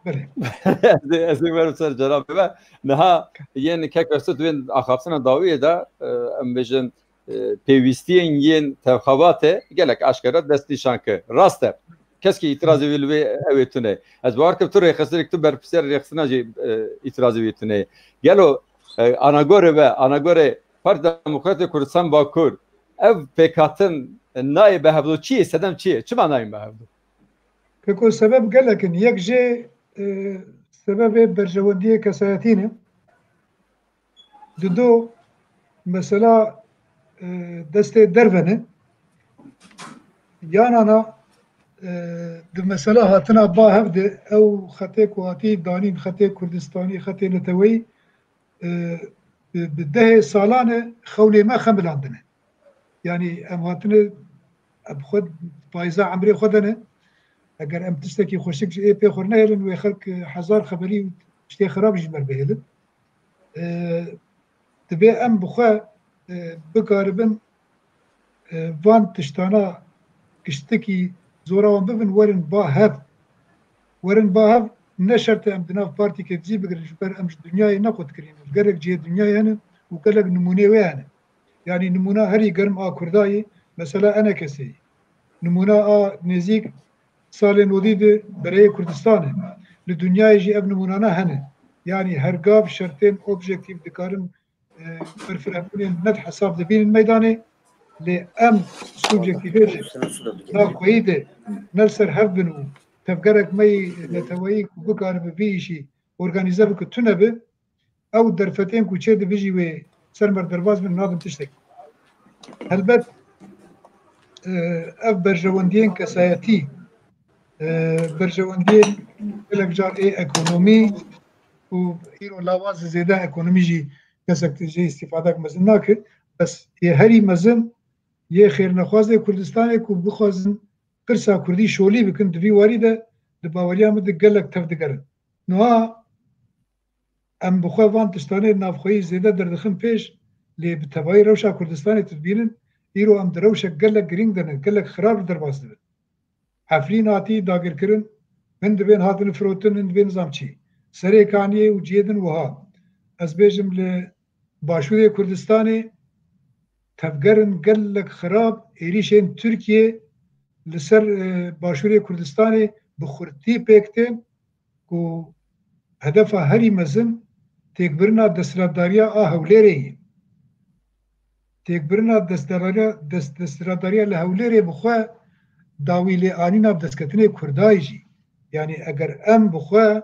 Ez ê, ez ê werim ser cenabê me. Niha yên kek Mesut wên axaftina dawiyê de, e, em bêjin, e, pêwîstiyên yên tevxebatê gelek aşkera destnîşan kir. Rast e. Keskî îtirazê wî li wê ew ê tune. Ez bawer kim tu rêxistinêk, tu berpirsiyarê rêxistina jî, e, îtirazê wî tune. Gelo, e, anagorê ve, anagorê Partî Demokratê Kurdistan Bakur, ev pêkhatin nayê bi hevdo çi ye? Sedem çi ye? Çima nayên bi hevdo? Keko, sebeb gelek in. Yek jê, e, sebebê berjewendiyê kesayetî ne. Dido, mesela, e, destê derve ne. Yan ana, e, di mesela hatina ba hev de ew xetê ku hatî danîn, xetê Kurdistanî, xetê neteweyî, e, bi, bi dehê salan e xewnê me xemilandine. Yanî em hatine, em xwe payza emrê xwe de ne. Eger em tiştekî xweşik ji ê pê xwe nehêlin, wê xelk, e, hezar xeberî û tiştê xirab ji me bihêlin. E, divê em bi xwe, e, bikaribin, e, van tiştana giştikî zora wan bibin, werin ba hev. Werin ba hev, ne şert e em di nav partîkê dijî bigirin, ji ber em ji dinyayê ne qut kirîn. Gelek cihê dinyayê hene û gelek nimûnê wê hene. Yanî nimûna herî germ a Kurdayê, mesela E N K S'ê ye. Nimûna a nêzîk salên nodî di bereyê Kurdistanê. Li dinyayê jî ev nimûnana hene. Yanî her gav şertên objektîf dikarin, e, berfirehbûnên ne di hesab de bînin meydanê. Lê em subjektîfê de, navxweyî de ne li ser hev bin û tevgerek me yî neteweyî ku bikaribe vî îşî organîze bike tune bi, ew derfetên ku çê dibijî wê ser me derbas bin, nabin tiştek. Helbet, e, ev berjewendiyên kesayetî, e, berjewendiyên gelek car ê ekonomî û îro lawaz zêde ekonomî jî kesek jê îstîfadek mezin nake. Bes yê herî mezin yê xêrnexwazê Kurdistanê ku bixwazin pirsa Kurdî şolî bikin, di vî warî de di baweriya min de gelek tev digerin. Niha em bi xwe van tiştanê navxweyî zêde derdixin pêş, lê bi tevayî rewşa Kurdistanê tu dibînin, îro em di rewşek gelek girîng de ne, gelek xirab li derbas dibin. Efrîn hatî dagirkirin, hin dibên hatin firotin, hin dibên nizam çi. Serê Kaniyê û cihê din wiha. Ez bêjim li Başûrê Kurdistanê tevgerin gelek xirab, êrîşên Tirkiyê li ser, e, Başûrê Kurdistanê bi xurtî pêk tên ku hedefa herî mezin têkbirina desthilatdariya a Hewlêrê ye. Têkbirina desthilatdariya, dest-, desthilatdariya li Hewlêrê bi xwe dawî lê anîna bi destketinê Kurda ye jî. Yanî eger em bi xwe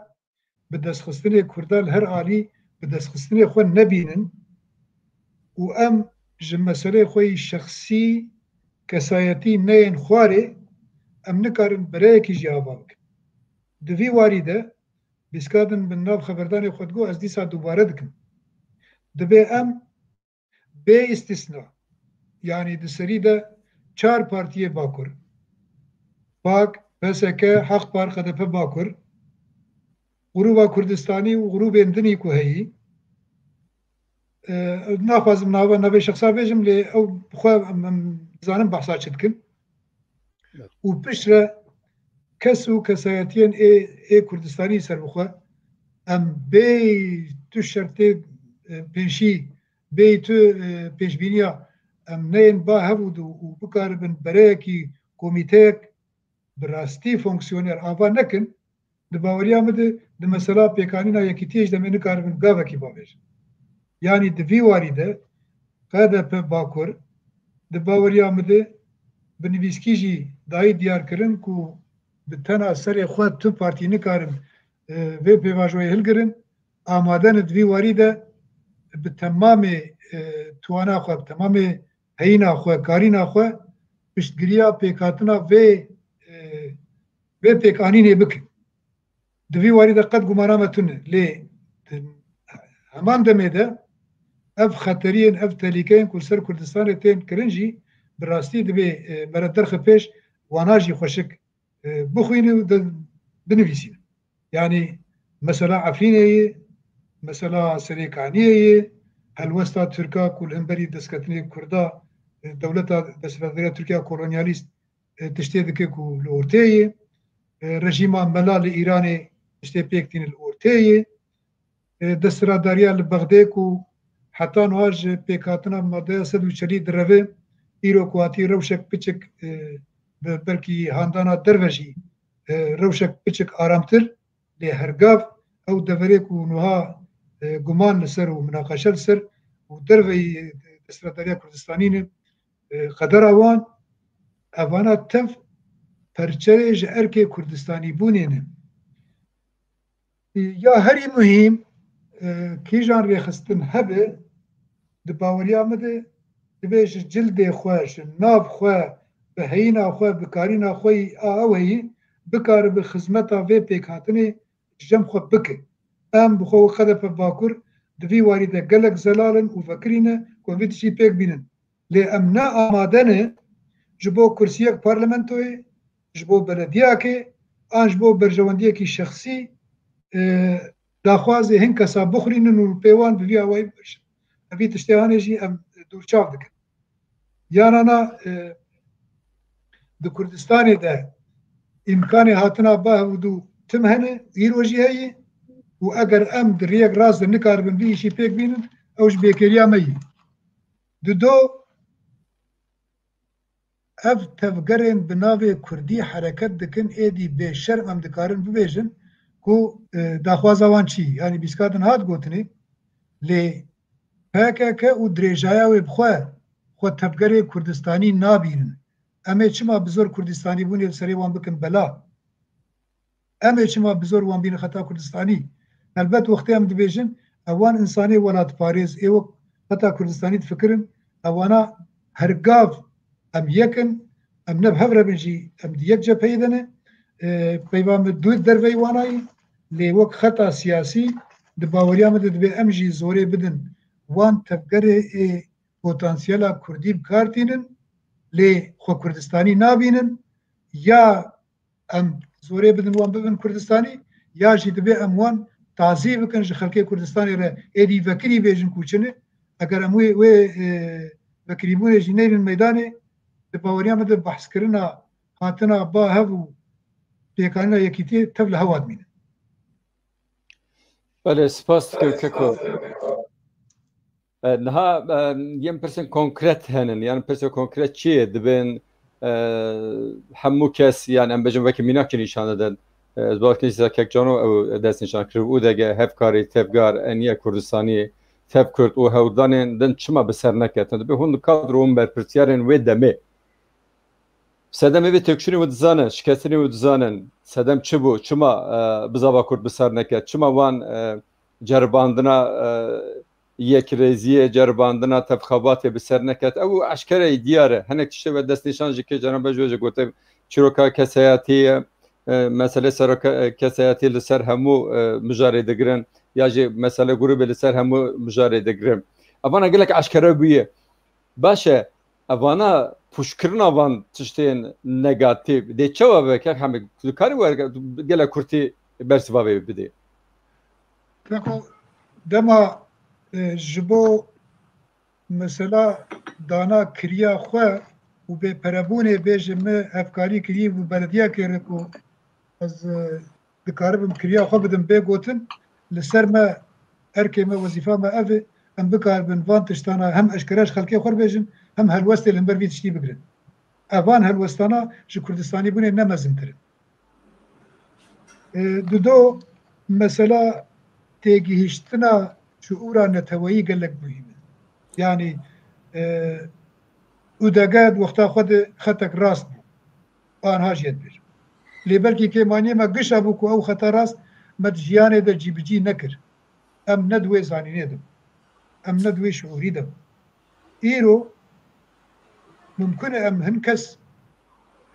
bi destxistinê Kurda li her alî bi destxistinê xwe nebînin û em ji meseleyê xwe yî şexsî, kesayetî neyên xwarê, em nikarin bereyekî jî ava bikin. Di vî warî de, bîskadin min nav xeberdanê xwe digot, ez dîsa dubare dikim. Divê em bê îstîsna, yanî di serî de çar partiyê Bakur, PAK, P S K, Haq Par, H D P Bakur, Grûba Kurdistanî û grûbên dinî ku heyî, e, naxwazim nava navê şexsa bêjim, lê ew bi xwe em, em dizanin behsa çi dikin. Evet. Û piştre kes û kesayetiyên ê, ê Kurdistanî serbixwe, em bêyî tu şertê, e, pêşî, bêyî tu, e, pêşbîniya em neyên ba hev û du û bikaribin bereyekî, komîteyek bi rastî fonksiyoner ava nekin, di baweriya min de di mesela pêkanîna yekîtiyê jî de em ê nikaribin gavekî bavêjin. Yanî di vî warî de H D P Bakur di baweriya min de bi nivîskî jî dayî diyarkirin ku bi tena serê xwe tu partî nikarin, e, vê pêvajoyê hilgirin, amade ne di vî warî de bi temamê, e, tuwana xwe, bi temamê heyîna xwe, karîna xwe piştgiriya pêkhatina vê, e, vê pêkanînê bikin. Di vî warî de qet gumana me tune. Lê di heman demê de ev xeteriyên, ev telîkeyên ku li ser Kurdistanê tên kirin jî bi rastî divê, e, me re derxe pêş, wana jî xweşik, e, bixwîne û de-, binivîsîne. Yanî mesela Efrînê ye, mesela Serêkaniyê ye, helwesta Tirka ku li hemberî destketinê Kurda, e, dewleta desthilatdariya Tirkiya kolonyalîst, e, tiştê dike ku li ortê ye. E, rejîma mela li Îranê tiştê pêk tîne li ortê ye. E, desthilatdariya li Bexdê ku Heta niha ji pêkhatina madeya sed û çelî direve, îro ku hatî rewşek piçik, e, bi belkî handana derve jî, e, rewşek piçik aramtir, lê hergav ew deverê ku niha, e, guman li ser û minaqeşe li ser û derveyî desthilatdariya Kurdistanî ne, e, qedera wan, evana tev perçeyê ji erkê Kurdistanîbûnê ne. Ya herî muhîm, e, kîjan rêxistin hebe, di baweriya min de divê ji cildê xwe, ji nav xwe, bi heyîna xwe, bi karîna xwe yî a ew heyî, bikaribe xizmeta vê pêkhatinê ji cem xwe bike. Em bi xwe û H D P Bakur di vî warî de gelek zelal in û vekirî ne ku em vî tiştî pêk bînin. Lê em ne amade ne ji bo kursiyek parlamentoyê, ji bo belediyakê, an ji bo berjewendiyekî şexsî, e, daxwazê hin kesa bixurînin û pê wan bi vî awayî bibêjin. Em vî tiştê hanê jî em dûrçav dikin. Yanana, e, di Kurdistanê de îmkanê hatina ba hevdû tim hene, îro jî heye û eger em di rêyek rast de nikaribin vî îşî pêk bînin, ew ji bêkeriya me yî. Dido, ev tevgerên bi navê Kurdî hereket dikin, êdî bê şerm em dikarin bibêjin ku, e, daxwaza wan çi? Yanî bîskatin hat gotinê, lê P K K û dirêjaya wê bi xwe, xwe tevgerê Kurdistanî nabînin. Em ê çima bi zor Kurdistanîbûnê li serê wan bikin bela? Em ê çima bi zor wan bînin xeta Kurdistanî? Helbet wextê em dibêjin, ewan insanê welatparêz ê wek xeta Kurdistanî difikirin, ewana hergav em yek in, em ne bi hev re bin jî, em di yek cepheyê de ne. E, peyva min du derveyî wana yî, lê wek xeta siyasî di baweriya min de dibê em jî zorê bidin wan tevgerê ê potansiyela Kurdî bi kar tînin, lê xwe Kurdistanî nabînin, ya em zorê bidin wan bibin Kurdistanî, ya jî divê em wan tazî bikin ji xelkê Kurdistanê re, êdî vekirî bêjin ku çi ne. Eger em wê, wê, e, vekirîbûnê jî neynin meydanê, di baweriya min de behskirina hatina ba hev û pêkanîna yekîtiyê tev li hewa dimîne. Belê, spas dikim keko. E, niha, e, yên pirsên konkret henin, yani pirsên konkret çi ye? Dibên, e, hemû kes, yani em bêjin wekî mînak jî nîşan didin. E, ez bawer dikim Îsa Kekcano ew dest nîşan kir, û dege hevkarî, tevgar, eniye Kurdistanî, tevkurt û hewldanên din çima bi ser neketin? Dibê hûn li kadro û berpirsiyarên wê demê sedemê vê têkoşînê wê dizanin, şikestinê wê dizanin. Sedem çi bû? Çima, e, bizava Kurd bi ser neket? Çima wan, e, ceribandina, e, yekrêziyê, ceribandina tevxebatê bi ser neket? Ew eşkere yî diyar e. Hinek tiştê we destnîşan jî kir, caran be ji we jî gote çîroka kesayetî ye. E, meselê seroke-, e, kesayetî li ser hemû, e, mijarê digirin. Ya jî mesele grûbê li ser hemû mijarê digirin. Evana gelek eşkere bûye. Baş e, evana pûçkirina van tiştên negatîf dê çawa be, kek Hemîd? Tu dikarî we gelek kurtî bersiva vê bidê? Keko, dema, e, ji bo mesela dana kiriya xwe û bêperebûnê bêje me hevkarî kirî û belediya kê re ku ez, e, dikaribim kiriya xwe bidim bê gotin, li ser me, erkê me, wezîfa me ev e, em bikaribin van tiştana hem eşkere ji xelkê xwe bêjin, hem helwestê li hember vî tiştî bigirin. Evan helwestana ji Kurdistanîbûnê ne mezintir in. E, dido, mesela têgihiştina şiûra neteweyî gelek muhîm e. Yanî, e, û dege di wexta xwe de xetek rast bû. Anha jî ez dibêjim. Lê belkî kêmaniyê me gişa bû ku ew xeta rast me di jiyanê de cîbicî nekir. Em ne di wê zanînê de bûn. Em ne di wê şiûrî de bûn. Îro mimkun e em hin kes,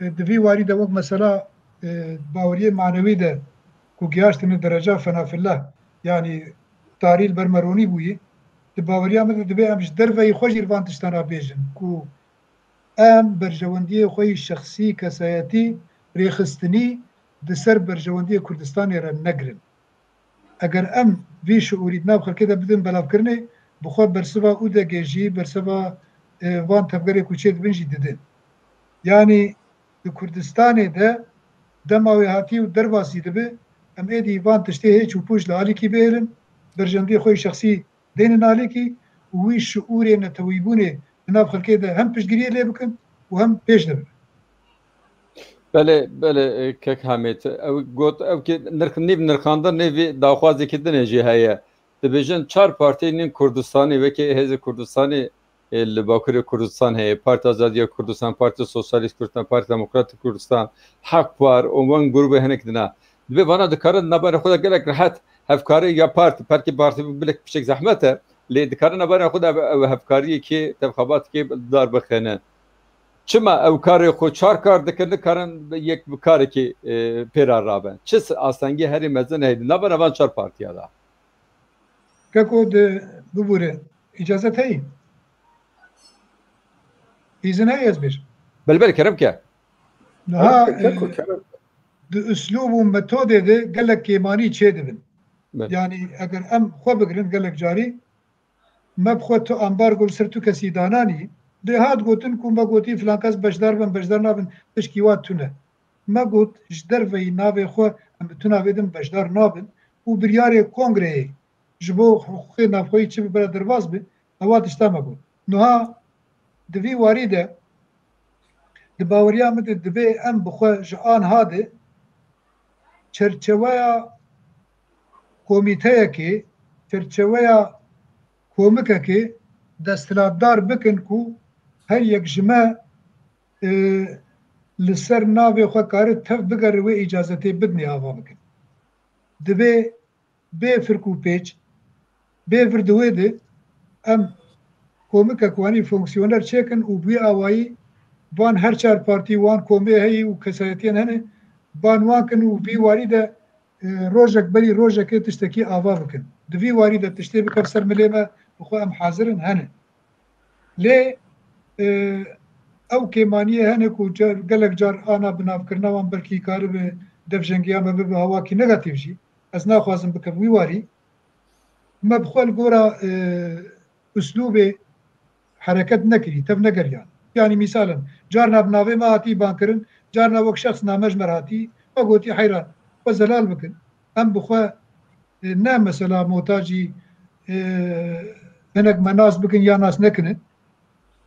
e, di vî warî de wek mesela, e, baweriyê manewî de ku gihaştine dereca fenafillah, yanî tarî li ber me ronî bûyî, di baweriya min de divê em ji derveyî xwe jî li van tiştana bêjin ku em berjewendiyê xwe yî şexsî, kesayetî, rêxistinî di ser berjewendiyê Kurdistanê re negirin. Eger em vî şiûrî di nav xelkê de bidin belavkirinê, bi xwe bersiva û degê jî, bersiva, e, van tevgerê ku çê dibin jî didin. Yanî di Kurdistanê de dema wê hatî û derbasî dibe, em êdî van tiştê hêç û pûç li alîkî bihêlin, berjewendiyê xwe yî şexsî dênin alîkî û wî şiûrê netewîbûnê di nav xelkê de hem piştgiriyê lê bikin û hem pêş de bibin. Belê, belê, e, kek Hamid. Ew got, ew ki nirx, nîv nirxandin, nêvî daxwazekî din jî heye. Dibêjin çar partiyên Kurdistanê, wekî Hêzê Kurdistanê, e, li Bakurê Kurdistan heye, Parti Azadiya Kurdistan, Parti Sosyalîst Kurdistan, Parti Demokratîk Kurdistan, Hak Par û wan grûbê hinek dina. Dibê vana dikarin navberê xwe de gelek rehet hevkarî ya parti, belkî parti bilek piçek zehmet e, lê dikarin navberê xwe de ev, ev hevkariyekê, tevxebatekê dar bixînin. Çima ew karê xwe çar kar dikin, nikarin yek bi karekî, e, pê re rabin? Çi s-, astengî herî mezin heye di navbera van çar partiya de? Keko di bibûre, îcazet heye? Îzin heye ez bêjim? Belbel, kerem ke. Niha, Kerem ke, e, kerem. Di uslûb û metodê de gelek kêmanî çêdibin. Belê. Yanî eger em xwe bigirin gelek carî, me bi xwe tu ambargo li ser tu kesî dananî, lê hat gotin ku me gotî filan kes beşdar bin, beşdar nabin, tişkî wa tune. Me got, ji derveyî navê xwe em bi tu navê din beşdar nabin û biryarê kongreyê ji bo hiqûqê navxweyî çi bibe derbas bi, ewa tişta me got. Niha di vî warî de, di baweriya min de divê em bi xwe ji anha de çerçeweya komîteyekê, çerçeweya komikekê desthilatdar bikin ku her yek ji me, e, li ser navê xwe kare tev bigere wê îcazetê bidinê ava bikin. Divê bê firk û pêç, bê vir di wê de em komikek wanî fonksiyoner çêkin û bi wî awayî van her çar partî wan komê heyî û kesayetiyên hene, van wan kin û vî warî de, e, rojek berî rojekê tiştekî ava bikin. Di vî warî de tiştê bikev ser milê me, bi xwe em hazir in, hene. Lê, e, ew kêmaniyê hene ku car, gelek car ana binavkirina wan belkî karibe devjengiya me bibe hawakî negatîf jî. Ez naxwazim bikim wî warî. Me bi xwe li gora, e, uslûbê hereket nekirî, tev negeriyan. Yanî mîsal in, carna bi navê me hatî bankirin, carna wek şexs name ji me re hatî, me gotî heyran, xwe zelal bikin. Em bi xwe, e, ne mesela motacî, e, hinek me nas bikin ya nas nekinin.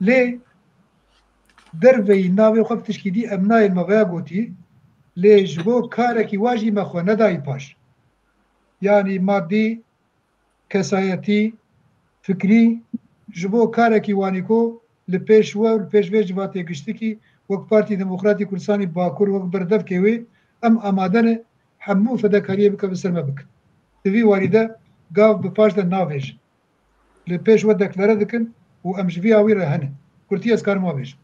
Lê derveyî navê xwe bi tişkî dî em nayên, me veya gotî, lê ji bo karekî wa jî me xwe nedayî paş. Yanî madî, kesayetî, fikrî, ji bo karekî wanî ku li pêş we û li pêş vê civatê giştikî wek Partî Demokratî Kurdistanî Bakur, wek berdevkê wê, em amade ne hemû fedekariyê bike bi ser me bikin. Di vî warî de gav bi paş de navêjin. Li pêş we deklare dikin û em ji vî awî re hene. Kurtî ez karim wa bêjim.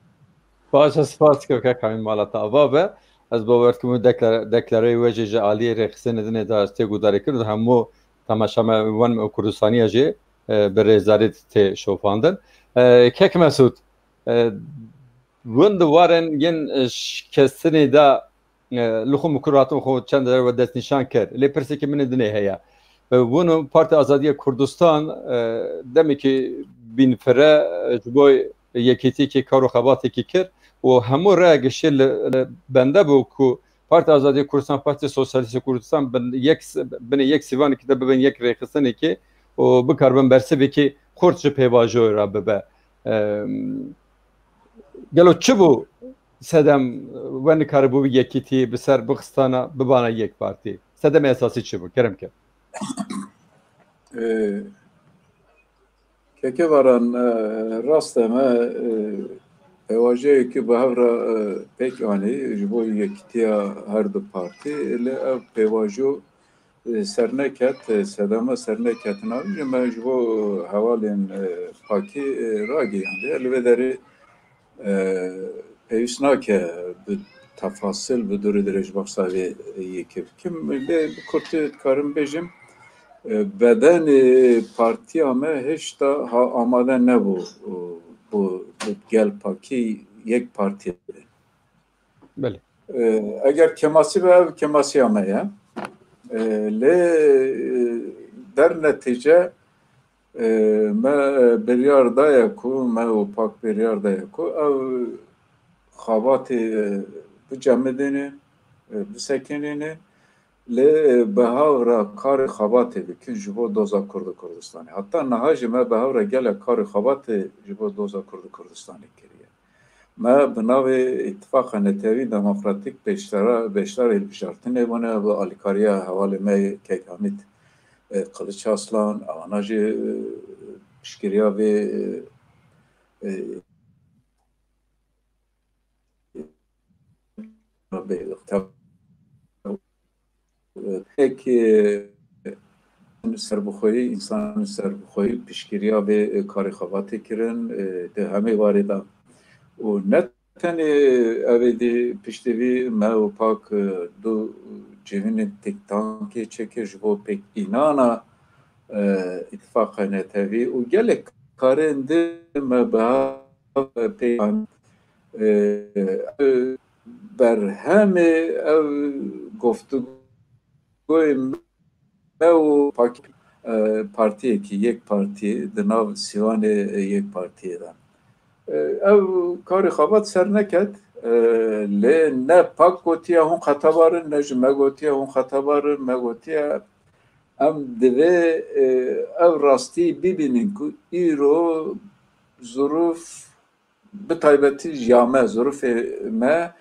Baş e, spas dikim kek Hamîd, mala te ava be. Ez bawer dikim wê dekla-, deklareyê we jî ji aliyê rêxistinê dinê de tê guhdarîkirin û hemû temaşevanên Kurdistaniya jî, e, bi rêzdarî tê şopandin. E, kek Mesûd, e, win di warên yên, e, şikestinê de, e, li xwe mikur hatim xwe çend carekî we destnîşan kir. Lê pirsekî min ê dinê heye. E, win û Parti Azadiya Kurdistan, e, demekî bînfire, e, ji bo yekîtiyekî kar û xebatekî kir û hemû raya giştî li, li bende bû ku Parti Azadiya Kurdistan, Parti Sosyalîst Kurdistan bin yek, binê yek sîvanekî de bibin yek rêxistinekê û bikaribin bersivekî xurt ji pêvajoyê re bibe. E, Gelo çi bû sedem we nikaribû bi yekîtî bi ser bixistana bibana yek partî? Sedemê esasî çi bû? Kerem ke. Ee, Keke Varan, e, rast e, me, e, pêvajoyekî bi hev re, e, pêk anî ji bo yekîtiya her du partî. Lê ev pêvajo e, serneket, e, sedema serneketina wî jî me ji bo hevalên, e, pakî, e, ragihandiye. Li vê derê, e, pêwîst nake bi tefasil, bi dûrî dirêj behsa vê yekê bikim. Lê bi kurtî dikarim bêjim, e, bedenê partiya me hêşta ha amade nebû, e, bo, bo gel pakî yek partî be. Belê. E, eger kemasî be, ev kemasiya me ye. E, lê, e, dernetîce, e, me biryar daye ku, me û pak biryar daye ku ev xebatê, e, bicemidîne, e, bisekinîne. Lê bi hev re karê xebatê bikin ji bo doza Kurd û Kurdistanê. Heta niha jî me bi hev re gelek karê xebatê ji bo doza Kurd û Kurdistanê kiriye. Me bi navê Îtifaqa Netewî Demokratîk beşdara-, beşdarê hilbijartinê bûne, bi alîkariya hevalê me Kek Hamîd, e, Kiliç Aslan, ewana jî, e, piştgiriya vê, e, e, Tek, e, serbixweyî, însanên serbixweyî piştgiriya vê, e, karê xebatê kirin, e, di hemî warê de. Û ne tenê ev êdî piştî vî me û pak, e, du civînên think tankê çêkir ji bo pêk înana, e, Îtifaqa Netewî û gelek karên din me bi hev pêk anî. E, berhemê ev guftûgoyê me û pak-, e, partiyekî, yek partî, di nav sîwanê yek partiyê de. E, ev karê xebat ser neket, e, lê ne pak gotiye hûn xetabar in, ne ji me gotiye hûn xetabar in, me gotiye em divê, e, ev rastî bibînin ku îro zirûf, bi taybetî ya me, zirûfê me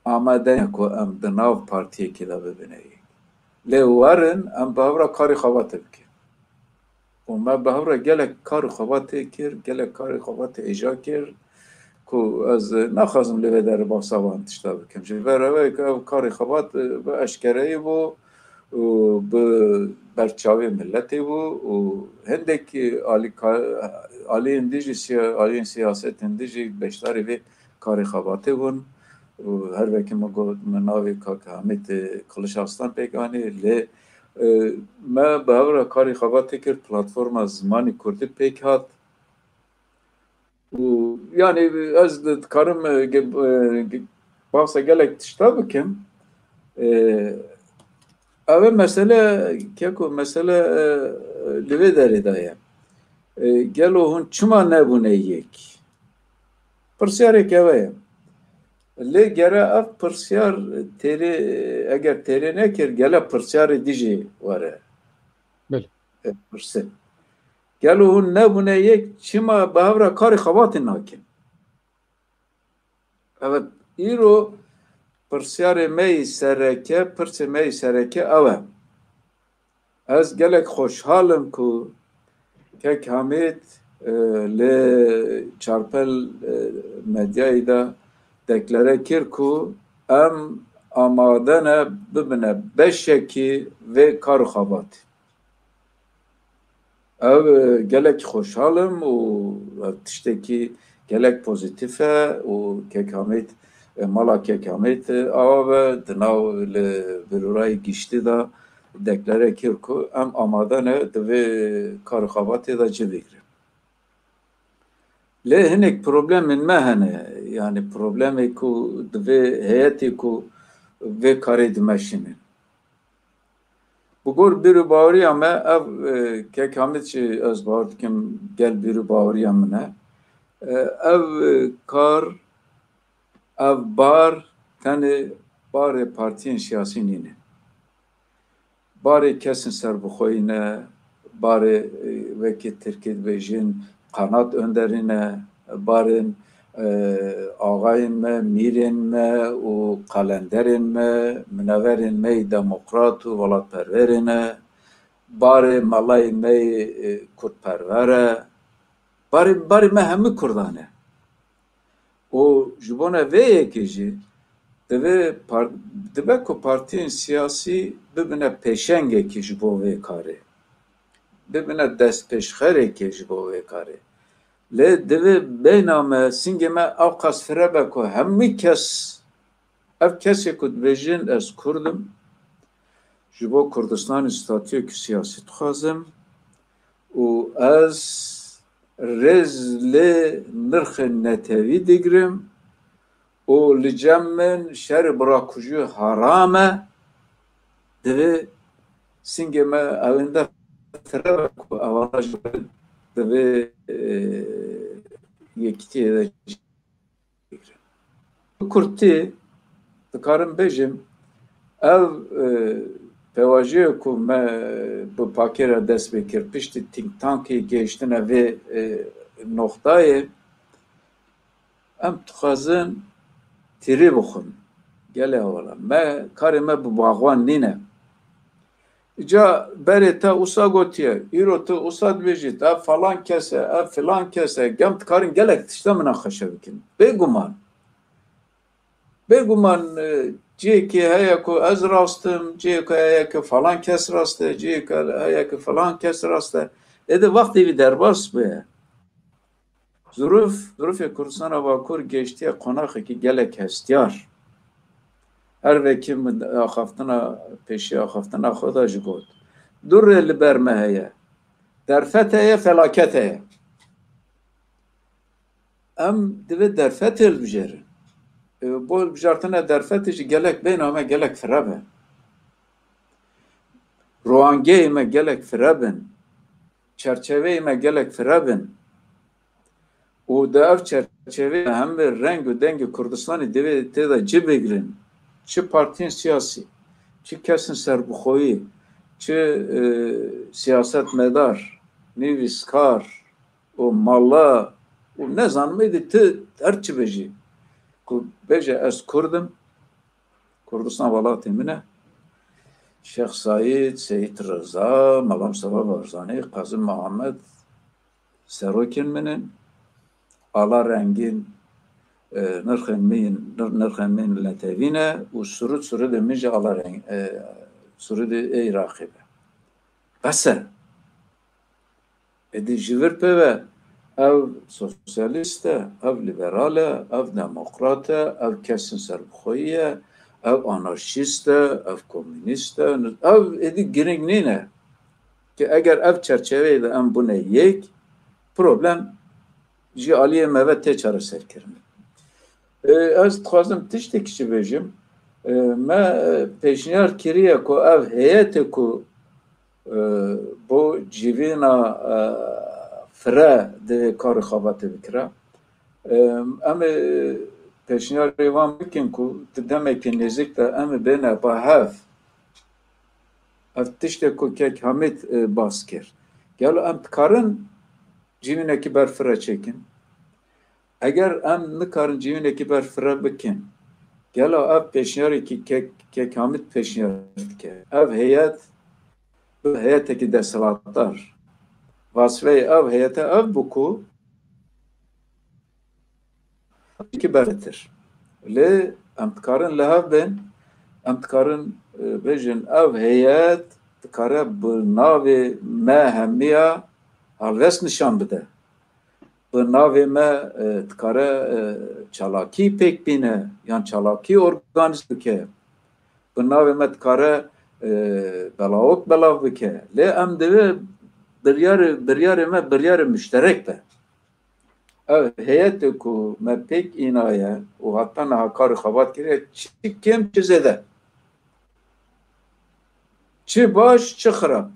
amade ne ku em di nav partiyekê de bibine yek. Lê werin em bi hev re karê xebatê bikin. Û me bi hev re gelek kar û xebatê kir, gelek karê xebatê êja kir ku ez naxwazim li vê derê behsa van tişta bikim. Ji ber ew ku ev karê xebat, e, bi eşkereyî bû û bi berçavê miletê bû û hindek alîka-, aliyên dijî siya-, aliyên siyasetên dijî beşdarî vê karê xebatê bûn û her wekî min got, min navê Kak Hamîd, e, Kiliç Aslan pêk anî, lê, e, me bi hev re karê xebatê kir, platforma zimanê kurdî pêk hat. Û, yanî, ez di-, dikarim, e, ge-, e, ge-, bahsa gelek tişta bikim. E, ev e mesele, keko mesele, e, li vê derê de ye. E, gelo hûn çima nebûne yek? Pirsyarek ev e. Lê gere ev pirsyar têrê, eger têrê nekir, gele pirsyarê dijî were. Belê. E, pirsin. Gelo hûn nebûne yek, çima bi hev re karê xebatê nakin? Evet, îro pirsyarê me yî sereke, pirsê me yî sereke ew e. Ez gelek xweşhal im ku Kek Hamîd, e, li Çarpel, e, medyayê de deklare kir ku em amade ne bibine beşekî vê kar û xebatê. Ew, e, gelek xweşhal im û ev tiştekî gelek pozîtîf e û Kek Hamîd, e, mala Kek Hamîd, e, awa be di nav li birûrayê giştî de deklare kir ku em amade ne di vê kar û xebatê de cih bigrin. Lê hinek problemên me hene, yanî problemê ku divê heyetê ku vê karê dimeşînin. Bi gor bîr û baweriya me, ev, e, Kek Hamîd jî ez bawer dikim gel bîr û baweriya min e. E, ev, e, kar, ev bar tenê barê partiyên siyasî nîne. Barê kesên serbixweyî ne, barê, e, wekî tirkî dibêjin qanat önderî ne, barên, e, axayên me, mîrên me û qalenderên me, mineverên me yê demokrat û welatperwerê ne, barê melayê me yê, e, kurdperwer e, barê, barê me hemû kurdan e. Û ji bona vê yekê jî divê par-, dibe ku partiyên siyasî bibine pêşengekî ji bo vê karê. Bibine destpêşxerekê ji bo vê karê. Lê divê bêhna me, singê me ew qas fire be ku hemî kes, ev kesê ku dibêjin ez Kurd im, ji bo Kurdistanê statuyekî siyasî dixwazim û ez rêz lê nirxên netewî digirim û li cem min şerê birakujî haram e, divê singê me ewênde fire be ku ewana ji bin divê, e, yekîtiyê de Bi kurtî dikarim bêjim, Ev, e, pêvajoyê ku me bi pakê re dest pê kir, piştî think tankê gehiştine vê, e, noxtayê, em dixwazin tîrî bixwin. Gelê hevala me, karê me bi baxwan nîne. Îca berê te wisa gotiye, îro tu wisa dibêjî, ev falan kes e, ev filan kes e, gem dikarin gelek tişta minaqeşe bikin. Bêguman. Bêguman, e, cihekê heye ku ez rast im, cihekê heye ku falan kes rast e, cihekê heye ku falan kes rast e. Êdî wextê wî derbas bûye. Zirûf, zirûfê Kurdistana Bakur gehiştiye qonaxekî gelek hestiyar. Her wekî min axaftina, pêşî axaftina xwe de jî got. Du rê li ber me heye. Derfet heye, felaket heye. Em divê derfetê hilbijêrin. E, bo hilbijartina derfetê jî gelek bêhna me gelek fire be. Rawangehê me gelek fire bin. Çerçeveyê me gelek fire bin. Û di ev çerçeveyê hemî reng û dengê Kurdistanê divê tê de cih bigrin. Çi partiyên siyasî, çi kesên serbixweyî, çi, e, siyasetmedar, nivîskar, û mala û nezanim êdî tu her çi bêjî. Ku bêje ez Kurd im, Kurdistan welatê min e. Şêx Seîd, Seyîd Riza, Mela Mustafa Barzanî, Qazî Mihemed serokên min in. Ala rengîn, e, nirxên min, nir-, nirxên min li tevî ne û surûd, surûdê min jî ala reng, e, surûdê ê Iraqê be. Bes e. Êdî ji vir pê ve ev sosyalîst e, ev lîberal e, ev demokrat e, ev kesên serbixweyî ye, ev anarşîst e, ev komûnîst e. Ev êdî girîng nîne. Ki eger ev çerçeveyê de em bûne yek, problem ji aliyê me ve tê çareserkirin. E, ez dixwazim tiştek jî bêjim. E, me, e, pêşniyar kiriye ku ev heyetê ku, e, bo civîna, e, fire divê karê xebatê bikira. E, em ê pêşniyarê wan bikin ku di demekî nêzik de em ê bêne ba hev. Ev tiştê ku kek Hamîd, e, bas kir. Gelo em dikarin civînekî ber fire çêkin? Eger em nikarin civînekî ber fire bikin, gelo ev pêşniyarêkî kek, kek Hamîd pêşniyar dike? Ev heyet bi heyetekî desthilatdar. Vasfeyê ev heyete ev bû ku ki bertir. Lê em dikarin li hev bên, em dikarin, e, bêjin ev heyet dikare bi navê me hemiya helwest nişan bide. Bi navê me, e, dikare, e, çalakî pêk bîne yan çalakî organîze bike. Bi navê me dikare, e, belawok belav bike. Lê em divê biryarê, biryarê me biryarê muşterek be. Ev heyetê ku me pêk înaye û heta niha kar û xebat kiriye, çi kêm çi zêde, çi baş çi xirab,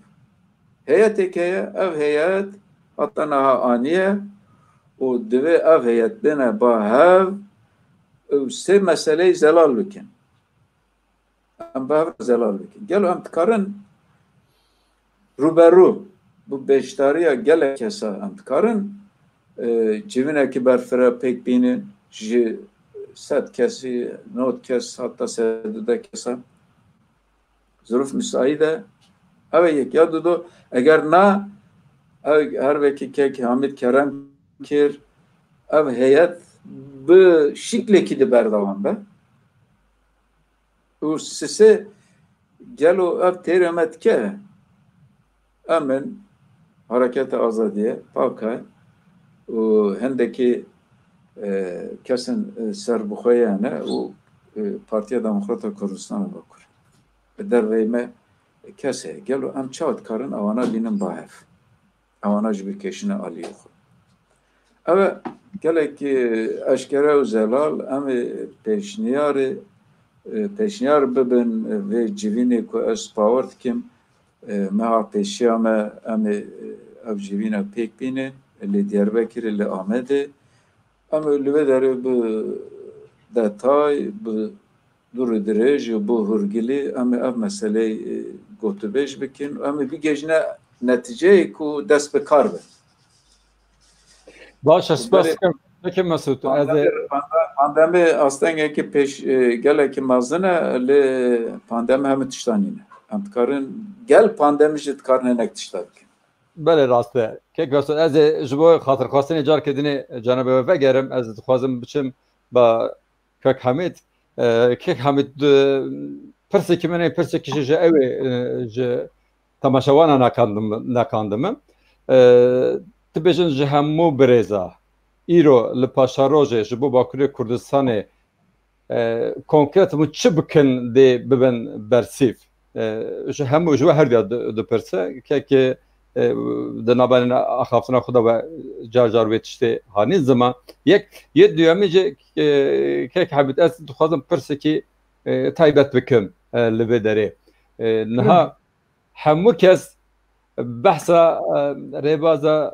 heyetêk heye, ev heyet heta niha aniye û divê ev heyet bêne ba hev û sê meseleyê zelal bikin. Em bi hev re zelal bikin. Gelo em dikarin rûberû bi beşdariya gelek kesa em dikarin, e, civînekî berfireh pêk bînin, ji sed kesî, nod kes, heta sed û deh kesa. Zirûf misaîd e. Ev e yek ya dudo. Eger na, ev her wekî kek Hamîd kerem kir, ev heyet bi şiklekî di berdewam be. Û sisê gelo ev têrê me dike? Em in Hareketa Azadiyê, PAKayê û hindekî, e, kesên, e, serbixwe ye ne û, e, Partiya Demokrata Kurdistana Bakur. Bi derveyî me kes heye. Gelo em çawa dikarin ewana bînin ba hev? Ewana jî bikêşine aliyê xwe. Ev e gelek, e, eşkere û zelal, em ê pêşniyarê, e, pêşniyar bibin, e, vê civînê ku ez bawer dikim, e, meha pêşiya me, em ê, e, ev civîna pêk bînin, li Diyarbekirê, li Amedê. Em ê li vê derê bi detay, bi dûr û dirêj û bo hûrgilî em ê ev meseleyê, e, gotûbêj bikin û em ê bigihîjine netîceyê ku dest bi kar be. Baş e, spas dikim. Peki Mesut, ez ê Pandemî, pande-, pandemî astengekî pêş, e, gelekî mezin e, lê pandemî hemû tişta nîne. Em dikarin, gel pandemî jî dikarin hinek tişta bikin. Belê, rast e. Kek Mesut, ez ê ji bo xatirxwestinê carkê dinê cenabê we vegerim, ez dixwazim biçim ba Kek Hamid. E, Kek Hamid, e, pirsekî min ê, pirsekî jî ji ew ê, e, ji temaşewana nakandim-, nakandimin. E, tu bêjin ji hemû birêza îro li paşarojê ji bo Bakurê Kurdistanê, e, konkret hûn çi bikin dê bibin bersîv? E, ji hemû, ji we herduya di-, dipirse, kekê, e, di navberên axaftina xwe de we car car wê tiştê hanî ziman. Yek, yê duyemî jî, e, kek Hebît, ez dixwazim pirsekî, e, taybet bikim, e, li vê derê. E, niha hemû kes behsa, e, rêbaza,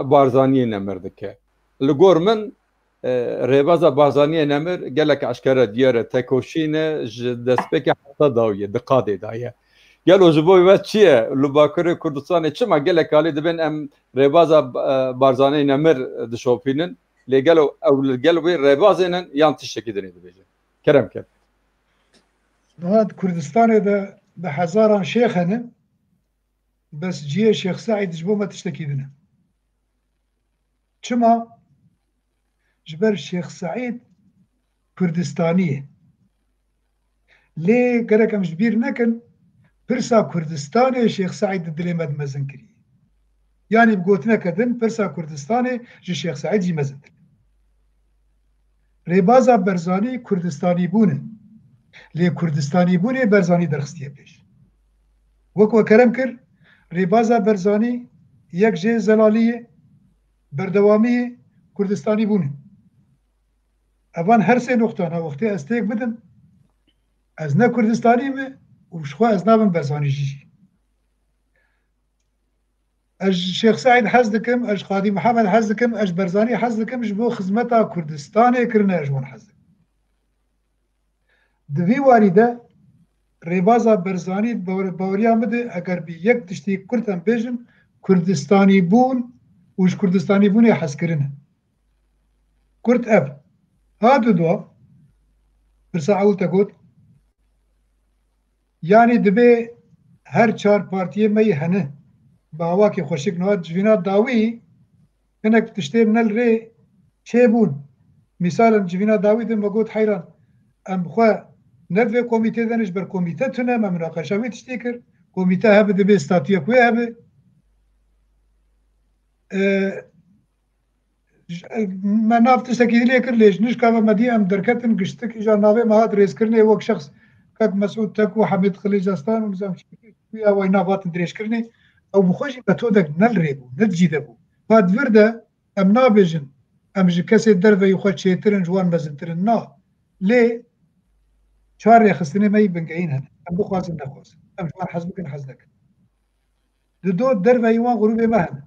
e, Barzaniyê nemir dike. Li gor min, e, rêbaza Barzaniyê nemir gelek eşkere diyar e, tekoşîn e, ji destpêkê heta dawiyê, di qadê de ye. Gelo ji bo we çi ye? Li Bakurê Kurdistanê çima gelek alî dibên em rêbaza, e, Barzaniyê nemir dişopînin? Lê gelo ew li gel wê rêbazê nin yan tiştekî dinê dibêjin? Kerem kin. Niha di Kurdistanê de bi hezaran şêx hene, bes cihê Şêx Seîd ji bo me tiştekî din e. Çima? Ji ber Şêx Seîd Kurdistanî ye. Lê gerek em ji bîr nekin, pirsa Kurdistanê Şêx Seîd di dilê me de mezin kiriye. Yanî bi gotineke din, pirsa Kurdistanê ji Şêx Seîd jî mezintir e. Rêbaza Berzanî Kurdistanîbûn e. Lê Kurdistanîbûnê Berzanî derxistiye pêş. Wek we kerem kir, rêbaza Berzanî yek jê zelalî ye, berdewamî ye, Kurdistanîbûn e. Evan her sê noqtana wextê ez têk bidim, ez ne Kurdistanî me û ji xwe ez nabim Berzanî jî jî. Ez ji Şêx Seîd hez dikim, ez ji Qadî Mihemed hez dikim, ez ji Berzanî hez dikim, ji bo xizmeta Kurdistanê kirine ez ji wan hez dikim. Di vî warî de rêbaza Berzanî di bawer-, baweriya min de eger bi yek tiştî kurt em bêjin, Kurdistanîbûn û ji Kurdistanîbûnê hezkirin e. Kurt ev. Ha du dua, pirsa ewil te got, Yanî dibê her çar partiyê me yî hene. Bi awakî xweşik niha civîna dawî hinek tiştên ne li rê çêbûn. Mîsal in civîna dawî de me got heyran em xwe ne di vê komîtê de ne ji ber komîte tune me minaqeşa wî tiştê kir. Komîte hebe dibê statuyek wê hebe. E, J-, me nav tiştekî lê kir, lê ji nişka ve me dî em derketin giştik, îja navê me hat rêzkirinê wek şexs kek Mesûd Tek û Hemîd Xilîc Aslan û nizam çi, ya wey nav hatin dirêjkirinê. Ew bi xwe jî metodek ne li rê bû, ne di cî de bû. Ha di vir de em nabêjin, em ji kesê derveyî xwe çêtir in, ji wan mezintir in. Na. Lê çar rêxistinê me yî bingehîn hene. Em bixwazin nexwazin. Em ji wan hez bikin, hez nekin. Di do derveyî wan grûbê me hene.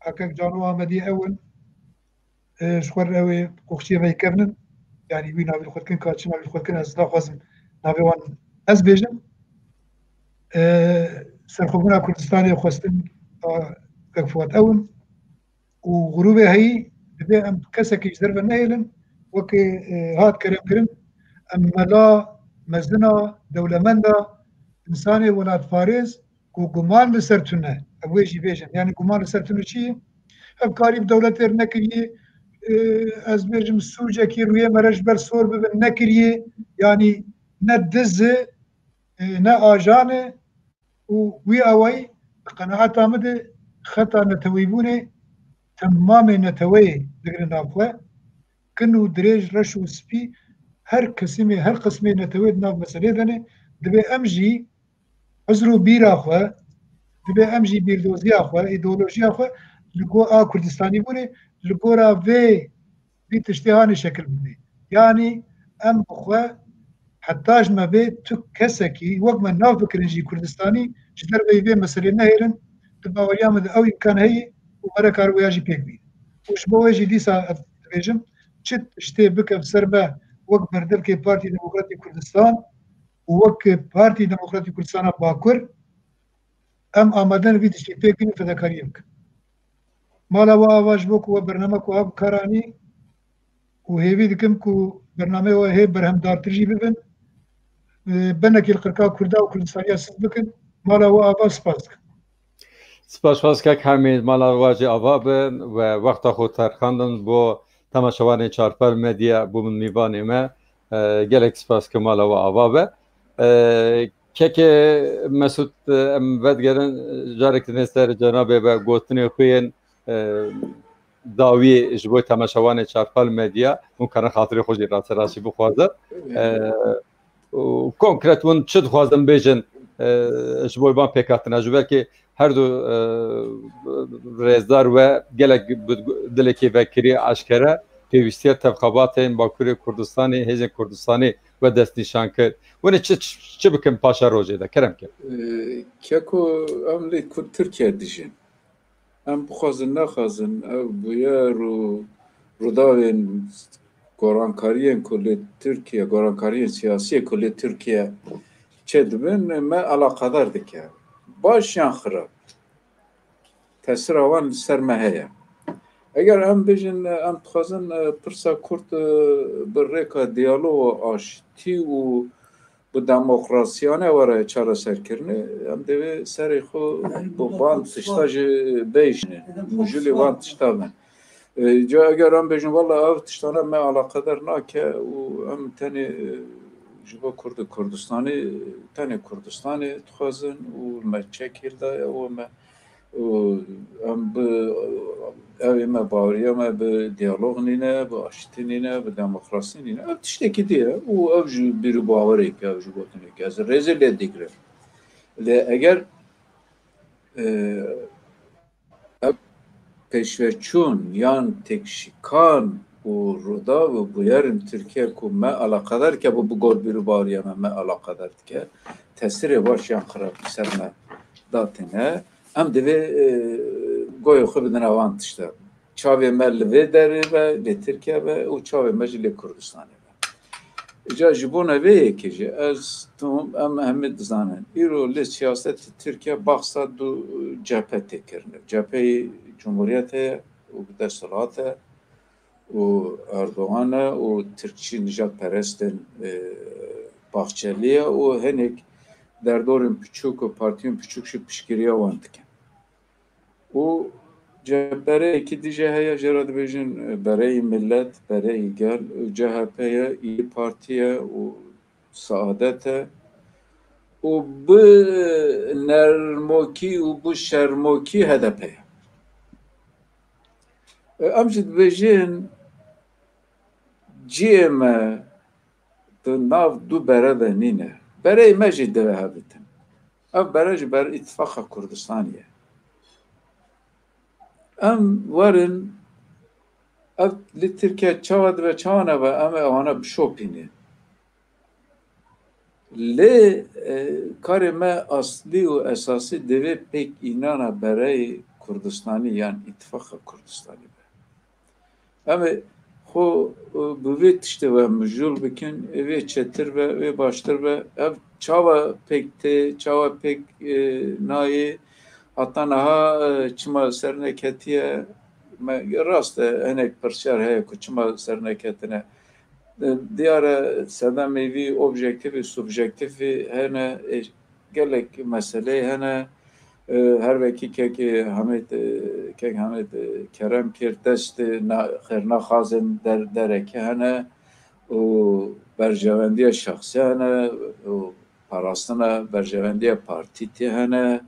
Akek Cano Amedî ew in, e, ji xwe re ew ê qoxçiyê me yê kevin in. Yanî wî navê li xwe dikin, ka çi navê li xwe dikin, ez naxwazim navê wan ez bêjim. E, Serxwebûna Kurdistanê xwestin, a, kek Fuat ew in. Û grûbê heyî dibê em kesekî ji derve nehêlin, wekî, e, hat kerem kirin, em mela, mezina, dewlemenda, însanê welatparêz ku guman li ser tune, ew wê jî bêjin. Yanî guman li ser tune çi ye? Hevkarî bi dewletê re nekiriye, e, ez bêjim sûcekî rûyê me re ji ber sor bibin nekiriye, yanî ne diz e, e, ne ajan e, û wî awayî bi qenaeta min de xeta neteweyîbûnê temamê neteweyê digire nav xwe, kin û dirêj, reş û spî, her kesimê, her qismê neteweyê di nav meselê de ne, dibê em jî hizr û bîra xwe, dibê em jî bîrdoziya xwe, îdeolojiya xwe li go-, a Kurdistanîbûnê, li gora vê vî tiştê hanê şekil bidê. Yanî em bi xwe heta ji me bê tu kesekî wek me nav bikirin jî Kurdistanî ji derveyî vê meselê nehêlin, di baweriya min de ew îmkan heye û me re kar wêya jî pêk bîne. Û ji bo wê jî dîsa ez dibêjim, çi tiştê bike bi ser me wek berdevkê Partî Demokratîk Kurdistan û wek Partî Demokratîk Kurdistana Bakur, em amade ne vî tiştî pêk bînin, fedakariyê bikin. Mala we ava ji bo ku we bername ku ev karanî û hêvî dikim ku bernameyê we hê berhemdartir jî bibin. Benekî li qirka Kurda û Kurdistaniya siz bikin. Mala we ava, spas dikim. Spas, spas kek Hemîd, mala we jî ava bin we wexta xwe terxandin bo temaşevanê Çarpel Medya bû min mîvanê me. E, gelek spas ke mala we ava be. E, keke Mesûd, e, em vedigerin, e, carek din ser cenabê ve gotinê xwe yên, e, dawî ji bo temaşevanê Çarpel Medya, hûn karin xatirê xwe jî raste rastî bixwazin. E, û konkret hûn çi dixwazin bêjin, e, ji bo van pêkhatina? Ji ber ku her du, e, rêzdar we gelek bi dilekê vekirî eşkere pêwîstiya tevqebatên Bakurê Kurdistanê, hêzên Kurdistanê we destnîşan kir. Hûn ê çi, çi, çi bikin paşa rojê de? Kerem ke. Ee, Keko, em lê ku Tirkiye dijîn. Em bixwazin nexwazin, ev bûyer û rûdawên gorankariyên ku li Tirkiye, gorankariyên siyasî ku li Tirkiye çêdibin, me alaqedar dike. Baş yan xirab, tesira wan li ser me heye. Eger em bêjin, em dixwazin, e, pirsa Kurd, e, bi rêka diyaloga aştî û bi demokrasiyane were çareserkirinê, em divê serê xwe bi van tişta jî bêjînin, mijûlê van tişta bin. E, ca eger em bêjin, wela ev tiştane me alaqedar nake û em tenê, e, ji bo Kurd û Kurdistanê, tenê Kurdistanê dixwazin û me çek hêl daye û me û em bi, ev ê me baweriya me bi diyalog nîne, bi aştî nîne, bi demokrasî nîne. Ev tiştekî dî ye û ev ji bîr û bawerêkî, ev ji gotinêkî. Ez rêzê lê digirim. Lê eger, e, ev pêşveçûn yan têkşikan û rûdav û bûyerên Tirkiye ku me alaqedar dike, bi, bi gor bîr û baweriya me, me alaqedar dike, tesirê baş yan xirab li ser me datîne, em divê, e, goyê xwe bidine wan tişta. Çavê me li vê derê be, li Tirkiye be û çavê me jî li Kurdistanê be. Îca ji bona vê yekê jî ez, em hemî dizanin, îro li siyasetê Tirkiye baxsa du cephe tê kirin. Cepheyê Cumhuriyet heye û bi desthilat e û Erdogan e û Tirkçî nijadperestên, e, Bahçeli ye û hinek derdorên piçûk û partiyên piçûk jî piştgiriya wan dikin. Û cephereyekî dî jî heye, jê re dibêjin, e, bereyî millet, bereyî gel, û C H P ye, İYİ Parti ye û Saadet e û bi nermokî û bi şermokî H D P ye. E, em jî dibêjin cihê me di nav du bere de nîne. Bereyê me jî divê hev bitin. Ev bere ji ber Îtifaqa Kurdistanê ye. Em werin, ev li Tirkiye çawa dibe, çawa nebe, em ê ewana bişopînin. Lê, e, karê me aslî û esasî divê pêk înana bereyê Kurdistanê yan Îtifaqa Kurdistanê be. Em ê xwe, e, bi vê tiştê ve mijûl bikin, ê vê çêtir be, vê baştir be. Ev çawa pêk tê, çawa pêk, e, nayê, heta niha, e, çima serneketiye? Me, rast e, hinek pirsyar heye ku çima serneketine. E, diyar e, sedemê vî objektîfî, subjektîfî hene, e, gelek meseleyê hene. E, her wekî kekê Hamid, e, kek Hamid, e, kerem kir, dest, e, na-, xêrnaxazên der-, derekî hene û berjewendiya şexsî hene û parastina berjewendiya partî tê hene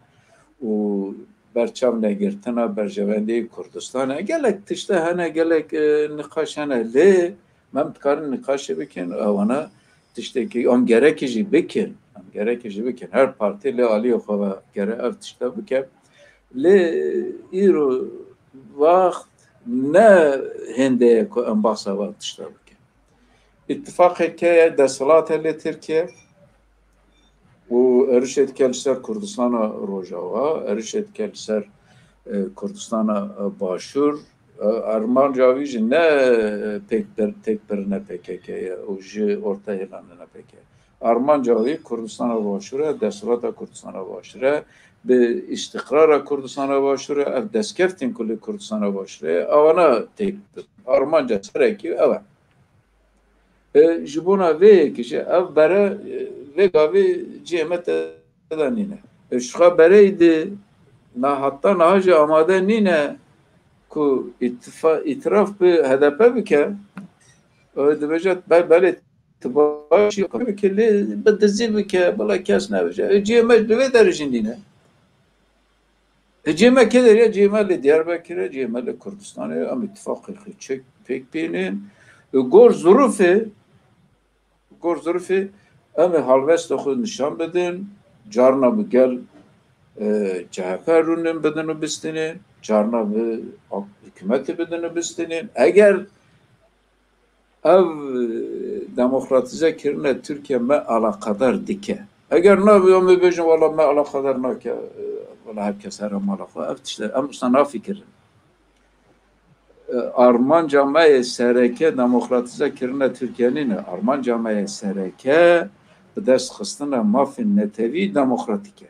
û berçav negirtina berjewendiyê Kurdistanê. Gelek tişte hene, gelek, e, niqaş hene. Lê me em dikarin niqaşê bikin, ewana tiştekî em gerekî jî bikin. Em gerekî jî bikin. Her partî lê aliyê xwe ve gere ev tişte bike. Lê îro wext ne hêndê ye ku em behsa van tişta bikin. Îtifaqeke ye desthilat e li Tirkiye û êrişê dike li ser Kurdistana Rojava, êrişê dike li ser, e, Kurdistana, e, Başûr, Armanca wî jî ne pêkbir, têkbirine P K K ye û ji orteyê landine P K K. Armanca wî Kurdistana Başûr e, desthilata Kurdistana Başûr e, bi îstiqrara Kurdistana Başûr e, ev destkeftên ku li Kurdistana Başûr e, ewana têk dibin. Armanca serekî ew e. E, ji bona vê yekê jî ev bere, e, vê gavê cihê me te de nîne. E, ji xwe bereyî di na heta niha jî amade nîne ku îtifa-, îtiraf bi H D P bike. E, dibêje, be-, belê tu baş î bike, lê bi dizî bike, bila kes nebêje. E, cihê me li vê derê jî nîne. E, cihê me kê derê ye? Cihê me li Diyarbekir e, cihê me li Kurdistanê ye. Em îtifaqê xwe çek pêk bînin. E, gor zirûfê, gor zirûfê em ê halvesta xwe nîşan bidin. Carna bi gel, e, C H P rûnin bidin û bistînin. Carna bi ak-, hikûmetê bidin û bistînin. Eger ev, e, demokratîze kirine Tirkiye me alaqadar dike. Eger na, em ê bêjin, wela me alaqadar nake, e, wela her kes here mala xwe. Ev tişt e, em wisa nafikirin. E, armanca me yê sereke demokratîze kirine Tirkiye nîne. Armanca me yê sereke bi dest xistina mafên netewî demokratîk e.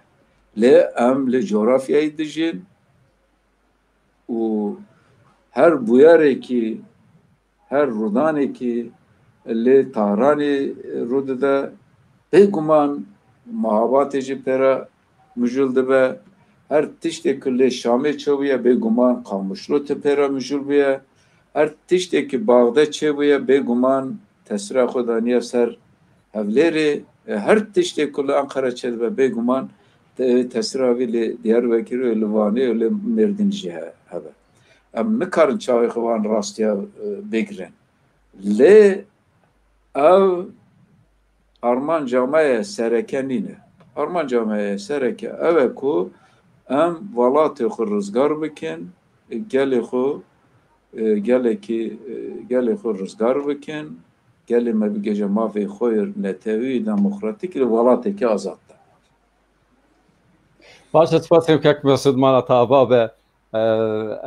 Lê em li coğrafyayê dijîn û her bûyerekî, her rûdanekî li Tahranê rû dide, bêguman mehabatê jî pê re mijûl dibe. Her tiştê ku li Şamê çêbûye, bêguman Qamişlo tu pê re mijûl bûye. Her tiştê ku Baxdad çêbûye, bêguman tesîra xwe daniye ser Hevlêrê. E, her tiştê ku li Enqere çêdibe, bêguman te-, tesîra vî li Diyarbekirê û li Wanê û li Mêrdîn jî he-, hebe. Em nikarin çavê xwe van rastiya, e, bigirin. Lê ev armanca me ye sereke nîne. Armanca me ye sereke ew e ku em welatê xwe rizgar bikin, gelê xwe, e, gelekî, e, gelê xwe rizgar bikin, gelê me bigihêje mafê xwe yê netewî, demokratîk li welatekî azad de. Baş e, spas kem kek Mesûd, mala te ava be. E,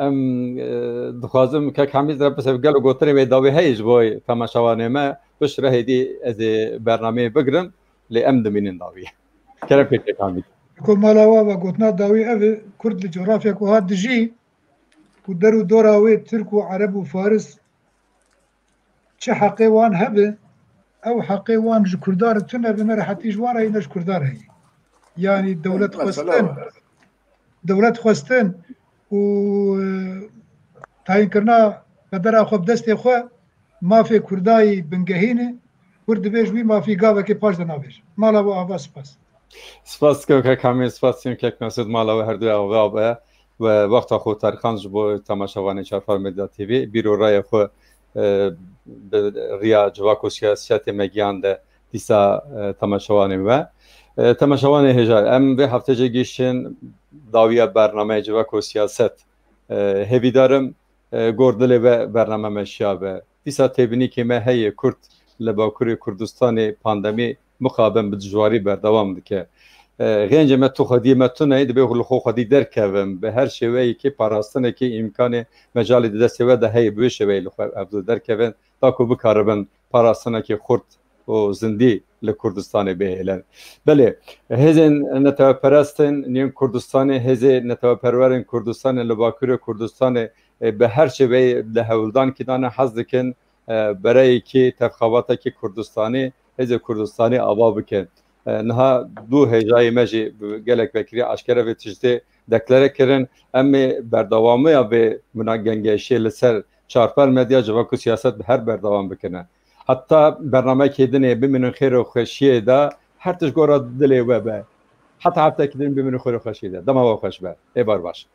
em, e, dixwazim kek Hamîd re bise gelo gotinê wê dawî heye ji bo temaşevanê me, piştre hêdî ez ê bernameyê bigirim, lê em dimînin dawî. Kerem kek kek Hamîd. Ku mala we ve gotina dawî ev e, Kurd li coğrafya ku hat dijî, ku der û dora wê Tirk û Ereb û Faris çi heqê wan hebe, ew heqê wan ji Kurdan re tune be, ne rehetî ji wan re heye, ne ji Kurdan re heye. Yanî dewlet Mesela xwestin, dewlet xwestin û, e, tayînkirina qedera xwe bi destê xwe, mafê Kurdayî bingehîn e. Kurd dibêje wî mafî gavekê paş de nabêje. Mala we ava, spas. Spas dikim kek Hamîd, spas dikim kek Mesûd, mala we her du ava be. We wexta xwe terxand ji bo temaşevanê Çarpar Medya T V. Bîr û raya xwe, e, bi riya civak û siyasiyetê me gihande dîsa, e, temaşevanê me. E, temaşevanê hêja, em vê heftê jî gihiştin dawiya bernameyê civak û siyaset. E, hêvîdarim, e, gor dilê we bername me şiya be. Dîsa têbînîkê me heye, Kurd li Bakurê Kurdistanê pandemî mixabin bi dijwarî berdewam dike. E, xêncê me tu xwediyê me tune ye, dibê li xwe xwedî derkevin. Bi her şêweyekê parastinekê îmkanê mecalê di destê we de heye, bi wê şêweyê li xwe ev du derkevin, da ku bikaribin parastinekê xurt û zindî li Kurdistanê bihêlin. Belê, hêzên neteweperest in yên Kurdistanê, hêzê neteweperwer in Kurdistanê li Bakurê Kurdistanê, e, bi her şêweyê di hewldankî de ne, hez dikin, e, bereyekî, tevxebatekî Kurdistanî, hêzê Kurdistanî ava bikin. E, niha du hêjayê me jî bi gelek vekirî aşkere vê tiştê deklare kirin. Em ê berdewamiya vê muna gengeşiyê li ser Çarpar Medya, Civak û Siyaset bi her berdewam bikine. Heta bernameyekê dinê bimînin xêr û xweşiyê de, her tişt gora dilê we be. Heta heftekî din bimînin xêr û xweşiyê de. Dema we xweş be. Êvar baş.